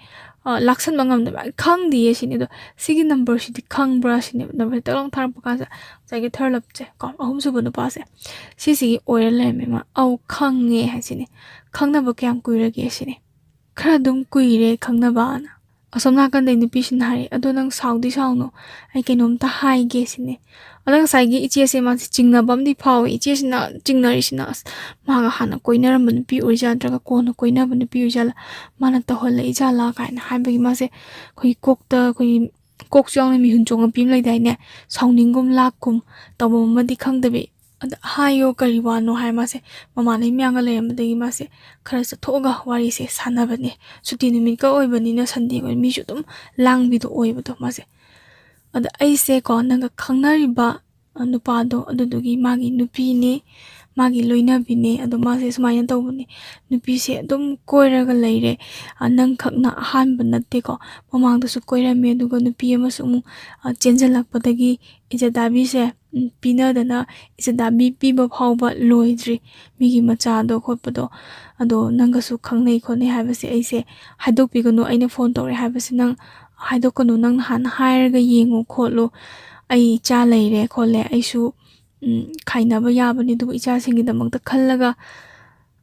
ꯑ, ꯂꯥꯛꯁꯟꯕ ꯉꯝꯗꯕ, "ꯈꯪꯗꯦꯌꯦ" ꯁꯤꯅꯤ꯫ ꯑꯗꯣ "ꯁꯤꯒꯤ ꯅꯝꯕꯔꯁꯤꯗꯤ ꯈꯪꯕ꯭ꯔꯥ?" ꯁꯤꯅꯦꯕ꯫ ꯅꯝꯕꯔꯁꯦ ꯇꯛ ꯂꯥꯎ ꯊꯥꯔꯛꯄ ꯀꯥꯟꯁꯤꯗ ꯉꯁꯥꯏꯒꯤ ꯊꯥꯔꯂꯞꯁꯦ ꯀꯣ, ꯑꯍꯨꯝꯁꯨꯕ ꯅꯨꯄꯥꯁꯦ, ꯁꯤꯁꯤꯒꯤ ꯑꯣꯏꯔ ꯂꯩꯔꯝꯃꯦ꯫ ꯃꯥ, "ꯑꯧ, ꯈꯪꯉꯦ" ꯍꯥꯏꯁꯤꯅꯦ꯫ "ꯈꯪꯅꯕ ꯀꯌꯥꯝ ꯀꯨꯏꯔꯒꯦ?" ꯁꯤꯅꯦ꯫ "ꯈꯔ ꯑꯗꯨꯝ ꯀꯨꯏꯔꯦ ꯈꯪꯅꯕꯅ"꯫ ꯑꯁꯣꯝ ꯅꯥꯀꯟꯗꯩ ꯅꯨꯄꯤꯁꯤꯅ ꯍꯥꯏꯔꯛꯑꯦ, "ꯑꯗꯣ ꯅꯪ ꯁꯥꯎꯗꯤ ꯁꯥꯎꯅꯨ, ꯑꯩ ꯀꯩꯅꯣꯝꯇ ꯍꯥꯏꯒꯦ" ꯁꯤꯅꯦ꯫ ꯑꯗ ꯉꯁꯥꯏꯒꯤ ꯏꯆꯦꯁꯦ ꯃꯥꯁꯦ ꯆꯤꯡꯅꯕ ꯑꯃꯗꯤ ꯐꯥꯎꯋꯦ꯫ ꯏꯆꯦꯁꯤꯅ ꯆꯤꯡꯅꯔꯤꯁꯤꯅ, "ꯑꯁ, ꯃꯥꯒ ꯍꯥꯟꯅ ꯀꯣꯏꯅꯔꯝꯕ ꯅꯨꯄꯤ ꯑꯣꯏꯖꯥꯠ ꯅꯠꯇ꯭ꯔꯒ ꯀꯣꯟꯅ ꯀꯣꯏꯅꯕ ꯅꯨꯄꯤ ꯑꯣꯏꯖꯥꯠꯂ, ꯃꯥꯅ ꯇꯧꯍꯜꯂꯛꯏ ꯖꯥꯠꯂꯥ" ꯀꯥꯏꯅ ꯍꯥꯏꯕꯒꯤ ꯃꯥꯁꯦ ꯑꯩꯈꯣꯏꯒꯤ ꯀꯣꯛꯇ, ꯑꯩꯈꯣꯏꯒꯤ ꯀꯣꯛꯁꯨ ꯌꯥꯎꯅ ꯃꯤꯍꯨꯟ ꯆꯣꯡꯉꯛꯄꯤ ꯑꯃ ꯂꯩꯗꯥꯏꯅꯦ, ꯁꯥꯎꯅꯤꯡꯒꯨꯝ ꯂꯥꯛꯀꯨꯝ ꯇꯧꯐꯝ ꯑꯃꯗꯤ ꯈꯪꯗꯕꯤ꯫ ꯑꯗ "ꯍꯥꯏꯌꯣ, ꯀꯔꯤ ꯋꯥꯅꯣ" ꯍꯥꯏ꯫ ꯃꯥꯁꯦ ꯃꯃꯥꯟꯅꯕꯤ ꯃꯌꯥꯝꯒ ꯂꯩꯔꯝꯕꯗꯒꯤ ꯃꯥꯁꯦ ꯈꯔ ꯆꯠꯊꯣꯛꯑꯒ ꯋꯥꯔꯤꯁꯦ ꯁꯥꯟꯅꯕꯅꯦ꯫ ꯁꯨꯇꯤ ꯅꯨꯃꯤꯠꯀ ꯑꯣꯏꯕꯅꯤꯅ, ꯁꯟꯗꯦꯒ ꯑꯣꯏꯕ, ꯃꯤꯁꯨ ꯑꯗꯨꯝ ꯂꯥꯡꯕꯤꯗꯣ ꯑꯣꯏꯕꯗꯣ ꯃꯥꯁꯦ꯫ ꯑꯗ "ꯑꯩꯁꯦꯀꯣ, ꯅꯪꯒ ꯈꯪꯅꯔꯤꯕ, ꯑ, ꯅꯨꯄꯥꯗꯣ, ꯑꯗꯨꯗꯨꯒꯤ ꯃꯥꯒꯤ ꯅꯨꯄꯤꯅꯦ, ꯃꯥꯒꯤ ꯂꯣꯏꯅꯕꯤꯅꯦ꯫ ꯑꯗꯣ ꯃꯥꯁꯦ ꯁꯨꯃꯥꯏꯅ ꯇꯧꯕꯅꯦ, ꯅꯨꯄꯤꯁꯦ ꯑꯗꯨꯝ ꯀꯣꯏꯔꯒ ꯂꯩꯔꯦ꯫ ꯑ, ꯅꯪꯈꯛꯅ ꯑꯍꯥꯟꯕ ꯅꯠꯇꯦꯀꯣ, ꯃꯃꯥꯡꯗꯁꯨ ꯀꯣꯏꯔꯝꯃꯦ, ꯑꯗꯨꯒ ꯅꯨꯄꯤ ꯑꯃꯁꯨ ꯑꯃꯨꯛ, ꯑ, ꯆꯦꯟꯁꯤꯜꯂꯛꯄꯗꯒꯤ ꯏꯖꯠ ꯗꯥꯕꯤꯁꯦ, ꯎꯝ, ꯄꯤꯅꯗꯅ ꯏꯖꯠ ꯗꯥꯕꯤ ꯄꯤꯕ ꯐꯥꯎꯕ ꯂꯣꯏꯗ꯭ꯔꯤ, ꯃꯤꯒꯤ ꯃꯆꯥꯗꯣ ꯈꯣꯠꯄꯗꯣ꯫ ꯑꯗꯣ ꯅꯪꯒꯁꯨ ꯈꯪꯅꯩ ꯈꯣꯠꯅꯩ ꯍꯥꯏꯕꯁꯦ ꯑꯩꯁꯦ ꯍꯥꯏꯗꯣꯛꯄꯤꯒꯅꯨ, ꯑꯩꯅ ꯐꯣꯟ ꯇꯧꯔꯛꯑꯦ ꯍꯥꯏꯕꯁꯦ ꯅꯪ ꯍꯥꯏꯗꯣꯛꯀꯅꯨ, ꯅꯪꯅ ꯍꯥꯟꯅ ꯍꯥꯏꯔꯒ ꯌꯦꯡꯉꯨ ꯈꯣꯠꯂꯨ꯫ ꯑꯩ ꯏꯆꯥ ꯂꯩꯔꯦ ꯈꯣꯠꯂꯦ, ꯑꯩꯁꯨ, ꯎꯝ, ꯈꯥꯏꯅꯕ ꯌꯥꯕꯅꯤ, ꯑꯗꯨꯕꯨ ꯏꯆꯥꯁꯤꯡꯒꯤꯗꯃꯛꯇ ꯈꯜꯂꯒ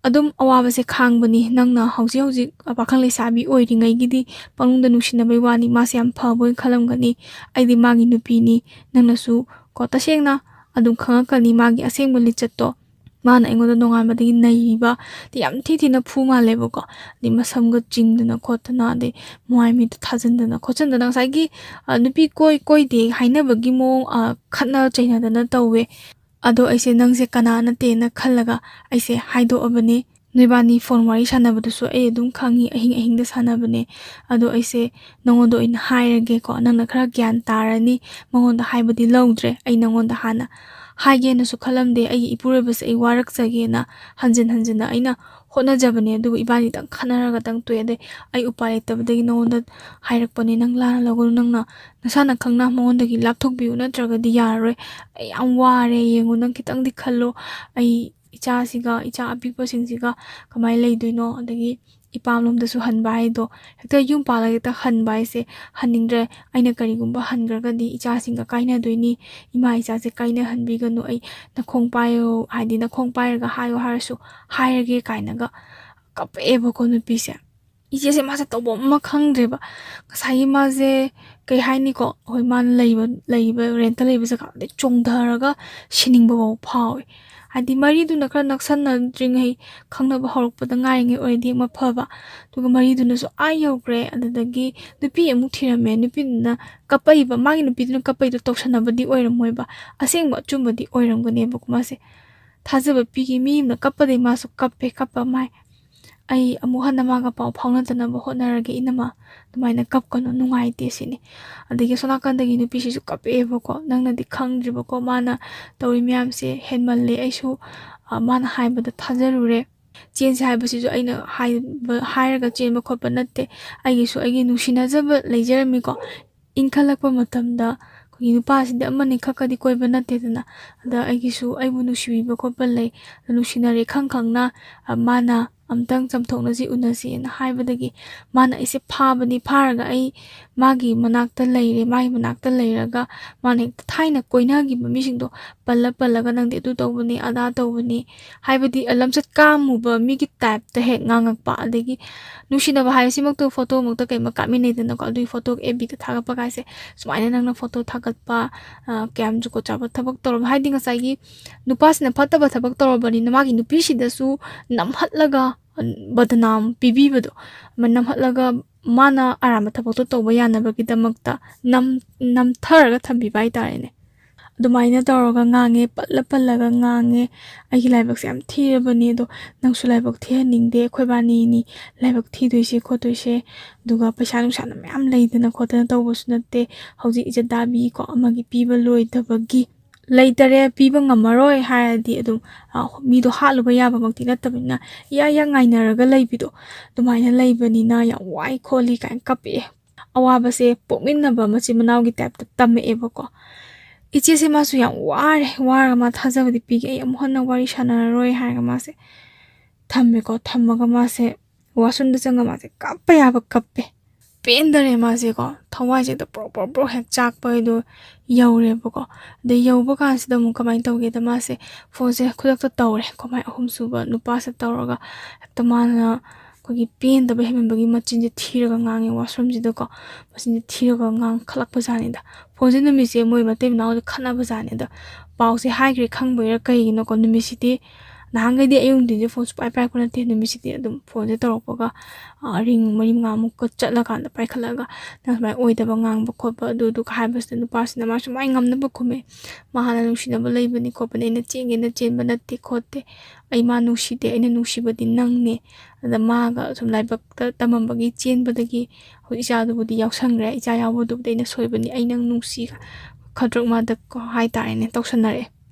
ꯑꯗꯨꯝ ꯑꯋꯥꯕꯁꯦ ꯈꯥꯡꯕꯅꯤ꯫ ꯅꯪꯅ ꯍꯧꯖꯤꯛ ꯍꯧꯖꯤꯛ ꯄꯥꯈꯪ ꯂꯩꯁꯥꯕꯤ ꯑꯣꯏꯔꯤꯉꯩꯒꯤꯗꯤ ꯄꯪꯅꯨꯡꯗ ꯅꯨꯡꯁꯤꯅꯕꯩ ꯋꯥꯅꯤ, ꯃꯥꯁꯦ ꯌꯥꯝ ꯐꯕ ꯑꯣꯏꯅ ꯈꯜꯂꯝꯒꯅꯤ꯫ ꯑꯩꯗꯤ ꯃꯥꯒꯤ ꯅꯨꯄꯤꯅꯤ, ꯅꯪꯅꯁꯨ ꯀꯣ, ꯇꯁꯦꯡꯅ ꯑꯗꯨꯝ ꯈꯪꯉꯛꯀꯅꯤ ꯃꯥꯒꯤ ꯑꯁꯦꯡꯕ ꯂꯤꯆꯠꯇꯣ꯫ ꯃꯥꯅ ꯑꯩꯉꯣꯟꯗ ꯅꯣꯡꯉꯥꯟꯕꯗꯒꯤ ꯅꯩꯕ, ꯗꯤ ꯌꯥꯝ ꯊꯤ ꯊꯤꯅ ꯐꯨ ꯃꯥꯜꯂꯦꯕꯀꯣ꯫ ꯑꯗꯩ ꯃꯁꯝꯒ ꯆꯤꯡꯗꯅ ꯈꯣꯠꯇꯅ, ꯑꯗꯩ ꯃꯥꯏ ꯃꯤꯠꯇ ꯊꯥꯖꯤꯟꯗꯅ ꯈꯣꯠꯆꯤꯟꯗꯅ, ꯉꯁꯥꯏꯒꯤ, ꯑ, ꯅꯨꯄꯤ ꯀꯣꯏ ꯀꯣꯏꯗꯦ ꯍꯥꯏꯅꯕꯒꯤ ꯃꯑꯣꯡ, ꯑ, ꯈꯠꯅ ꯆꯩꯅꯗꯅ ꯇꯧꯋꯦ꯫ ꯑꯗꯣ ꯑꯩꯁꯦ ꯅꯪꯁꯦ ꯀꯅꯥ ꯅꯠꯇꯦꯅ ꯈꯜꯂꯒ ꯑꯩꯁꯦ ꯍꯥꯏꯗꯣꯛꯑꯕꯅꯦ꯫ ꯅꯣꯏꯕꯥꯅꯤ ꯐꯣꯟ ꯋꯥꯔꯤ ꯁꯥꯟꯅꯕꯗꯨꯁꯨ ꯑꯩ ꯑꯗꯨꯝ ꯈꯪꯉꯤ, ꯑꯍꯤꯡ ꯑꯍꯤꯡꯗ ꯁꯥꯟꯅꯕꯅꯦ꯫ ꯑꯗꯣ ꯑꯩꯁꯦ ꯅꯉꯣꯟꯗ ꯑꯣꯏꯅ ꯍꯥꯏꯔꯒꯦꯀꯣ, ꯅꯪꯅ ꯈꯔ ꯒ꯭ꯌꯥꯟ ꯇꯥꯔꯅꯤ꯫ ꯃꯉꯣꯟꯗ ꯍꯥꯏꯕꯗꯤ ꯂꯧꯗ꯭ꯔꯦ, ꯑꯩ ꯅꯉꯣꯟꯗ ꯍꯥꯟꯅ ꯍꯥꯏꯒꯦꯅꯁꯨ ꯈꯜꯂꯝꯗꯦ꯫ ꯑꯩꯒꯤ ꯏꯄꯨꯔꯣꯏꯕꯁꯦ ꯑꯩ ꯋꯥꯔꯛꯆꯒꯦꯅ ꯍꯟꯖꯤꯟ ꯍꯟꯖꯤꯟꯅ ꯑꯩꯅ ꯍꯣꯠꯅꯖꯕꯅꯦ, ꯑꯗꯨꯒ ꯏꯕꯥꯅꯤꯗꯪ ꯈꯠꯅꯔꯒꯇꯪ ꯇꯣꯛꯑꯦ꯫ ꯑꯗꯩ ꯑꯩ ꯎꯄꯥꯏ ꯂꯩꯇꯕꯗꯒꯤ ꯅꯉꯣꯟꯗ ꯍꯥꯏꯔꯛꯄꯅꯦ꯫ ꯅꯪ ꯂꯥꯟꯅ ꯂꯧꯒꯅꯨ, ꯅꯪꯅ ꯅꯁꯥꯅ ꯈꯪꯅ ꯃꯉꯣꯟꯗꯒꯤ ꯂꯥꯞꯊꯣꯛꯄꯤꯌꯨ, ꯅꯠꯇ꯭ꯔꯒꯗꯤ ꯌꯥꯔꯔꯣꯏ꯫ ꯑꯩ ꯌꯥꯝ ꯋꯥꯔꯦ, ꯌꯦꯡꯉꯨ, ꯅꯪ ꯈꯤꯇꯪꯗꯤ ꯈꯜꯂꯣ꯫ ꯑꯩ ꯏꯆꯥꯁꯤꯒ, ꯏꯆꯥ ꯑꯄꯤꯛꯄꯁꯤꯡꯁꯤꯒ ꯀꯃꯥꯏꯅ ꯂꯩꯗꯣꯏꯅꯣ? ꯑꯗꯒꯤ ꯏꯄꯥꯝꯂꯣꯝꯗꯁꯨ ꯍꯟꯕ ꯍꯥꯏꯗꯣ, ꯍꯦꯛꯇ ꯌꯨꯝ ꯄꯥꯜꯂꯒ ꯍꯦꯛꯇ ꯍꯟꯕ ꯍꯥꯏꯁꯦ ꯍꯟꯅꯤꯡꯗ꯭ꯔꯦ꯫ ꯑꯩꯅ ꯀꯔꯤꯒꯨꯝꯕ ꯍꯟꯈ꯭ꯔꯒꯗꯤ ꯏꯆꯥꯁꯤꯡꯒ ꯀꯥꯏꯅꯗꯣꯏꯅꯤ, ꯏꯃꯥ ꯏꯆꯥꯁꯦ ꯀꯥꯏꯅꯍꯟꯕꯤꯒꯅꯨ, ꯑꯩ ꯅꯈꯣꯡ ꯄꯥꯏꯌꯣ, ꯍꯥꯏꯗꯤ ꯅꯈꯣꯡ ꯄꯥꯏꯔꯒ ꯍꯥꯏꯌꯣ ꯍꯥꯏꯔꯁꯨ ꯍꯥꯏꯔꯒꯦ ꯀꯥꯏꯅꯒ ꯀꯞꯄꯛꯑꯦꯕꯀꯣ ꯅꯨꯄꯤꯁꯦ꯫ ꯏꯆꯦꯁꯦ ꯃꯥꯁꯦ ꯇꯧꯕ ꯑꯃ ꯈꯪꯗ꯭ꯔꯦꯕ꯫ ꯉꯁꯥꯏꯒꯤ ꯃꯥꯁꯦ ꯀꯩ ꯍꯥꯏꯅꯤꯀꯣ, ꯑꯩꯈꯣꯏ ꯃꯥꯅ ꯂꯩꯕ, ꯂꯩꯕ ꯔꯦꯟꯠꯇ ꯂꯩꯕ ꯖꯒꯥꯗꯨꯗꯩ ꯆꯣꯡꯊꯔꯒ ꯁꯤꯅꯤꯡꯕ ꯐꯥꯎ ꯐꯥꯎꯋꯦ꯫ ꯍꯥꯏꯗꯤ ꯃꯔꯤꯗꯨꯅ ꯈꯔ ꯅꯛꯁꯟꯅꯗ꯭ꯔꯤꯉꯩ, ꯈꯪꯅꯕ ꯍꯧꯔꯛꯄꯗ ꯉꯥꯏꯔꯤꯉꯩ ꯑꯣꯏꯔꯗꯤ ꯑꯃ ꯐꯕ꯫ ꯑꯗꯨꯒ ꯃꯔꯤꯗꯨꯅꯁꯨ ꯑꯥ ꯌꯧꯈ꯭ꯔꯦ꯫ ꯑꯗꯨꯗꯒꯤ ꯅꯨꯄꯤ ꯑꯃꯨꯛ ꯊꯤꯔꯝꯃꯦ꯫ ꯅꯨꯄꯤꯗꯨꯅ ꯀꯞꯄꯛꯏꯕ, ꯃꯥꯒꯤ ꯅꯨꯄꯤꯗꯨꯅ ꯀꯞꯄꯛꯏꯗꯣ ꯇꯧꯁꯟꯅꯕꯗꯤ ꯑꯣꯏꯔꯝꯃꯣꯏꯕ, ꯑꯁꯦꯡꯕ ꯑꯆꯨꯝꯕꯗꯤ ꯑꯣꯏꯔꯝꯒꯅꯦꯕꯀꯣ꯫ ꯃꯥꯁꯦ ꯊꯥꯖꯕ ꯄꯤꯈꯤ꯫ ꯃꯤ ꯑꯃꯅ ꯀꯞꯄꯗꯩ ꯃꯥꯁꯨ ꯀꯞꯄꯦ, ꯀꯞꯄ ꯃꯥꯏ꯫ "ꯑꯩ ꯑꯃꯨꯛ ꯍꯟꯅ ꯃꯥꯒ ꯄꯥꯎ ꯐꯥꯎꯅꯗꯅꯕ ꯍꯣꯠꯅꯔꯒꯦ, ꯏꯅꯝꯃ꯫ ꯑꯗꯨꯃꯥꯏꯅ ꯀꯞꯀꯅꯨ, ꯅꯨꯡꯉꯥꯏꯇꯦ," ꯁꯤꯅꯤ꯫ ꯑꯗꯒꯤ ꯑꯁꯣꯝ ꯅꯥꯀꯟꯗꯒꯤ ꯅꯨꯄꯤꯁꯤꯁꯨ ꯀꯞꯄꯛꯑꯦꯕꯀꯣ꯫ "ꯅꯪꯅꯗꯤ ꯈꯪꯗ꯭ꯔꯤꯕꯀꯣ, ꯃꯥꯅ ꯇꯧꯔꯤ ꯃꯌꯥꯝꯁꯦ ꯍꯦꯟꯃꯜꯂꯦ꯫ ꯑꯩꯁꯨ, ꯑ, ꯃꯥꯅ ꯍꯥꯏꯕꯗ ꯊꯥꯖꯔꯨꯔꯦ꯫ ꯆꯦꯟꯁꯦ ꯍꯥꯏꯕꯁꯤꯁꯨ ꯑꯩꯅ ꯍꯥꯏꯕ, ꯍꯥꯏꯔꯒ ꯆꯦꯟꯕ ꯈꯣꯠꯄ ꯅꯠꯇꯦ꯫ ꯑꯩꯒꯤꯁꯨ ꯑꯩꯒꯤ ꯅꯨꯡꯁꯤꯅꯖꯕ ꯂꯩꯖꯔꯝꯃꯤꯀꯣ꯫ ꯏꯟꯈꯠꯂꯛꯄ ꯃꯇꯝꯗ ꯑꯩꯈꯣꯏꯒꯤ ꯅꯨꯄꯥꯁꯤꯗꯤ ꯑꯃꯅꯤ ꯈꯛꯀꯗꯤ ꯀꯣꯏꯕ ꯅꯠꯇꯦꯗꯅ꯫ ꯑꯗ ꯑꯩꯒꯤꯁꯨ ꯑꯩꯕꯨ ꯅꯨꯡꯁꯤꯕꯤꯕ ꯈꯣꯠꯄ ꯂꯩ꯫ ꯑꯗ ꯅꯨꯡꯁꯤꯅꯔꯦ ꯈꯪ ꯈꯪꯅ, ꯑ, ꯃꯥꯅ ꯑꯝꯇꯪ ꯆꯝꯊꯣꯛꯅꯁꯤ, ꯎꯅꯁꯤꯅ ꯍꯥꯏꯕꯗꯒꯤ ꯃꯥꯅ ꯑꯩꯁꯦ ꯐꯥꯕꯅꯤ, ꯐꯥꯔꯒ ꯑꯩ ꯃꯥꯒꯤ ꯃꯅꯥꯛꯇ ꯂꯩꯔꯦ꯫ ꯃꯥꯒꯤ ꯃꯅꯥꯛꯇ ꯂꯩꯔꯒ ꯃꯥꯅ ꯍꯦꯛꯇ ꯊꯥꯏꯅ ꯀꯣꯏꯅꯈꯤꯕ ꯃꯤꯁꯤꯡꯗꯣ ꯄꯜꯂ ꯄꯜꯂꯒ "ꯅꯪꯗꯤ ꯑꯗꯨ ꯇꯧꯕꯅꯤ, ꯑꯗꯥ ꯇꯧꯕꯅꯤ", ꯍꯥꯏꯕꯗꯤ ꯂꯝꯆꯠ ꯀꯥꯝꯃꯨꯕ ꯃꯤꯒꯤ ꯇꯥꯏꯞꯇ ꯍꯦꯛ ꯉꯥꯡꯉꯛꯄ꯫ ꯑꯗꯒꯤ ꯅꯨꯡꯁꯤꯅꯕ ꯍꯥꯏꯁꯤꯃꯛꯇ ꯐꯣꯇꯣꯃꯛꯇ ꯀꯩꯃ ꯀꯥꯞꯃꯤꯟꯅꯩꯗꯅꯀꯣ, ꯑꯗꯨꯒꯤ ꯐꯣꯇꯣ ꯑꯦꯐ ꯕꯤꯗ ꯊꯥꯒꯠꯄ ꯀꯥꯏꯁꯦ, ꯁꯨꯃꯥꯏꯅ ꯅꯪꯅ ꯐꯣꯇꯣ ꯊꯥꯒꯠꯄ, ꯑ, ꯀꯌꯥꯝ ꯖꯨꯒꯣꯠ ꯆꯥꯕ ꯊꯕꯛ ꯇꯧꯔꯕ? ꯍꯥꯏꯗꯤ ꯉꯁꯥꯏꯒꯤ ꯅꯨꯄꯥꯁꯤꯅ ꯐꯠꯇꯕ ꯊꯕꯛ ꯇꯧꯔꯕꯅꯤꯅ ꯃꯥꯒꯤ ꯅꯨꯄꯤꯁꯤꯗꯁꯨ ꯅꯝꯍꯠꯂꯒ, ꯑ, ꯕꯗꯅꯥꯝ ꯄꯤꯕꯤꯕꯗꯣ, ꯑꯃ ꯅꯝꯍꯠꯂꯒ ꯃꯥꯅ ꯑꯔꯥꯟꯕ ꯊꯕꯛꯇꯣ ꯇꯧꯕ ꯌꯥꯅꯕꯒꯤꯗꯃꯛꯇ ꯅꯝ-, ꯅꯝꯊꯔꯒ ꯊꯝꯕꯤꯕ ꯍꯥꯏꯇꯥꯔꯦꯅꯦ꯫ ꯑꯗꯨꯃꯥꯏꯅ ꯇꯧꯔꯒ ꯉꯥꯡꯉꯦ, ꯄꯜꯂ ꯄꯜꯂꯒ ꯉꯥꯡꯉꯦ꯫ "ꯑꯩꯒꯤ ꯂꯥꯏꯕꯛꯁꯦ ꯌꯥꯝ ꯊꯤꯔꯕꯅꯦ, ꯑꯗꯣ ꯅꯪꯁꯨ ꯂꯥꯏꯕꯛ ꯊꯤꯍꯟꯅꯤꯡꯗꯦ, ꯑꯩꯈꯣꯏꯕꯥꯅꯤꯅꯤ ꯂꯥꯏꯕꯛ ꯊꯤꯗꯣꯏꯁꯦ ꯈꯣꯠꯇꯣꯏꯁꯦ, ꯑꯗꯨꯒ ꯄꯩꯁꯥ ꯅꯨꯡꯁꯥꯅ ꯃꯌꯥꯝ ꯂꯩꯗꯅ ꯈꯣꯠꯇꯅ ꯇꯧꯕꯁꯨ ꯅꯠꯇꯦ, ꯍꯧꯖꯤꯛ ꯏꯖꯠ ꯗꯥꯕꯤ ꯀꯣ ꯑꯃꯒꯤ ꯄꯤꯕ ꯂꯣꯏꯗꯕꯒꯤ ꯂꯩꯇꯔꯦ, ꯄꯤꯕ ꯉꯝꯃꯔꯣꯏ" ꯍꯥꯏꯔꯗꯤ ꯑꯗꯨꯝ, ꯑ, ꯃꯤꯗꯣ ꯍꯥꯠꯂꯨꯕ ꯌꯥꯕꯃꯛꯇꯤ ꯅꯠꯇꯕꯅꯤꯅ ꯏꯌꯥ ꯏꯌꯥ ꯉꯥꯏꯅꯔꯒ ꯂꯩꯕꯤꯗꯣ ꯑꯗꯨꯃꯥꯏꯅ ꯂꯩꯕꯅꯤꯅ ꯌꯥꯝ ꯋꯥꯏ ꯈꯣꯠꯂꯤ ꯀꯥꯏꯅ ꯀꯞꯄꯛꯑꯦ꯫ ꯑꯋꯥꯕꯁꯦ ꯄꯣꯛꯃꯤꯟꯅꯕ ꯃꯆꯤꯟ ꯃꯅꯥꯎꯒꯤ ꯇꯥꯏꯞꯇ ꯇꯝꯃꯛꯑꯦꯕꯀꯣ꯫ ꯏꯆꯦꯁꯦ ꯃꯥꯁꯨ ꯌꯥꯝ ꯋꯥꯔꯦ, ꯋꯥꯔꯒ ꯃꯥ ꯊꯥꯖꯕꯗꯤ ꯄꯤꯒꯦ, "ꯑꯩ ꯑꯃꯨꯛ ꯍꯟꯅ ꯋꯥꯔꯤ ꯁꯥꯟꯅꯔꯔꯣꯏ" ꯍꯥꯏꯔꯒ ꯃꯥꯁꯦ ꯊꯝꯃꯦꯀꯣ꯫ ꯊꯝꯃꯒ ꯃꯥꯁꯦ ꯋꯥꯁꯔꯨꯝꯗ ꯆꯪꯉ ꯃꯥꯁꯦ ꯀꯞꯄ ꯌꯥꯕ ꯀꯞꯄꯦ꯫ ꯄꯦꯟꯗꯔꯦ ꯃꯥꯁꯦꯀꯣ, ꯊꯋꯥꯏꯁꯦ ꯍꯦꯛꯇ ꯄ꯭ꯔꯣꯛ ꯄ꯭ꯔꯣꯛ ꯄ꯭ꯔꯣꯛ ꯍꯦꯛ ꯆꯥꯛꯄ ꯍꯥꯏꯗꯣ ꯌꯧꯔꯦꯕꯀꯣ꯫ ꯑꯗꯩ ꯌꯧꯕ ꯀꯥꯟꯁꯤꯗ ꯑꯃꯨꯛ ꯀꯃꯥꯏꯅ ꯇꯧꯒꯦꯗ, ꯃꯥꯁꯦ ꯐꯣꯟꯁꯦ ꯈꯨꯗꯛꯇ ꯇꯧꯔꯦ꯫ ꯈꯣꯃꯥꯏ ꯑꯍꯨꯝꯁꯨꯕ ꯅꯨꯄꯥꯁꯦ ꯇꯧꯔꯒ ꯍꯦꯛꯇ ꯃꯥꯅ ꯑꯩꯈꯣꯏꯒꯤ ꯄꯦꯟꯗꯕ ꯍꯦꯟꯃꯟꯕꯒꯤ ꯃꯆꯤꯟꯁꯦ ꯊꯤꯔꯒ ꯉꯥꯡꯉꯦ ꯋꯥꯁꯔꯨꯝꯁꯤꯗꯀꯣ꯫ ꯃꯆꯤꯟꯁꯦ ꯊꯤꯔꯒ ꯉꯥꯡꯈꯠꯂꯛꯄ ꯖꯥꯠꯅꯤꯗ꯫ ꯐꯣꯟꯁꯦ ꯅꯨꯃꯤꯠꯁꯦ ꯃꯣꯏ ꯃꯇꯩ ꯃꯅꯥꯎꯁꯦ ꯈꯠꯅꯕ ꯖꯥꯠꯅꯤꯗ꯫ ꯄꯥꯎꯁꯦ ꯍꯥꯏꯈ꯭ꯔꯦ ꯈꯪꯕꯩꯔꯥ ꯀꯩꯒꯤꯅꯣꯀꯣ, ꯅꯨꯃꯤꯠꯁꯤꯗꯤ ꯅꯍꯥꯟꯈꯩꯗꯤ ꯑꯌꯨꯛ ꯅꯨꯡꯊꯤꯟꯁꯦ ꯐꯣꯟ ꯁꯨꯡꯄꯥꯏ ꯄꯥꯏꯔꯛꯄ ꯅꯠꯇꯦ꯫ ꯅꯨꯃꯤꯠꯁꯤꯗꯤ ꯑꯗꯨꯝ ꯐꯣꯟꯁꯦ ꯇꯧꯔꯛꯄꯒ, ꯑ, ꯔꯤꯡ ꯃꯔꯤ ꯃꯉꯥꯃꯨꯛꯀ ꯆꯠꯂꯀꯥꯟꯗ ꯄꯥꯏꯈꯠꯂꯒ, "ꯅꯪ ꯁꯨꯃꯥꯏꯅ ꯑꯣꯏꯗꯕ ꯉꯥꯡꯕ ꯈꯣꯠꯄ ꯑꯗꯨ ꯑꯗꯨ" ꯍꯥꯏꯕꯁꯤꯗ ꯅꯨꯄꯥꯁꯤꯅ ꯃꯥ ꯁꯨꯃꯥꯏꯅ ꯉꯝꯅꯕ ꯈꯨꯝꯃꯦ꯫ "ꯃꯥ ꯍꯥꯟꯅ ꯅꯨꯡꯁꯤꯅꯕ ꯂꯩꯕꯅꯤ ꯈꯣꯠꯄꯅꯤ, ꯑꯩꯅ ꯆꯦꯟꯒꯦꯅ ꯆꯦꯟꯕ ꯅꯠꯇꯦ ꯈꯣꯠꯇꯦ, ꯑꯩ ꯃꯥ ꯅꯨꯡꯁꯤꯗꯦ, ꯑꯩꯅ ꯅꯨꯡꯁꯤꯕꯗꯤ ꯅꯪꯅꯦ꯫ ꯑꯗ ꯃꯥꯒ ꯁꯨꯝ ꯂꯥꯏꯕꯛꯇ ꯇꯝꯃꯝꯕꯒꯤ ꯆꯦꯟꯕꯗꯒꯤ ꯍꯧꯖꯤꯛ ꯏꯆꯥꯗꯨꯕꯨꯗꯤ ꯌꯥꯎꯁꯟꯈ꯭ꯔꯦ, ꯏꯆꯥ ꯌꯥꯎꯕꯗꯨꯕꯨꯗꯤ ꯑꯩꯅ ꯁꯣꯏꯕꯅꯤ, ꯑꯩ ꯅꯪ ꯅꯨꯡꯁꯤ" ꯈꯗ꯭ꯔꯛ ꯃꯥꯗ꯭ꯔꯛ ꯀꯣ ꯍꯥꯏꯇꯥꯔꯦꯅꯦ, ꯇꯧꯁꯟꯅꯔꯛꯑꯦ꯫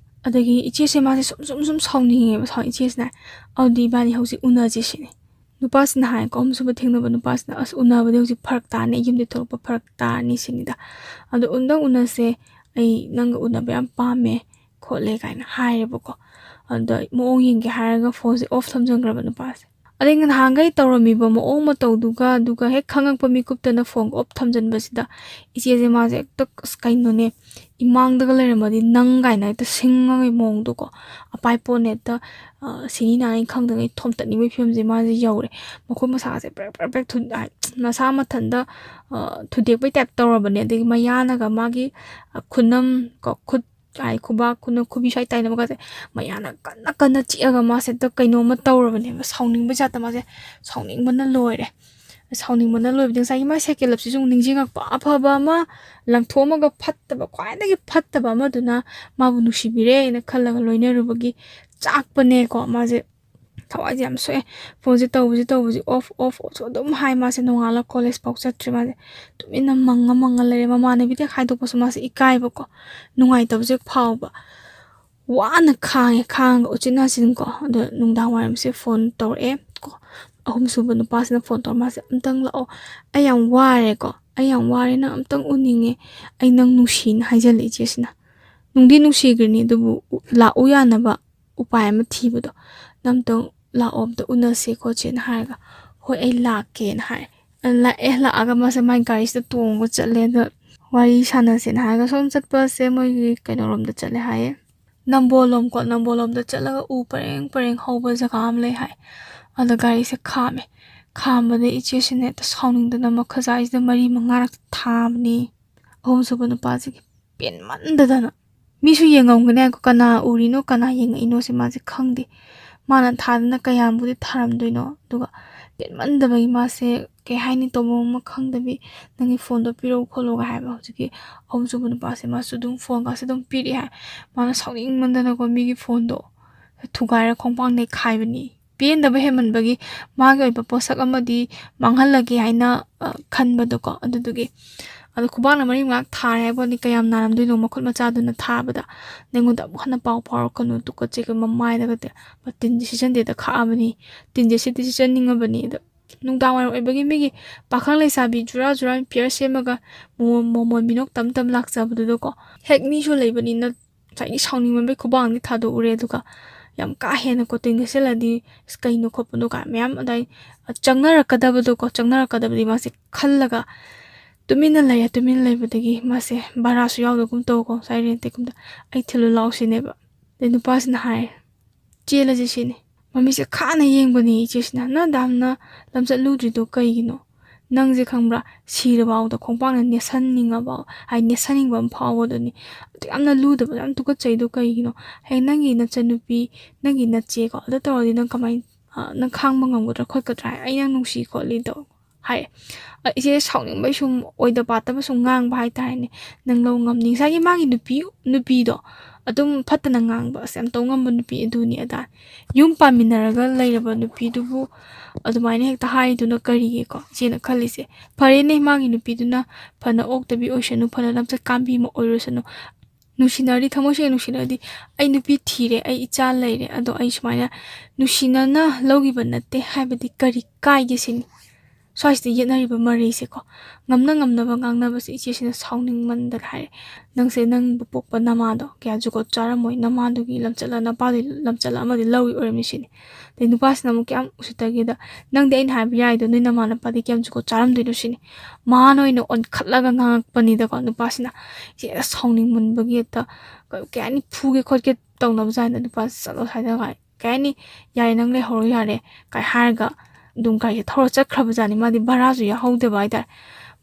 ꯑꯗꯒꯤ ꯏꯆꯦꯁꯦ ꯃꯥꯁꯦ ꯁꯨꯝ ꯁꯨꯝ ꯁꯨꯝ ꯁꯥꯎꯅꯤꯡꯉꯦꯕ, ꯁꯥꯎ-, ꯏꯆꯦꯁꯤꯅ, "ꯑꯗꯨꯗꯤ ꯏꯕꯥꯅꯤ ꯍꯧꯖꯤꯛ ꯎꯅꯁꯦ" ꯁꯤꯅꯤ꯫ ꯅꯨꯄꯥꯁꯤꯅ ꯍꯥꯏꯀꯣ, ꯑꯍꯨꯝꯁꯨꯕ ꯊꯦꯡꯅꯕ ꯅꯨꯄꯥꯁꯤꯅ, "ꯑꯁ, ꯎꯅꯕꯗꯤ ꯍꯧꯖꯤꯛ ꯐꯔꯛ ꯇꯥꯅꯤ, ꯌꯨꯝꯗꯤ ꯊꯣꯛꯂꯛꯄ ꯐꯔꯛ ꯇꯥꯔꯅꯤ" ꯁꯤꯅꯤꯗ꯫ "ꯑꯗꯣ ꯎꯅꯗꯪ ꯎꯅꯁꯦ, ꯑꯩ ꯅꯪꯒ ꯎꯅꯕ ꯌꯥꯝ ꯄꯥꯝꯃꯦ ꯈꯣꯠꯂꯦ" ꯀꯥꯏꯅ ꯍꯥꯏꯔꯦꯕꯀꯣ꯫ ꯑꯗ ꯃꯑꯣꯡ ꯌꯦꯡꯒꯦ ꯍꯥꯏꯔꯒ ꯐꯣꯟꯁꯦ ꯑꯣꯐ ꯊꯝꯖꯟꯈ꯭ꯔꯕ ꯅꯨꯄꯥꯁꯦ꯫ ꯑꯗꯩ ꯅꯍꯥꯟꯈꯩ ꯇꯧꯔꯝꯃꯤꯕ ꯃꯑꯣꯡ ꯃꯇꯧꯗꯨꯒ, ꯑꯗꯨꯒ ꯍꯦꯛ ꯈꯪꯉꯛꯄ ꯃꯤꯀꯨꯞꯇꯅ ꯐꯣꯟꯒ ꯑꯣꯞ ꯊꯝꯖꯤꯟꯕꯁꯤꯗ, ꯏꯆꯦꯁꯦ ꯃꯥꯁꯦ ꯍꯦꯛꯇ, "ꯑꯁ, ꯀꯩꯅꯣꯅꯦ, ꯏꯃꯥꯡꯗꯒ ꯂꯩꯔꯝꯃꯗꯤ ꯅꯪ" ꯀꯥꯏꯅ ꯍꯦꯛꯇ ꯁꯤꯡꯉꯒ ꯃꯑꯣꯡꯗꯣꯀꯣ, ꯑꯄꯥꯏ ꯄꯣꯠꯅ ꯍꯦꯛꯇ, ꯑ, ꯁꯤꯅꯤ ꯅꯥꯅꯤ ꯈꯪꯗꯉꯩ ꯊꯣꯝꯇꯠꯅꯤꯡꯕꯒꯤ ꯐꯤꯕꯝꯁꯦ ꯃꯥꯁꯦ ꯌꯧꯔꯦ꯫ ꯃꯈꯨꯠ ꯃꯁꯥꯁꯦ ꯄ꯭ꯔꯦꯛ ꯄ꯭ꯔꯦꯛ ꯄ꯭ꯔꯦꯛ ꯊꯨ-, ꯍꯥꯏ, ꯃꯁꯥ ꯃꯊꯟꯇ, ꯑ, ꯊꯨꯗꯦꯛꯄꯩ ꯇꯥꯏꯞ ꯇꯧꯔꯕꯅꯦ꯫ ꯑꯗꯒꯤ ꯃꯌꯥꯅꯒ ꯃꯥꯒꯤ, ꯑ, ꯈꯨꯅꯝ ꯀꯣ, ꯈꯨꯠ ꯍꯥꯏ, ꯈꯨꯕꯥꯛ, ꯈꯨꯅꯝ, ꯈꯨꯕꯤ ꯁ꯭ꯋꯥꯏ ꯇꯥꯏꯅꯕꯒꯁꯦ ꯃꯌꯥꯅ ꯀꯟꯅ ꯀꯟꯅ ꯆꯤꯛꯑꯒ ꯃꯥꯁꯦ ꯍꯦꯛꯇ ꯀꯩꯅꯣꯝꯃ ꯇꯧꯔꯕꯅꯦꯕ, ꯁꯥꯎꯅꯤꯡꯕꯩ ꯖꯥꯠꯇ ꯃꯥꯁꯦ ꯁꯥꯎꯅꯤꯡꯕꯅ ꯂꯣꯏꯔꯦ꯫ ꯁꯥꯎꯅꯤꯡꯕꯅ ꯂꯣꯏꯕꯗ ꯉꯁꯥꯏꯒꯤ ꯃꯥꯏ ꯁꯦꯀꯦꯟ ꯂꯞꯁꯤꯁꯨ ꯑꯃꯨꯛ ꯅꯤꯡꯁꯤꯡꯉꯛꯄ, ꯑꯐꯕ ꯑꯃ ꯂꯪꯊꯣꯛꯑꯝꯃꯒ ꯐꯠꯇꯕ, ꯈ꯭ꯋꯥꯏꯗꯒꯤ ꯐꯠꯇꯕ ꯑꯃꯗꯨꯅ ꯃꯥꯕꯨ ꯅꯨꯡꯁꯤꯕꯤꯔꯦꯅ ꯈꯜꯂꯒ ꯂꯣꯏꯅꯔꯨꯕꯒꯤ ꯆꯥꯛꯄꯅꯦꯀꯣ꯫ ꯃꯥꯁꯦ ꯊꯋꯥꯏꯁꯦ ꯌꯥꯝ ꯁꯣꯛꯑꯦ꯫ ꯐꯣꯟꯁꯦ ꯇꯧꯕꯁꯤ ꯇꯧꯕꯁꯤ ꯑꯣꯐ ꯑꯣꯐ ꯑꯣꯐꯁꯨ ꯑꯗꯨꯝ ꯍꯥꯏ꯫ ꯃꯥꯁꯦ ꯅꯣꯡꯉꯥꯜꯂꯒ ꯀꯣꯂꯦꯖ ꯐꯥꯎ ꯆꯠꯇ꯭ꯔꯤ꯫ ꯃꯥꯁꯦ ꯇꯨꯃꯤꯟꯅ ꯃꯪꯉ ꯃꯪꯉ ꯂꯩꯔꯦ꯫ ꯃꯃꯥꯟꯅꯕꯤꯗ ꯍꯥꯏꯗꯣꯛꯄꯁꯨ ꯃꯥꯁꯦ ꯏꯀꯥꯏꯕꯀꯣ, ꯅꯨꯡꯉꯥꯏꯇꯕꯁꯦ ꯐꯥꯎꯕ꯫ ꯋꯥꯅ ꯈꯥꯡꯉꯦ, ꯈꯥꯡꯉꯒ ꯎꯆꯤꯟ ꯅꯥꯆꯤꯟꯀꯣ꯫ ꯑꯗꯣ ꯅꯨꯡꯗꯥꯡ ꯋꯥꯏꯔꯝꯁꯦ ꯐꯣꯟ ꯇꯧꯔꯛꯑꯦ ꯀꯣ꯫ ꯑꯍꯨꯝꯁꯨꯕ ꯅꯨꯄꯥꯁꯤꯅ ꯐꯣꯟ ꯇꯧꯔ ꯃꯥꯁꯦ, "ꯑꯝꯇꯪ ꯂꯥꯛꯑꯣ, ꯑꯩ ꯌꯥꯝ ꯋꯥꯔꯦꯀꯣ, ꯑꯩ ꯌꯥꯝ ꯋꯥꯔꯦ, ꯅꯪ ꯑꯝꯇꯪ ꯎꯅꯤꯡꯉꯦ, ꯑꯩ ꯅꯪ ꯅꯨꯡꯁꯤꯅ" ꯍꯥꯏꯖꯜꯂꯦ ꯏꯆꯦꯁꯤꯅ꯫ ꯅꯨꯡꯗꯤ ꯅꯨꯡꯁꯤꯈ꯭ꯔꯤꯅꯤ, ꯑꯗꯨꯕꯨ ꯎ-, ꯂꯥꯛꯎ ꯌꯥꯅꯕ ꯎꯄꯥꯏ ꯑꯃ ꯊꯤꯕꯗꯣ, "ꯅꯪ ꯑꯝꯇꯪ ꯂꯥꯛꯑꯣ, ꯑꯝꯇ ꯎꯅꯁꯦ ꯈꯣꯠꯁꯦꯅ" ꯍꯥꯏꯔꯒ, "ꯍꯣꯏ, ꯑꯩ ꯂꯥꯛꯀꯦꯅ" ꯍꯥꯏ꯫ ꯂꯥꯛꯑꯦ, ꯂꯥꯛꯑꯒ ꯃꯥꯁꯦ ꯃꯥꯏ ꯒꯥꯔꯤꯁꯤꯗ ꯇꯣꯡꯉꯒ ꯆꯠꯂꯦ꯫ ꯑꯗꯣ ꯋꯥꯔꯤ ꯁꯥꯟꯅꯁꯦꯅ ꯍꯥꯏꯔꯒ ꯁꯨꯝ ꯆꯠꯄꯁꯦ ꯃꯣꯏꯒꯤ ꯀꯩꯅꯣꯔꯣꯝꯗ ꯆꯠꯂꯦ ꯍꯥꯏꯌꯦ, ꯅꯝꯕꯣꯜꯂꯣꯝꯀꯣ꯫ ꯅꯝꯕꯣꯜꯂꯣꯝꯗ ꯆꯠꯂꯒ ꯎ ꯄꯔꯦꯡ ꯄꯔꯦꯡ ꯍꯧꯕ ꯖꯒꯥ ꯑꯃ ꯂꯩ ꯍꯥꯏ꯫ ꯑꯗ ꯒꯥꯔꯤꯁꯦ ꯈꯥꯝꯃꯦ꯫ ꯈꯥꯝꯕꯗ ꯏꯆꯦꯁꯤꯅ ꯍꯦꯛꯇ ꯁꯥꯎꯅꯤꯡꯗꯅ ꯃꯈꯨꯖꯥꯏꯁꯤꯗ ꯃꯔꯤ ꯃꯉꯥꯔꯛ ꯊꯥꯕꯅꯤ꯫ ꯑꯍꯨꯝꯁꯨꯕ ꯅꯨꯄꯥꯁꯤꯒꯤ ꯄꯦꯟꯃꯟꯗꯗꯅ꯫ ꯃꯤꯁꯨ ꯌꯦꯡꯉꯝꯒꯅꯤ ꯍꯥꯏꯀꯣ, ꯀꯅꯥ ꯎꯔꯤꯅꯣ, ꯀꯅꯥ ꯌꯦꯡꯉꯛꯏꯅꯣꯁꯦ ꯃꯥꯁꯦ ꯈꯪꯗꯦ꯫ ꯃꯥꯅ ꯊꯥꯗꯅ ꯀꯌꯥꯝꯕꯨꯗꯤ ꯊꯥꯔꯝꯗꯣꯏꯅꯣ? ꯑꯗꯨꯒ ꯄꯦꯟꯃꯟꯗꯕꯒꯤ ꯃꯥꯁꯦ, ꯀꯩ ꯍꯥꯏꯅꯤ, ꯇꯧꯐꯝ ꯑꯃ ꯈꯪꯗꯕꯤ, "ꯅꯪꯒꯤ ꯐꯣꯟꯗꯣ ꯄꯤꯔꯛꯎ ꯈꯣꯠꯂꯨꯒ" ꯍꯥꯏꯕ ꯍꯧꯖꯤꯛꯀꯤ ꯑꯍꯨꯝꯁꯨꯕ ꯅꯨꯄꯥꯁꯦ꯫ ꯃꯥꯁꯨ ꯑꯗꯨꯝ ꯐꯣꯟꯒꯁꯦ ꯑꯗꯨꯝ ꯄꯤꯔꯛꯑꯦ ꯍꯥꯏ꯫ ꯃꯥꯅ ꯁꯥꯎꯅꯤꯡꯃꯟꯗꯅꯀꯣ ꯃꯤꯒꯤ ꯐꯣꯟꯗꯣ ꯊꯨꯒꯥꯏꯔ ꯈꯣꯡꯄꯥꯛ ꯅꯩꯈꯥꯏꯕꯅꯤ꯫ ꯄꯦꯟꯗꯕ ꯍꯦꯟꯃꯟꯕꯒꯤ ꯃꯥꯒꯤ ꯑꯣꯏꯕ ꯄꯣꯠꯁꯛ ꯑꯃꯗꯤ ꯃꯥꯡꯍꯜꯂꯒꯦ ꯍꯥꯏꯅ, ꯑ, ꯈꯟꯕꯗꯣꯀꯣ, ꯑꯗꯨꯗꯨꯒꯤ꯫ ꯑꯗꯣ ꯈꯨꯕꯥꯛꯅ ꯃꯔꯤ ꯃꯉꯥ ꯊꯥꯔꯦ ꯍꯥꯏꯕ ꯋꯥꯅꯤ, ꯀꯌꯥꯝ ꯅꯥꯔꯝꯗꯣꯏꯅꯣ ꯃꯈꯨꯠ ꯃꯆꯥꯗꯨꯅ ꯊꯥꯕꯗ꯫ "ꯑꯩꯉꯣꯟꯗ ꯑꯃꯨꯛ ꯍꯟꯅ ꯄꯥꯎ ꯐꯥꯎꯔꯛꯀꯅꯨ, ꯇꯨꯀꯠꯆꯩ" ꯃꯃꯥꯏꯗꯒꯗꯤ꯫ ꯃꯇꯤꯟꯁꯦ ꯁꯤꯠꯆꯟꯗꯦꯗ ꯈꯥꯛꯑꯕꯅꯤ꯫ ꯇꯤꯟꯁꯦ ꯁꯤꯠꯇꯤ ꯁꯤꯠꯆꯟꯅꯤꯡꯉꯕꯅꯤ꯫ ꯑꯗꯣ ꯅꯨꯡꯗꯥꯡ ꯋꯥꯏꯔꯝ ꯑꯣꯏꯕꯒꯤ ꯃꯤꯒꯤ ꯄꯥꯈꯪ ꯂꯩꯁꯥꯕꯤ ꯖꯨꯔꯥ ꯖꯨꯔꯥ ꯄꯤꯌꯔ ꯁꯦꯝꯃꯒ ꯃꯣꯃꯣꯟ ꯃꯣꯃꯣꯟ ꯃꯤꯅꯣꯛ ꯇꯝ ꯇꯝ ꯂꯥꯛꯆꯕꯗꯨꯗꯀꯣ, ꯍꯦꯛ ꯃꯤꯁꯨ ꯂꯩꯕꯅꯤꯅ ꯉꯁꯥꯏꯒꯤ ꯁꯥꯎꯅꯤꯡꯃꯟꯕꯩ ꯈꯨꯕꯥꯡꯗꯤ ꯊꯥꯗꯣꯛꯎꯔꯦ꯫ ꯑꯗꯨꯒ ꯌꯥꯝ ꯀꯥ ꯍꯦꯟꯅ ꯀꯣ ꯇꯤꯡꯅꯁꯤꯜꯂꯗꯤ ꯑꯁ ꯀꯩꯅꯣ ꯈꯣꯠꯄꯅꯣ ꯀꯥꯏ ꯃꯌꯥꯝ ꯑꯗꯥꯏ ꯆꯪꯅꯔꯛꯀꯗꯕꯗꯣ ꯀꯣ ꯆꯪꯅꯔꯛꯀꯗꯕꯗꯤ ꯃꯥꯁꯦ ꯈꯜꯂꯒ ꯇꯨꯃꯤꯟꯅ ꯂꯩꯔꯦ꯫ ꯇꯨꯃꯤꯟꯅ ꯂꯩꯕꯗꯒꯤ ꯃꯥꯁꯦ ꯚꯔꯥꯁꯨ ꯌꯥꯎꯗꯒꯨꯝ ꯇꯧꯀꯣ ꯉꯁꯥꯏ ꯔꯦꯟꯇꯦꯒꯨꯝꯗ ꯑꯩ ꯊꯤꯜꯂꯨ ꯂꯥꯛꯑꯣ ꯁꯤꯅꯦꯕ꯫ ꯑꯗꯩ ꯅꯨꯄꯥꯁꯤꯅ ꯍꯥꯏꯔꯦ, "ꯆꯦꯜꯂꯁꯤ ꯁꯤꯅꯤ"꯫ ꯃꯃꯤꯠꯁꯦ ꯈꯥꯅ ꯌꯦꯡꯕꯅꯤ ꯏꯆꯦꯁꯤꯅ, "ꯅꯪ ꯗꯥꯝꯅ ꯂꯝꯆꯠ ꯂꯨꯗ꯭ꯔꯤꯗꯣ ꯀꯩꯒꯤꯅꯣ? ꯅꯪꯁꯦ ꯈꯪꯕ꯭ꯔꯥ, ꯁꯤꯔꯐꯥꯎꯗ ꯈꯣꯡꯄꯥꯛꯅ ꯅꯦꯠꯁꯟꯅꯤꯡꯉꯕ ꯍꯥꯏ ꯅꯦꯠꯁꯟꯅꯤꯡꯕ ꯑꯃ ꯐꯥꯎꯕꯗꯨꯅꯤ꯫ ꯑꯗꯨ ꯌꯥꯝꯅ ꯂꯨꯗꯕ ꯌꯥꯝ ꯇꯨꯀꯠꯆꯩꯗꯣ ꯀꯩꯒꯤꯅꯣ? ꯍꯌꯦꯡ ꯅꯪꯒꯤ ꯅꯆꯟꯅꯨꯄꯤ ꯅꯪꯒꯤ ꯅꯆꯦꯀꯣ ꯑꯗꯨ ꯇꯧꯔꯗꯤ ꯅꯪ ꯀꯃꯥꯏꯅ ꯅꯪ ꯈꯥꯡꯕ ꯉꯝꯒꯗ꯭ꯔꯥ ꯈꯣꯠꯀꯗ꯭ꯔꯥ ꯍꯥꯏ ꯑꯩ ꯅꯪ ꯅꯨꯡꯁꯤ ꯈꯣꯠꯂꯤꯗꯣ ꯍꯥꯏ꯫ ꯏꯆꯦ ꯁꯥꯎꯅꯤꯡꯕꯩ ꯁꯨꯝ ꯑꯣꯏꯗ ꯄꯥꯗꯕ ꯁꯨꯝ ꯉꯥꯡꯕ ꯍꯥꯏꯇꯥꯔꯦꯅꯦ꯫ ꯅꯪ ꯂꯧ ꯉꯝꯅꯤ꯫ ꯉꯁꯥꯏꯒꯤ ꯃꯥꯒꯤ ꯅꯨꯄꯤ ꯅꯨꯄꯤꯗꯣ ꯑꯗꯨꯝ ꯐꯠꯇꯅ ꯉꯥꯡꯕ ꯑꯁ ꯌꯥꯝ ꯇꯧ ꯉꯝꯕ ꯅꯨꯄꯤ ꯑꯗꯨꯅꯤ ꯑꯗꯥ꯫ ꯌꯨꯝ ꯄꯥꯟꯃꯤꯟꯅꯔꯒ ꯂꯩꯔꯕ ꯅꯨꯄꯤꯗꯨꯕꯨ ꯑꯗꯨꯃꯥꯏꯅ ꯍꯦꯛꯇ ꯍꯥꯏꯗꯨꯅ ꯀꯔꯤꯒꯤꯀꯣ ꯏꯆꯦꯅ ꯈꯜꯂꯤꯁꯦ꯫ ꯐꯔꯦꯅꯦ ꯃꯥꯒꯤ ꯅꯨꯄꯤꯗꯨꯅ ꯐꯅ ꯑꯣꯛꯇꯕꯤ ꯑꯣꯏꯁꯅꯨ ꯐꯅ ꯂꯝꯆꯠ ꯀꯥꯝꯕꯤ ꯑꯃ ꯑꯣꯏꯔꯨꯁꯅꯨ꯫ ꯅꯨꯡꯁꯤꯅꯔꯗꯤ ꯊꯃꯣꯏ ꯁꯦꯡꯅ ꯅꯨꯡꯁꯤꯅꯔꯗꯤ ꯑꯩ ꯅꯨꯄꯤ ꯊꯤꯔꯦ ꯑꯩ ꯏꯆꯥ ꯂꯩꯔꯦ ꯑꯗꯣ ꯑꯩ ꯁꯨꯃꯥꯏꯅ ꯅꯨꯡꯁꯤꯅꯅ ꯂꯧꯈꯤꯕ ꯅꯠꯇꯦ ꯍꯥꯏꯕꯗꯤ ꯀꯔꯤ ꯀꯥꯏꯒꯦ ꯁꯤꯅꯤ꯫ ꯁ꯭ꯋꯥꯏꯁꯤꯗ ꯌꯦꯠꯅꯔꯤꯕ ꯃꯔꯩꯁꯦꯀꯣ ꯉꯝꯅ ꯉꯝꯅꯕ ꯉꯥꯡꯅꯕꯁꯦ ꯏꯆꯦꯁꯤꯅ ꯁꯥꯎꯅꯤꯡꯃꯟꯗꯅ ꯍꯥꯏꯔꯦ꯫ "ꯅꯪꯁꯦ ꯅꯪꯕꯨ ꯄꯣꯛꯄ ꯅꯃꯥꯗꯣ ꯀꯌꯥ ꯖꯨꯒꯣꯠ ꯆꯥꯔꯝꯃꯣꯏ ꯅꯃꯥꯗꯨꯒꯤ ꯂꯝꯆꯠꯂ ꯅꯄꯥꯗꯨꯒꯤ ꯂꯝꯆꯠꯂ ꯑꯃꯗꯤ ꯂꯧꯔꯤ ꯑꯣꯏꯔꯝꯅꯤ ꯁꯤꯅꯤ"꯫ ꯑꯗꯩ ꯅꯨꯄꯥꯁꯤꯅ ꯑꯃꯨꯛ ꯀꯌꯥꯝ ꯎꯁꯤꯠꯇꯒꯦꯗ ꯅꯪꯗꯤ ꯑꯩꯅ ꯍꯥꯏꯕ ꯌꯥꯏꯗꯣ ꯅꯣꯏ ꯅꯃꯥ ꯅꯄꯥꯗꯤ ꯀꯌꯥꯝ ꯖꯨꯒꯣꯠ ꯆꯥꯔꯝꯗꯣꯏꯅꯣ ꯁꯤꯅꯤ꯫ ꯃꯍꯥꯟ ꯑꯣꯏꯅ ꯑꯣꯟꯈꯠꯂꯒ ꯉꯥꯡꯉꯛꯄꯅꯤꯗꯀꯣ ꯅꯨꯄꯥꯁꯤꯅ꯫ ꯏꯆꯦꯅ ꯁꯥꯎꯅꯤꯡꯃꯟꯕꯒꯤ ꯍꯦꯛꯇ ꯀꯩ ꯍꯥꯏꯅꯤ ꯐꯨꯒꯦ ꯈꯣꯠꯀꯦ ꯇꯧꯅꯕ ꯖꯥꯠꯅ ꯅꯨꯄꯥꯁꯤ ꯆꯠꯂꯣ ꯁ꯭ꯋꯥꯏꯗ ꯀꯥꯏ ꯀꯩ ꯍꯥꯏꯅꯤ ꯌꯥꯔꯦ ꯅꯪ ꯂꯩꯍꯧꯔꯣ ꯌꯥꯔꯦ ꯀꯥꯏ ꯍꯥꯏꯔꯒ ꯑꯗꯨꯝ ꯒꯥꯔꯤꯁꯦ ꯊꯧꯔ ꯆꯠꯈ꯭ꯔꯕ ꯖꯥꯠꯅꯤ꯫ ꯃꯥꯗꯤ ꯚꯔꯥꯁꯨ ꯌꯥꯎꯍꯧꯗꯕ ꯍꯥꯏꯇꯥꯔꯦ꯫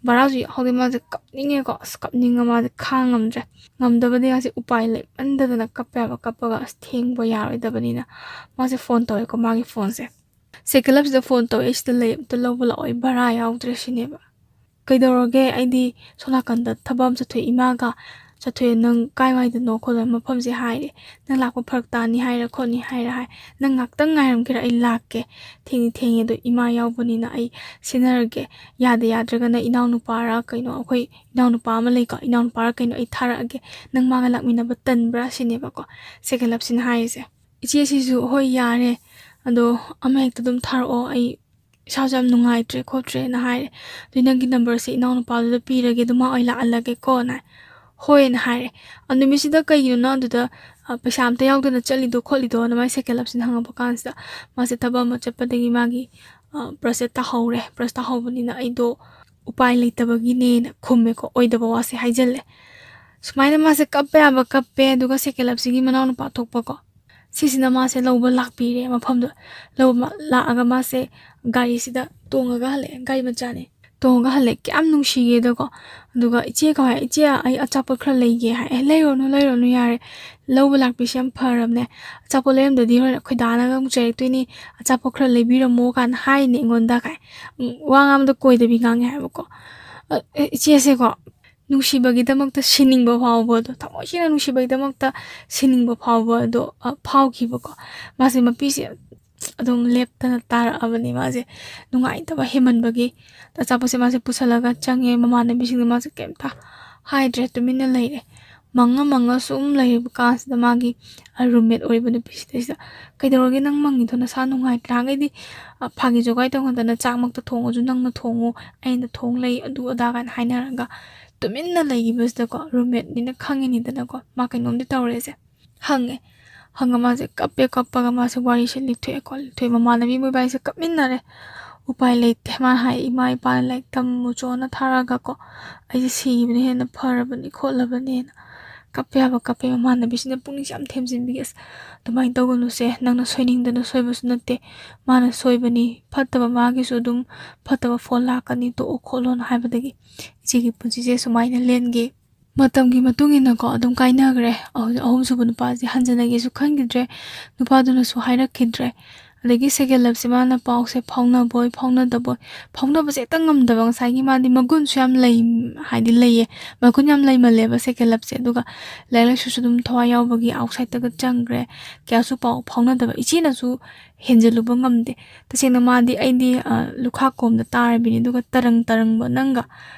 ꯚꯔꯥꯁꯨ ꯌꯥꯎꯍꯧꯗꯦ ꯃꯥꯁꯦ ꯀꯞꯅꯤꯡꯉꯦꯀꯣ ꯑꯁ ꯀꯞꯅꯤꯡꯉ ꯃꯥꯁꯦ ꯈꯥꯡꯉꯝꯗ꯭ꯔꯦ꯫ ꯉꯝꯗꯕꯗꯤ ꯃꯥꯁꯦ ꯎꯄꯥꯏ ꯂꯩꯃꯟꯗꯗꯅ ꯀꯞꯄꯦ ꯍꯥꯏꯕ ꯀꯞꯄꯒ ꯑꯁ ꯊꯦꯡꯕ ꯌꯥꯔꯣꯏꯗꯕꯅꯤꯅ ꯃꯥꯁꯦ ꯐꯣꯟ ꯇꯧꯋꯦꯀꯣ ꯃꯥꯒꯤ ꯐꯣꯟꯁꯦ꯫ ꯁꯦꯀꯦꯟ ꯂꯞꯁꯤꯗ ꯐꯣꯟ ꯇꯧꯋꯦ ꯑꯩ ꯁꯤꯗ ꯂꯩ ꯑꯝꯇ ꯂꯧꯕ ꯂꯥꯛꯑꯣ ꯑꯩ ꯚꯔꯥ ꯌꯥꯎꯗ꯭ꯔꯦ ꯁꯤꯅꯦꯕ꯫ "ꯀꯩꯗꯧꯔꯒꯦ ꯑꯩꯗꯤ ꯁꯣꯝ ꯅꯥꯀꯟꯗ ꯊꯕꯛ ꯑꯃ ꯆꯠꯊꯣꯛꯑꯦ ꯏꯃꯥꯒ ꯆꯠꯊꯣꯛꯑꯦ ꯅꯪ ꯀꯥꯏ ꯋꯥꯏꯗꯅꯣ ꯈꯣꯠꯂꯣ ꯃꯐꯝꯁꯦ ꯍꯥꯏꯔꯦ ꯅꯪ ꯂꯥꯛꯄ ꯐꯔꯛ ꯇꯥꯅꯤ ꯍꯥꯏꯔ ꯈꯣꯠꯅꯤ ꯍꯥꯏꯔ ꯍꯥꯏ ꯅꯪ ꯉꯥꯛꯇꯪ ꯉꯥꯏꯔꯝꯒꯦꯔꯥ ꯑꯩ ꯂꯥꯛꯀꯦ ꯊꯦꯡꯗꯤ ꯊꯦꯡꯉꯦ ꯑꯗꯣ ꯏꯃꯥ ꯌꯥꯎꯕꯅꯤꯅ ꯑꯩ ꯁꯤꯟꯅꯔꯒꯦ ꯌꯥꯗ ꯌꯥꯗ꯭ꯔꯒꯅ ꯏꯅꯥꯎꯅꯨꯄꯥꯔ ꯀꯩꯅꯣ ꯑꯩꯈꯣꯏ ꯏꯅꯥꯎꯅꯨꯄꯥ ꯑꯃ ꯂꯩꯀꯣ ꯏꯅꯥꯎꯅꯨꯄꯥꯔ ꯀꯩꯅꯣ ꯑꯩ ꯊꯥꯔꯛꯑꯒꯦ ꯅꯪ ꯃꯥꯒ ꯂꯥꯛꯃꯤꯟꯅꯕ ꯇꯟꯕ꯭ꯔꯥ ꯁꯤꯅꯦꯕꯀꯣ ꯁꯦꯀꯦꯟ ꯂꯞꯁꯤꯅ ꯍꯥꯏꯔꯤꯁꯦ꯫ ꯏꯆꯦꯁꯤꯁꯨ ꯍꯣꯏ ꯌꯥꯔꯦ ꯑꯗꯣ ꯑꯃ ꯍꯦꯛꯇ ꯑꯗꯨꯝ ꯊꯥꯔꯛꯑꯣ ꯑꯩ ꯏꯁꯥꯁꯨ ꯌꯥꯝ ꯅꯨꯡꯉꯥꯏꯇ꯭ꯔꯦ ꯈꯣꯠꯇ꯭ꯔꯦꯅ ꯍꯥꯏꯔꯦ꯫ "ꯑꯗꯨꯏ ꯅꯪꯒꯤ ꯅꯝꯕꯔꯁꯦ ꯏꯅꯥꯎꯅꯨꯄꯥꯗꯨꯗ ꯄꯤꯔꯒꯦ ꯑꯗꯨ ꯃꯥ ꯑꯣꯏꯅ ꯂꯥꯛꯍꯜꯂꯒꯦꯀꯣꯅ ꯍꯥꯏ꯫ "ꯍꯣꯏꯅ ꯍꯥꯏꯔꯦ꯫ ꯑꯗꯨ ꯅꯨꯃꯤꯠꯁꯤꯗ ꯀꯩꯒꯤꯅꯣ ꯅꯪ ꯑꯗꯨꯗ "ꯑ, ꯄꯩꯁꯥ ꯑꯝꯇ ꯌꯥꯎꯗꯅ ꯆꯠꯂꯤꯗꯣ ꯈꯣꯠꯂꯤꯗꯣ?" ꯑꯗꯨꯃꯥꯏꯅ ꯁꯦꯀꯦꯟ ꯂꯞꯁꯤꯅ ꯍꯪꯉꯛꯄ ꯀꯥꯟꯁꯤꯗ, ꯃꯥꯁꯦ ꯊꯕꯛ ꯑꯃ ꯆꯠꯄꯗꯒꯤ ꯃꯥꯒꯤ, ꯑ, ꯕ꯭ꯔꯁꯁꯦ ꯇꯥꯍꯧꯔꯦ꯫ ꯕ꯭ꯔꯁ ꯇꯥꯍꯧꯕꯅꯤꯅ ꯑꯩꯗꯣ ꯎꯄꯥꯏ ꯂꯩꯇꯕꯒꯤꯅꯦꯅ ꯈꯨꯝꯃꯦꯀꯣ, ꯑꯣꯏꯗꯕ ꯋꯥꯁꯦ ꯍꯥꯏꯖꯜꯂꯦ꯫ ꯁꯨꯃꯥꯏꯅ ꯃꯥꯁꯦ ꯀꯞꯄ ꯌꯥꯕ ꯀꯞꯄꯦ, ꯑꯗꯨꯒ ꯁꯦꯀꯦꯟ ꯂꯞꯁꯤꯒꯤ ꯃꯅꯥꯎꯅꯨꯄꯥ ꯊꯣꯛꯄꯀꯣ, ꯁꯤꯁꯤꯅ ꯃꯥꯁꯦ ꯂꯧꯕ ꯂꯥꯛꯄꯤꯔꯦ ꯃꯐꯝꯗꯣ꯫ ꯂꯧꯕ ꯃꯥ-, ꯂꯥꯛꯑꯒ ꯃꯥꯁꯦ ꯒꯥꯔꯤꯁꯤꯗ ꯇꯣꯡꯉꯒ ꯍꯜꯂꯛꯑꯦ, ꯒꯥꯔꯤ ꯃꯆꯥꯅꯦ꯫ ꯇꯣꯡꯉꯒ ꯍꯜꯂꯛꯑꯦ, ꯀꯌꯥꯝ ꯅꯨꯡꯁꯤꯒꯦꯗꯀꯣ꯫ ꯑꯗꯨꯒ ꯏꯆꯦ ꯀꯧ ꯍꯥꯏ, "ꯏꯆꯦ, ꯑꯩ ꯑꯆꯥꯄꯣꯠ ꯈꯔ ꯂꯩꯒꯦ" ꯍꯥꯏ꯫ "ꯑꯦ, ꯂꯩꯔꯨꯔꯅꯨ, ꯂꯩꯔꯨꯔꯅꯨ, ꯌꯥꯔꯦ꯫ ꯂꯧꯕ ꯂꯥꯛꯄꯤꯁꯦ ꯌꯥꯝ ꯐꯔꯕꯅꯦ꯫ ꯑꯆꯥꯄꯣꯠ ꯂꯩꯔꯝꯗꯗꯤ ꯍꯣꯔꯦꯟ ꯑꯩꯈꯣꯏ ꯗꯥꯅꯒ ꯑꯃꯨꯛ ꯆꯩꯔꯛꯇꯣꯏꯅꯤ꯫ ꯑꯆꯥꯄꯣꯠ ꯈꯔ ꯂꯩꯕꯤꯔꯝꯃꯣ" ꯀꯥꯏꯅ ꯍꯥꯏꯅꯦ ꯑꯩꯉꯣꯟꯗ ꯀꯥꯏ꯫ ꯎꯝ, ꯋꯥ ꯉꯥꯡꯕꯗ ꯀꯣꯏꯗꯕꯤ ꯉꯥꯡꯉꯦ ꯍꯥꯏꯕꯀꯣ꯫ ꯑ, ꯑꯦ, ꯏꯆꯦꯁꯦꯀꯣ, ꯅꯨꯡꯁꯤꯕꯒꯤꯗꯃꯛꯇ ꯁꯤꯅꯤꯡꯕ ꯐꯥꯎꯕꯗꯣ, ꯊꯃꯣꯏ ꯁꯦꯡꯅ ꯅꯨꯡꯁꯤꯕꯒꯤꯗꯃꯛꯇ ꯁꯤꯅꯤꯡꯕ ꯐꯥꯎꯕꯗꯣ, ꯑ, ꯐꯥꯎꯈꯤꯕꯀꯣ꯫ ꯃꯥꯁꯦ ꯃꯄꯤꯁꯦ ꯑꯗꯨꯝ ꯂꯦꯞꯇꯅ ꯇꯥꯔꯛꯑꯕꯅꯦ ꯃꯥꯁꯦ, ꯅꯨꯡꯉꯥꯏꯇꯕ ꯍꯦꯟꯃꯟꯕꯒꯤ꯫ ꯑꯆꯥꯄꯣꯠꯁꯦ ꯃꯥꯁꯦ ꯄꯨꯁꯜꯂꯒ ꯆꯪꯉꯦ, ꯃꯃꯥꯟꯅꯕꯤꯁꯤꯡꯗ ꯃꯥꯁꯦ ꯀꯩꯝꯇ ꯍꯥꯏꯗ꯭ꯔꯦ, ꯇꯨꯃꯤꯟꯅ ꯂꯩꯔꯦ꯫ ꯃꯪꯉ ꯃꯪꯉ ꯁꯨꯝ ꯂꯩꯔꯤꯕ ꯀꯥꯟꯁꯤꯗ ꯃꯥꯒꯤ, ꯑ, ꯔꯨꯝꯃꯦꯠ ꯑꯣꯏꯔꯤꯕ ꯅꯨꯄꯤꯁꯤꯗꯩꯁꯤꯗ, "ꯀꯩꯗꯧꯔꯒꯦ ꯅꯪ ꯃꯪꯉꯤꯗꯣ? ꯅꯁꯥ ꯅꯨꯡꯉꯥꯏꯇ꯭ꯔꯥ? ꯅꯍꯥꯟꯈꯩꯗꯤ, ꯑ, ꯐꯥꯒꯤ ꯖꯣꯒꯥꯏ ꯇꯧꯅꯗꯅ ꯆꯥꯛꯃꯛꯇ ꯊꯣꯡꯉꯁꯨ ꯅꯪꯅ ꯊꯣꯡꯉꯨ, ꯑꯩꯅ ꯊꯣꯡ ꯂꯩ, ꯑꯗꯨ ꯑꯗꯥ" ꯀꯥꯏꯅ ꯍꯥꯏꯅꯔꯒ ꯇꯨꯃꯤꯟꯅ ꯂꯩꯈꯤꯕꯁꯤꯗꯀꯣ, ꯔꯨꯝꯃꯦꯠꯅꯤꯅ ꯈꯪꯉꯤꯅꯤꯗꯅꯀꯣ ꯃꯥ ꯀꯩꯅꯣꯝꯗꯤ ꯇꯧꯔꯦꯁꯦ꯫ ꯍꯪꯉꯦ꯫ ꯍꯪꯉ ꯃꯥꯁꯦ ꯀꯞꯄꯦ, ꯀꯞꯄꯒ ꯃꯥꯁꯦ ꯋꯥꯔꯤꯁꯦ ꯂꯤꯊꯣꯛꯑꯦꯀꯣ, ꯂꯤꯊꯣꯛꯑꯦ꯫ ꯃꯃꯥꯟꯅꯕꯤ ꯃꯣꯏꯕꯥꯏꯁꯦ ꯀꯞꯃꯤꯟꯅꯔꯦ꯫ ꯎꯄꯥꯏ ꯂꯩꯇꯦ꯫ ꯃꯥꯅ ꯍꯥꯏ, "ꯏꯃꯥ ꯏꯄꯥꯅ ꯂꯥꯏꯔꯤꯛ ꯇꯝꯃꯨꯆꯣꯅ ꯊꯥꯔꯛꯑꯒꯀꯣ, ꯑꯩꯁꯦ ꯁꯤꯈꯤꯕꯅ ꯍꯦꯟꯅ ꯐꯔꯕꯅꯤ ꯈꯣꯠꯂꯕꯅꯦꯅ"꯫ ꯀꯞꯄꯦ ꯍꯥꯏꯕ ꯀꯞꯄꯦ꯫ ꯃꯃꯥꯟꯅꯕꯤꯁꯤꯅ ꯄꯨꯛꯅꯤꯡꯁꯦ ꯌꯥꯝ ꯊꯦꯝꯖꯤꯟꯕꯤꯒꯦ꯫ "ꯑꯁ, ꯑꯗꯨꯃꯥꯏꯅ ꯇꯧꯒꯅꯨꯁꯦ, ꯅꯪꯅ ꯁꯣꯏꯅꯤꯡꯗꯅ ꯁꯣꯏꯕꯁꯨ ꯅꯠꯇꯦ, ꯃꯥꯅ ꯁꯣꯏꯕꯅꯤ, ꯐꯠꯇꯕ ꯃꯥꯒꯤꯁꯨ ꯑꯗꯨꯝ ꯐꯠꯇꯕ ꯐꯣꯟ ꯂꯥꯛꯀꯅꯤ, ꯇꯣꯛꯑꯣ ꯈꯣꯠꯂꯣꯅ" ꯍꯥꯏꯕꯗꯒꯤ ꯏꯆꯦꯒꯤ ꯄꯨꯟꯁꯤꯁꯦ ꯁꯨꯃꯥꯏꯅ ꯂꯦꯟꯒꯤ꯫ ꯃꯇꯝꯒꯤ ꯃꯇꯨꯡ ꯏꯟꯅꯀꯣ ꯑꯗꯨꯝ ꯀꯥꯏꯅꯈ꯭ꯔꯦ꯫ ꯑꯍꯨꯝ-, ꯑꯍꯨꯝꯁꯨꯕ ꯅꯨꯄꯥꯁꯦ ꯍꯟꯖꯟꯅꯒꯦꯁꯨ ꯈꯟꯈꯤꯗ꯭ꯔꯦ, ꯅꯨꯄꯥꯗꯨꯅꯁꯨ ꯍꯥꯏꯔꯛꯈꯤꯗ꯭ꯔꯦ꯫ ꯑꯗꯒꯤ ꯁꯦꯀꯦꯟ ꯂꯞꯁꯦ ꯃꯥꯅ ꯄꯥꯎꯁꯦ ꯐꯥꯎꯅꯕꯣꯏ ꯐꯥꯎꯅꯗꯕꯣꯏ, ꯐꯥꯎꯅꯕꯁꯦ ꯍꯦꯛꯇ ꯉꯝꯗꯕ꯫ ꯉꯁꯥꯏꯒꯤ ꯃꯥꯗꯤ ꯃꯒꯨꯟꯁꯨ ꯌꯥꯝ ꯂꯩ, ꯍꯥꯏꯗꯤ ꯂꯩꯌꯦ, ꯃꯒꯨꯟ ꯌꯥꯝ ꯂꯩꯃꯜꯂꯦꯕ ꯁꯦꯀꯦꯟ ꯂꯞꯁꯦ꯫ ꯑꯗꯨꯒ ꯂꯥꯏꯔꯤꯛ ꯂꯥꯏꯁꯨꯁꯨ ꯑꯗꯨꯝ ꯊꯋꯥꯏ ꯌꯥꯎꯕꯒꯤ ꯑꯥꯎꯠꯁꯥꯏꯠꯇꯒ ꯆꯪꯈ꯭ꯔꯦ, ꯀꯌꯥꯁꯨ ꯄꯥꯎ ꯐꯥꯎꯅꯗꯕ꯫ ꯏꯆꯦꯅꯁꯨ ꯍꯦꯟꯖꯜꯂꯨꯕ ꯉꯝꯗꯦ꯫ ꯇꯁꯦꯡꯅ ꯃꯥꯗꯤ ꯑꯩꯗꯤ, ꯑ, ꯂꯨꯈꯥꯛ ꯀꯣꯝꯗ ꯇꯥꯔꯕꯤꯅꯤ, ꯑꯗꯨꯒ ꯇꯔꯪ ꯇꯔꯪꯕ ꯅꯪꯒ꯫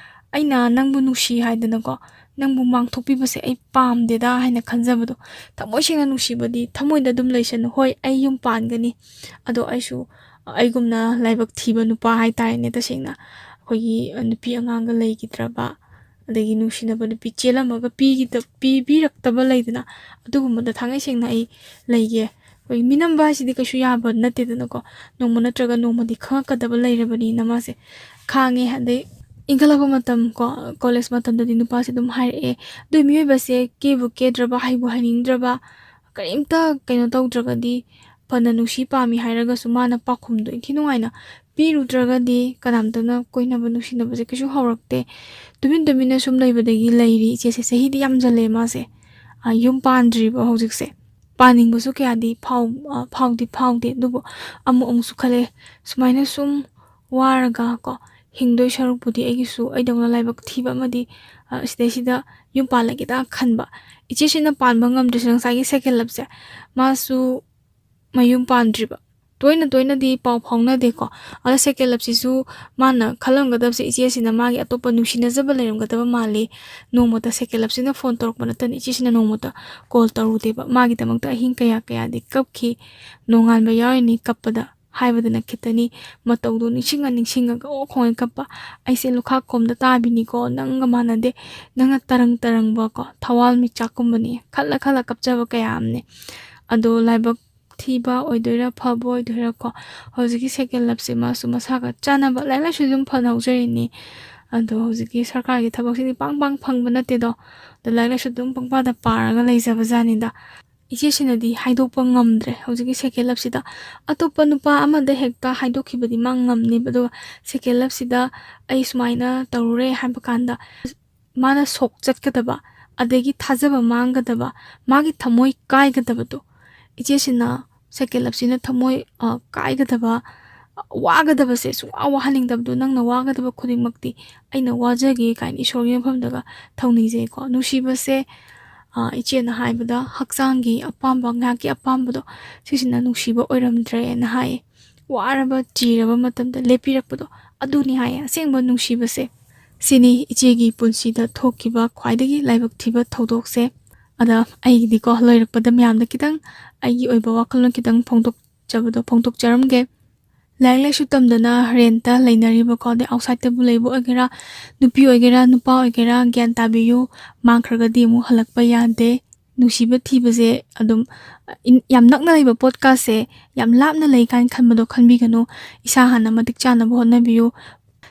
ꯑꯩꯅ ꯅꯪꯕꯨ ꯅꯨꯡꯁꯤ ꯍꯥꯏꯗꯅꯀꯣ, ꯅꯪꯕꯨ ꯃꯥꯡꯊꯣꯛꯄꯤꯕꯁꯦ ꯑꯩ ꯄꯥꯝꯗꯦꯗ ꯍꯥꯏꯅ ꯈꯟꯖꯕꯗꯣ꯫ ꯊꯃꯣꯏ ꯁꯦꯡꯅ ꯅꯨꯡꯁꯤꯕꯗꯤ ꯊꯃꯣꯏꯗ ꯑꯗꯨꯝ ꯂꯩꯁꯅꯨ꯫ ꯍꯣꯏ, ꯑꯩ ꯌꯨꯝ ꯄꯥꯟꯒꯅꯤ, ꯑꯗꯣ ꯑꯩꯁꯨ ꯑꯩꯒꯨꯝꯅ ꯂꯥꯏꯕꯛ ꯊꯤꯕ ꯅꯨꯄꯥ ꯍꯥꯏꯇꯥꯔꯦꯅꯦ, ꯇꯁꯦꯡꯅ ꯑꯩꯈꯣꯏꯒꯤ, ꯑ, ꯅꯨꯄꯤ ꯑꯉꯥꯡꯒ ꯂꯩꯈꯤꯗ꯭ꯔꯕ, ꯑꯗꯒꯤ ꯅꯨꯡꯁꯤꯅꯕ ꯅꯨꯄꯤ ꯆꯦꯜꯂꯝꯃꯒ ꯄꯤꯈꯤꯗ-, ꯄꯤꯕꯤꯔꯛꯇꯕ ꯂꯩꯗꯅ, ꯑꯗꯨꯒꯨꯝꯕꯗ ꯊꯥꯡꯉꯩ ꯁꯦꯡꯅ ꯑꯩ ꯂꯩꯒꯦ꯫ ꯑꯩꯈꯣꯏ ꯃꯤꯅꯝꯕ ꯍꯥꯏꯁꯤꯗꯤ ꯀꯩꯁꯨ ꯌꯥꯕ ꯅꯠꯇꯦꯗꯅꯀꯣ꯫ ꯅꯣꯡꯃ ꯅꯠꯇ꯭ꯔꯒ ꯅꯣꯡꯃꯗꯤ ꯈꯪꯉꯛꯀꯗꯕ ꯂꯩꯔꯕꯅꯤꯅ ꯃꯥꯁꯦ ꯈꯥꯡꯉꯦ꯫ ꯑꯗꯩ ꯏꯟꯈꯠꯂꯛꯄ ꯃꯇꯝ ꯀꯣ, ꯀꯣꯂꯦꯖ ꯃꯇꯝꯗꯗꯤ ꯅꯨꯄꯥꯁꯦ ꯑꯗꯨꯝ ꯍꯥꯏꯔꯛꯑꯦ꯫ ꯑꯗꯨ ꯃꯤꯑꯣꯏꯕꯁꯦ ꯀꯦꯕꯨ ꯀꯦꯗ꯭ꯔꯕ, ꯍꯩꯕꯨ ꯍꯩꯅꯤꯡꯗ꯭ꯔꯕ, ꯀꯔꯤꯝꯇ ꯀꯩꯅꯣ ꯇꯧꯗ꯭ꯔꯒꯗꯤ, ꯐꯅ ꯅꯨꯡꯁꯤ ꯄꯥꯝꯃꯤ ꯍꯥꯏꯔꯒꯁꯨ ꯃꯥꯅ ꯄꯥꯎꯈꯨꯝꯗꯣ ꯏꯟꯊꯤ ꯅꯨꯡꯉꯥꯏꯅ ꯄꯤꯔꯨꯗ꯭ꯔꯒꯗꯤ ꯀꯅꯥꯝꯇꯅ ꯀꯣꯏꯅꯕ ꯅꯨꯡꯁꯤꯅꯕꯁꯦ ꯀꯩꯁꯨ ꯍꯧꯔꯛꯇꯦ꯫ ꯇꯨꯃꯤꯟ ꯇꯨꯃꯤꯟꯅ ꯁꯨꯝ ꯂꯩꯕꯗꯒꯤ ꯂꯩꯔꯤ ꯏꯆꯦꯁꯦ꯫ ꯆꯍꯤꯗꯤ ꯌꯥꯝꯖꯜꯂꯦ ꯃꯥꯁꯦ꯫ ꯑ, ꯌꯨꯝ ꯄꯥꯟꯗ꯭ꯔꯤꯕ ꯍꯧꯖꯤꯛꯁꯦ꯫ ꯄꯥꯅꯤꯡꯕꯁꯨ ꯀꯌꯥꯗꯤ ꯐꯥꯎ-, ꯑ, ꯐꯥꯎꯗꯤ ꯐꯥꯎꯗꯦ꯫ ꯑꯗꯨꯕꯨ ꯑꯃꯨꯛ ꯑꯃꯨꯛꯁꯨ ꯈꯜꯂꯦ, ꯁꯨꯃꯥꯏꯅ ꯁꯨꯝ ꯋꯥꯔꯒ ꯀꯣ, ꯍꯤꯡꯗꯣꯏ ꯁꯔꯨꯛꯄꯨꯗꯤ ꯑꯩꯒꯤꯁꯨ ꯑꯩꯗꯧꯅ ꯂꯥꯏꯕꯛ ꯊꯤꯕ ꯑꯃꯗꯤ, ꯑ, ꯁꯤꯗꯩꯁꯤꯗ ꯌꯨꯝ ꯄꯥꯜꯂꯒꯦꯗ ꯈꯟꯕ꯫ ꯏꯆꯦꯁꯤꯅ ꯄꯥꯟꯕ ꯉꯝꯗ꯭ꯔꯤꯁꯦ ꯉꯁꯥꯏꯒꯤ ꯁꯦꯀꯦꯟ ꯂꯞꯁꯦ꯫ ꯃꯥꯁꯨ ꯃꯌꯨꯝ ꯄꯥꯟꯗ꯭ꯔꯤꯕ꯫ ꯇꯣꯏꯅ ꯇꯣꯏꯅꯗꯤ ꯄꯥꯎ ꯐꯥꯎꯅꯗꯦꯀꯣ꯫ ꯑꯗꯣ ꯁꯦꯀꯦꯟ ꯂꯞꯁꯤꯁꯨ ꯃꯥꯅ ꯈꯜꯂꯝꯒꯗꯕꯁꯦ, ꯏꯆꯦꯁꯤꯅ ꯃꯥꯒꯤ ꯑꯇꯣꯞꯄ ꯅꯨꯡꯁꯤꯅꯖꯕ ꯂꯩꯔꯝꯒꯗꯕ ꯃꯥꯜꯂꯤ꯫ ꯅꯣꯡꯃꯇ ꯁꯦꯀꯦꯟ ꯂꯞꯁꯤꯅ ꯐꯣꯟ ꯇꯧꯔꯛꯄ ꯅꯠꯇꯅ ꯏꯆꯦꯁꯤꯅ ꯅꯣꯡꯃꯇ ꯀꯣꯜ ꯇꯧꯔꯨꯗꯦꯕ꯫ ꯃꯥꯒꯤꯗꯃꯛꯇ ꯑꯍꯤꯡ ꯀꯌꯥ ꯀꯌꯥꯗꯤ ꯀꯞꯈꯤ꯫ ꯅꯣꯡꯉꯥꯟꯕ ꯌꯥꯎꯔꯤꯅꯤ ꯀꯞꯄꯗ꯫ ꯍꯥꯏꯕꯗꯅ ꯈꯤꯇꯅꯤ꯫ ꯃꯇꯧꯗꯣ ꯅꯤꯡꯁꯤꯡꯉ ꯅꯤꯡꯁꯤꯡꯉꯒ ꯑꯣ ꯈꯣꯡꯉꯩ ꯀꯞꯄ꯫ ꯑꯩꯁꯦ ꯂꯨꯈꯥꯛ ꯀꯣꯝꯗ ꯇꯥꯕꯤꯅꯤꯀꯣ, ꯅꯪꯒ ꯃꯥꯟꯅꯗꯦ꯫ ꯅꯪꯅ ꯇꯔꯪ ꯇꯔꯪꯕꯀꯣ, ꯊꯋꯥꯜ ꯃꯤꯆꯥꯛꯀꯨꯝꯕꯅꯤ꯫ ꯈꯜꯂ ꯈꯜꯂ ꯀꯞꯆꯕ ꯀꯌꯥ ꯑꯃꯅꯦ꯫ ꯑꯗꯣ ꯂꯥꯏꯕꯛ ꯊꯤꯕ ꯑꯣꯏꯗꯣꯏꯔꯥ, ꯐꯕ ꯑꯣꯏꯗꯣꯏꯔꯥ ꯀꯣ, ꯍꯧꯖꯤꯛꯀꯤ ꯁꯦꯀꯦꯟ ꯂꯞꯁꯦ ꯃꯥꯁꯨ ꯃꯁꯥꯒ ꯆꯥꯟꯅꯕ, ꯂꯥꯏꯔꯤꯛ ꯂꯥꯏꯁꯨ ꯑꯗꯨꯝ ꯐꯅ ꯍꯧꯖꯔꯤꯅꯤ꯫ ꯑꯗꯣ ꯍꯧꯖꯤꯛꯀꯤ ꯁꯔꯀꯥꯔꯒꯤ ꯊꯕꯛꯁꯤꯗꯤ ꯄꯥꯡ ꯄꯥꯡ ꯐꯪꯕ ꯅꯠꯇꯦꯗꯣ꯫ ꯑꯗꯣ ꯂꯥꯏꯔꯤꯛ ꯂꯥꯏꯁꯨ ꯑꯗꯨꯝ ꯄꯪꯄꯥꯗ ꯄꯥꯔꯒ ꯂꯩꯖꯕ ꯖꯥꯠꯅꯤꯗ꯫ ꯏꯆꯦꯁꯤꯅꯗꯤ ꯍꯥꯏꯗꯣꯛꯄ ꯉꯝꯗ꯭ꯔꯦ ꯍꯧꯖꯤꯛꯀꯤ ꯁꯦꯀꯦꯟ ꯂꯞꯁꯤꯗ꯫ ꯑꯇꯣꯞꯄ ꯅꯨꯄꯥ ꯑꯃꯗ ꯍꯦꯛꯇ ꯍꯥꯏꯗꯣꯛꯈꯤꯕꯗꯤ ꯃꯥ ꯉꯝꯅꯦꯕ, ꯑꯗꯨꯒ ꯁꯦꯀꯦꯟ ꯂꯞꯁꯤꯗ ꯑꯩ ꯁꯨꯃꯥꯏꯅ ꯇꯧꯔꯨꯔꯦ ꯍꯥꯏꯕ ꯀꯥꯟꯗ ꯃꯥꯅ ꯁꯣꯛ ꯆꯠꯀꯗꯕ, ꯑꯗꯒꯤ ꯊꯥꯖꯕ ꯃꯥꯡꯒꯗꯕ, ꯃꯥꯒꯤ ꯊꯃꯣꯏ ꯀꯥꯏꯒꯗꯕꯗꯣ, ꯏꯆꯦꯁꯤꯅ ꯁꯦꯀꯦꯟ ꯂꯞꯁꯤꯅ ꯊꯃꯣꯏ, ꯑ, ꯀꯥꯏꯒꯗꯕ, ꯋꯥꯒꯗꯕꯁꯦ ꯁꯨꯡꯋꯥ ꯋꯥꯍꯟꯅꯤꯡꯗꯕꯗꯣ, "ꯅꯪꯅ ꯋꯥꯒꯗꯕ ꯈꯨꯗꯤꯡꯃꯛꯇꯤ ꯑꯩꯅ ꯋꯥꯖꯒꯦ" ꯀꯥꯏꯅ ꯏꯁꯣꯔꯒꯤ ꯃꯐꯝꯗꯒ ꯊꯧꯅꯤꯖꯩꯀꯣ꯫ ꯅꯨꯡꯁꯤꯕꯁꯦ, ꯑ, ꯏꯆꯦꯅ ꯍꯥꯏꯕꯗ ꯍꯛꯆꯥꯡꯒꯤ ꯑꯄꯥꯝꯕ, ꯉꯥꯏꯍꯥꯛꯀꯤ ꯑꯄꯥꯝꯕꯗꯣ, ꯁꯤꯁꯤꯅ ꯅꯨꯡꯁꯤꯕ ꯑꯣꯏꯔꯝꯗ꯭ꯔꯦꯅ ꯍꯥꯏꯌꯦ꯫ ꯋꯥꯔꯕ, ꯆꯤꯔꯕ ꯃꯇꯝꯗ ꯂꯦꯞꯄꯤꯔꯛꯄꯗꯣ, ꯑꯗꯨꯅꯤ ꯍꯥꯏꯌꯦ ꯑꯁꯦꯡꯕ ꯅꯨꯡꯁꯤꯕꯁꯦ꯫ ꯁꯤꯅꯤ ꯏꯆꯦꯒꯤ ꯄꯨꯟꯁꯤꯗ ꯊꯣꯛꯈꯤꯕ ꯈ꯭ꯋꯥꯏꯗꯒꯤ ꯂꯥꯏꯕꯛ ꯊꯤꯕ ꯊꯧꯗꯣꯛꯁꯦ꯫ ꯑꯗ ꯑꯩꯒꯤꯗꯤꯀꯣ, ꯂꯣꯏꯔꯛꯄꯗ ꯃꯌꯥꯝꯗ ꯈꯤꯇꯪ ꯑꯩꯒꯤ ꯑꯣꯏꯕ ꯋꯥꯈꯜꯂꯣꯟ ꯈꯤꯇꯪ ꯐꯣꯡꯗꯣꯛꯆꯕꯗꯣ ꯐꯣꯡꯗꯣꯛꯆꯔꯝꯒꯦ꯫ ꯂꯥꯏꯔꯤꯛ ꯂꯥꯏꯁꯨ ꯇꯝꯗꯅ ꯔꯦꯟꯇ ꯂꯩꯅꯔꯤꯕꯀꯣ, ꯑꯗꯩ ꯑꯥꯎꯠꯁꯥꯏꯗꯇꯕꯨ ꯂꯩꯕ ꯑꯣꯏꯒꯦꯔꯥ, ꯅꯨꯄꯤ ꯑꯣꯏꯒꯦꯔꯥ, ꯅꯨꯄꯥ ꯑꯣꯏꯒꯦꯔꯥ, ꯒ꯭ꯌꯥꯟ ꯇꯥꯕꯤꯌꯨ, ꯃꯥꯡꯈ꯭ꯔꯒꯗꯤ ꯑꯃꯨꯛ ꯍꯜꯂꯛꯄ ꯌꯥꯗꯦ꯫ ꯅꯨꯡꯁꯤꯕ ꯊꯤꯕꯁꯦ ꯑꯗꯨꯝ, ꯏꯟ-, ꯌꯥꯝ ꯅꯛꯅ ꯂꯩꯕ ꯄꯣꯠꯀꯥꯁꯦ ꯌꯥꯝ ꯂꯥꯞꯅ ꯂꯩ ꯀꯥꯏꯅ ꯈꯟꯕꯗꯣ ꯈꯟꯕꯤꯒꯅꯨ꯫ ꯏꯁꯥ ꯍꯥꯟꯅ ꯃꯇꯤꯛ ꯆꯥꯅꯕ ꯍꯣꯠꯅꯕꯤꯌꯨ꯫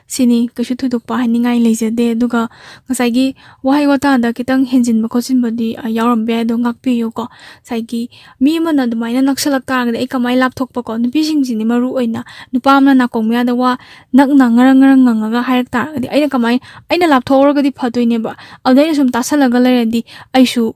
ꯁꯤꯅꯤ, ꯀꯩꯁꯨ ꯊꯣꯏꯗꯣꯛꯄ ꯍꯥꯏꯅꯤꯡꯉꯥꯏ ꯂꯩꯖꯗꯦ꯫ ꯑꯗꯨꯒ ꯉꯁꯥꯏꯒꯤ ꯋꯥꯍꯩ ꯋꯥꯇꯥꯗ ꯈꯤꯇꯪ ꯍꯦꯟꯖꯤꯟꯕ ꯈꯣꯠꯆꯤꯟꯕꯗꯤ, ꯑ, ꯌꯥꯎꯔꯝꯕ ꯌꯥꯏ, ꯑꯗꯣ ꯉꯥꯛꯄꯤꯌꯨꯀꯣ꯫ ꯉꯁꯥꯏꯒꯤ ꯃꯤ ꯑꯃꯅ ꯑꯗꯨꯃꯥꯏꯅ ꯅꯛꯁꯜꯂꯛ ꯇꯥꯔꯒꯗꯤ ꯑꯩ ꯀꯃꯥꯏꯅ ꯂꯥꯞꯊꯣꯛꯄꯀꯣ? ꯅꯨꯄꯤꯁꯤꯡꯁꯤꯅꯤ ꯃꯔꯨ ꯑꯣꯏꯅ, ꯅꯨꯄꯥ ꯑꯃꯅ ꯅꯥꯀꯣꯡ ꯃꯌꯥꯗ ꯋꯥ ꯅꯛꯅ ꯉꯔꯪ ꯉꯔꯪ ꯉꯪꯉꯒ ꯍꯥꯏꯔꯛ ꯇꯥꯔꯒꯗꯤ ꯑꯩꯅ ꯀꯃꯥꯏ-, ꯑꯩꯅ ꯂꯥꯞꯊꯣꯛꯍꯧꯔꯒꯗꯤ ꯐꯗꯣꯏꯅꯦꯕ꯫ ꯑꯗꯨꯗ ꯑꯩꯅ ꯁꯨꯝ ꯇꯥꯁꯜꯂꯒ ꯂꯩꯔꯗꯤ ꯑꯩꯁꯨ,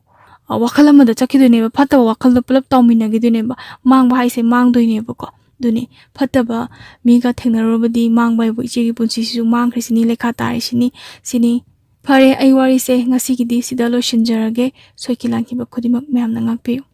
ꯑ, ꯋꯥꯈꯜ ꯑꯃꯗ ꯆꯠꯈꯤꯗꯣꯏꯅꯦꯕ, ꯐꯠꯇꯕ ꯋꯥꯈꯜꯗꯣ ꯄꯨꯂꯞ ꯇꯥꯎꯃꯤꯟꯅꯈꯤꯗꯣꯏꯅꯦꯕ, ꯃꯥꯡꯕ ꯍꯥꯏꯁꯦ ꯃꯥꯡꯗꯣꯏꯅꯦꯕꯀꯣ꯫ ꯑꯗꯨꯅꯤ, ꯐꯠꯇꯕ ꯃꯤꯒ ꯊꯦꯡꯅꯔꯨꯔꯕꯗꯤ ꯃꯥꯡꯕ ꯍꯥꯏꯕꯨ ꯏꯆꯦꯒꯤ ꯄꯨꯟꯁꯤꯁꯤꯁꯨ ꯃꯥꯡꯈ꯭ꯔꯤꯁꯤꯅꯤ, ꯂꯩꯈꯥ ꯇꯥꯔꯤꯁꯤꯅꯤ꯫ ꯁꯤꯅꯤ꯫ ꯐꯔꯦ, ꯑꯩ ꯋꯥꯔꯤꯁꯦ ꯉꯁꯤꯒꯤꯗꯤ ꯁꯤꯗ ꯂꯣꯏꯁꯤꯟꯖꯔꯒꯦ꯫ ꯁꯣꯏꯈꯤ ꯂꯥꯟꯈꯤꯕ ꯈꯨꯗꯤꯡꯃꯛ ꯃꯌꯥꯝꯅ ꯉꯥꯛꯄꯤꯌꯨ꯫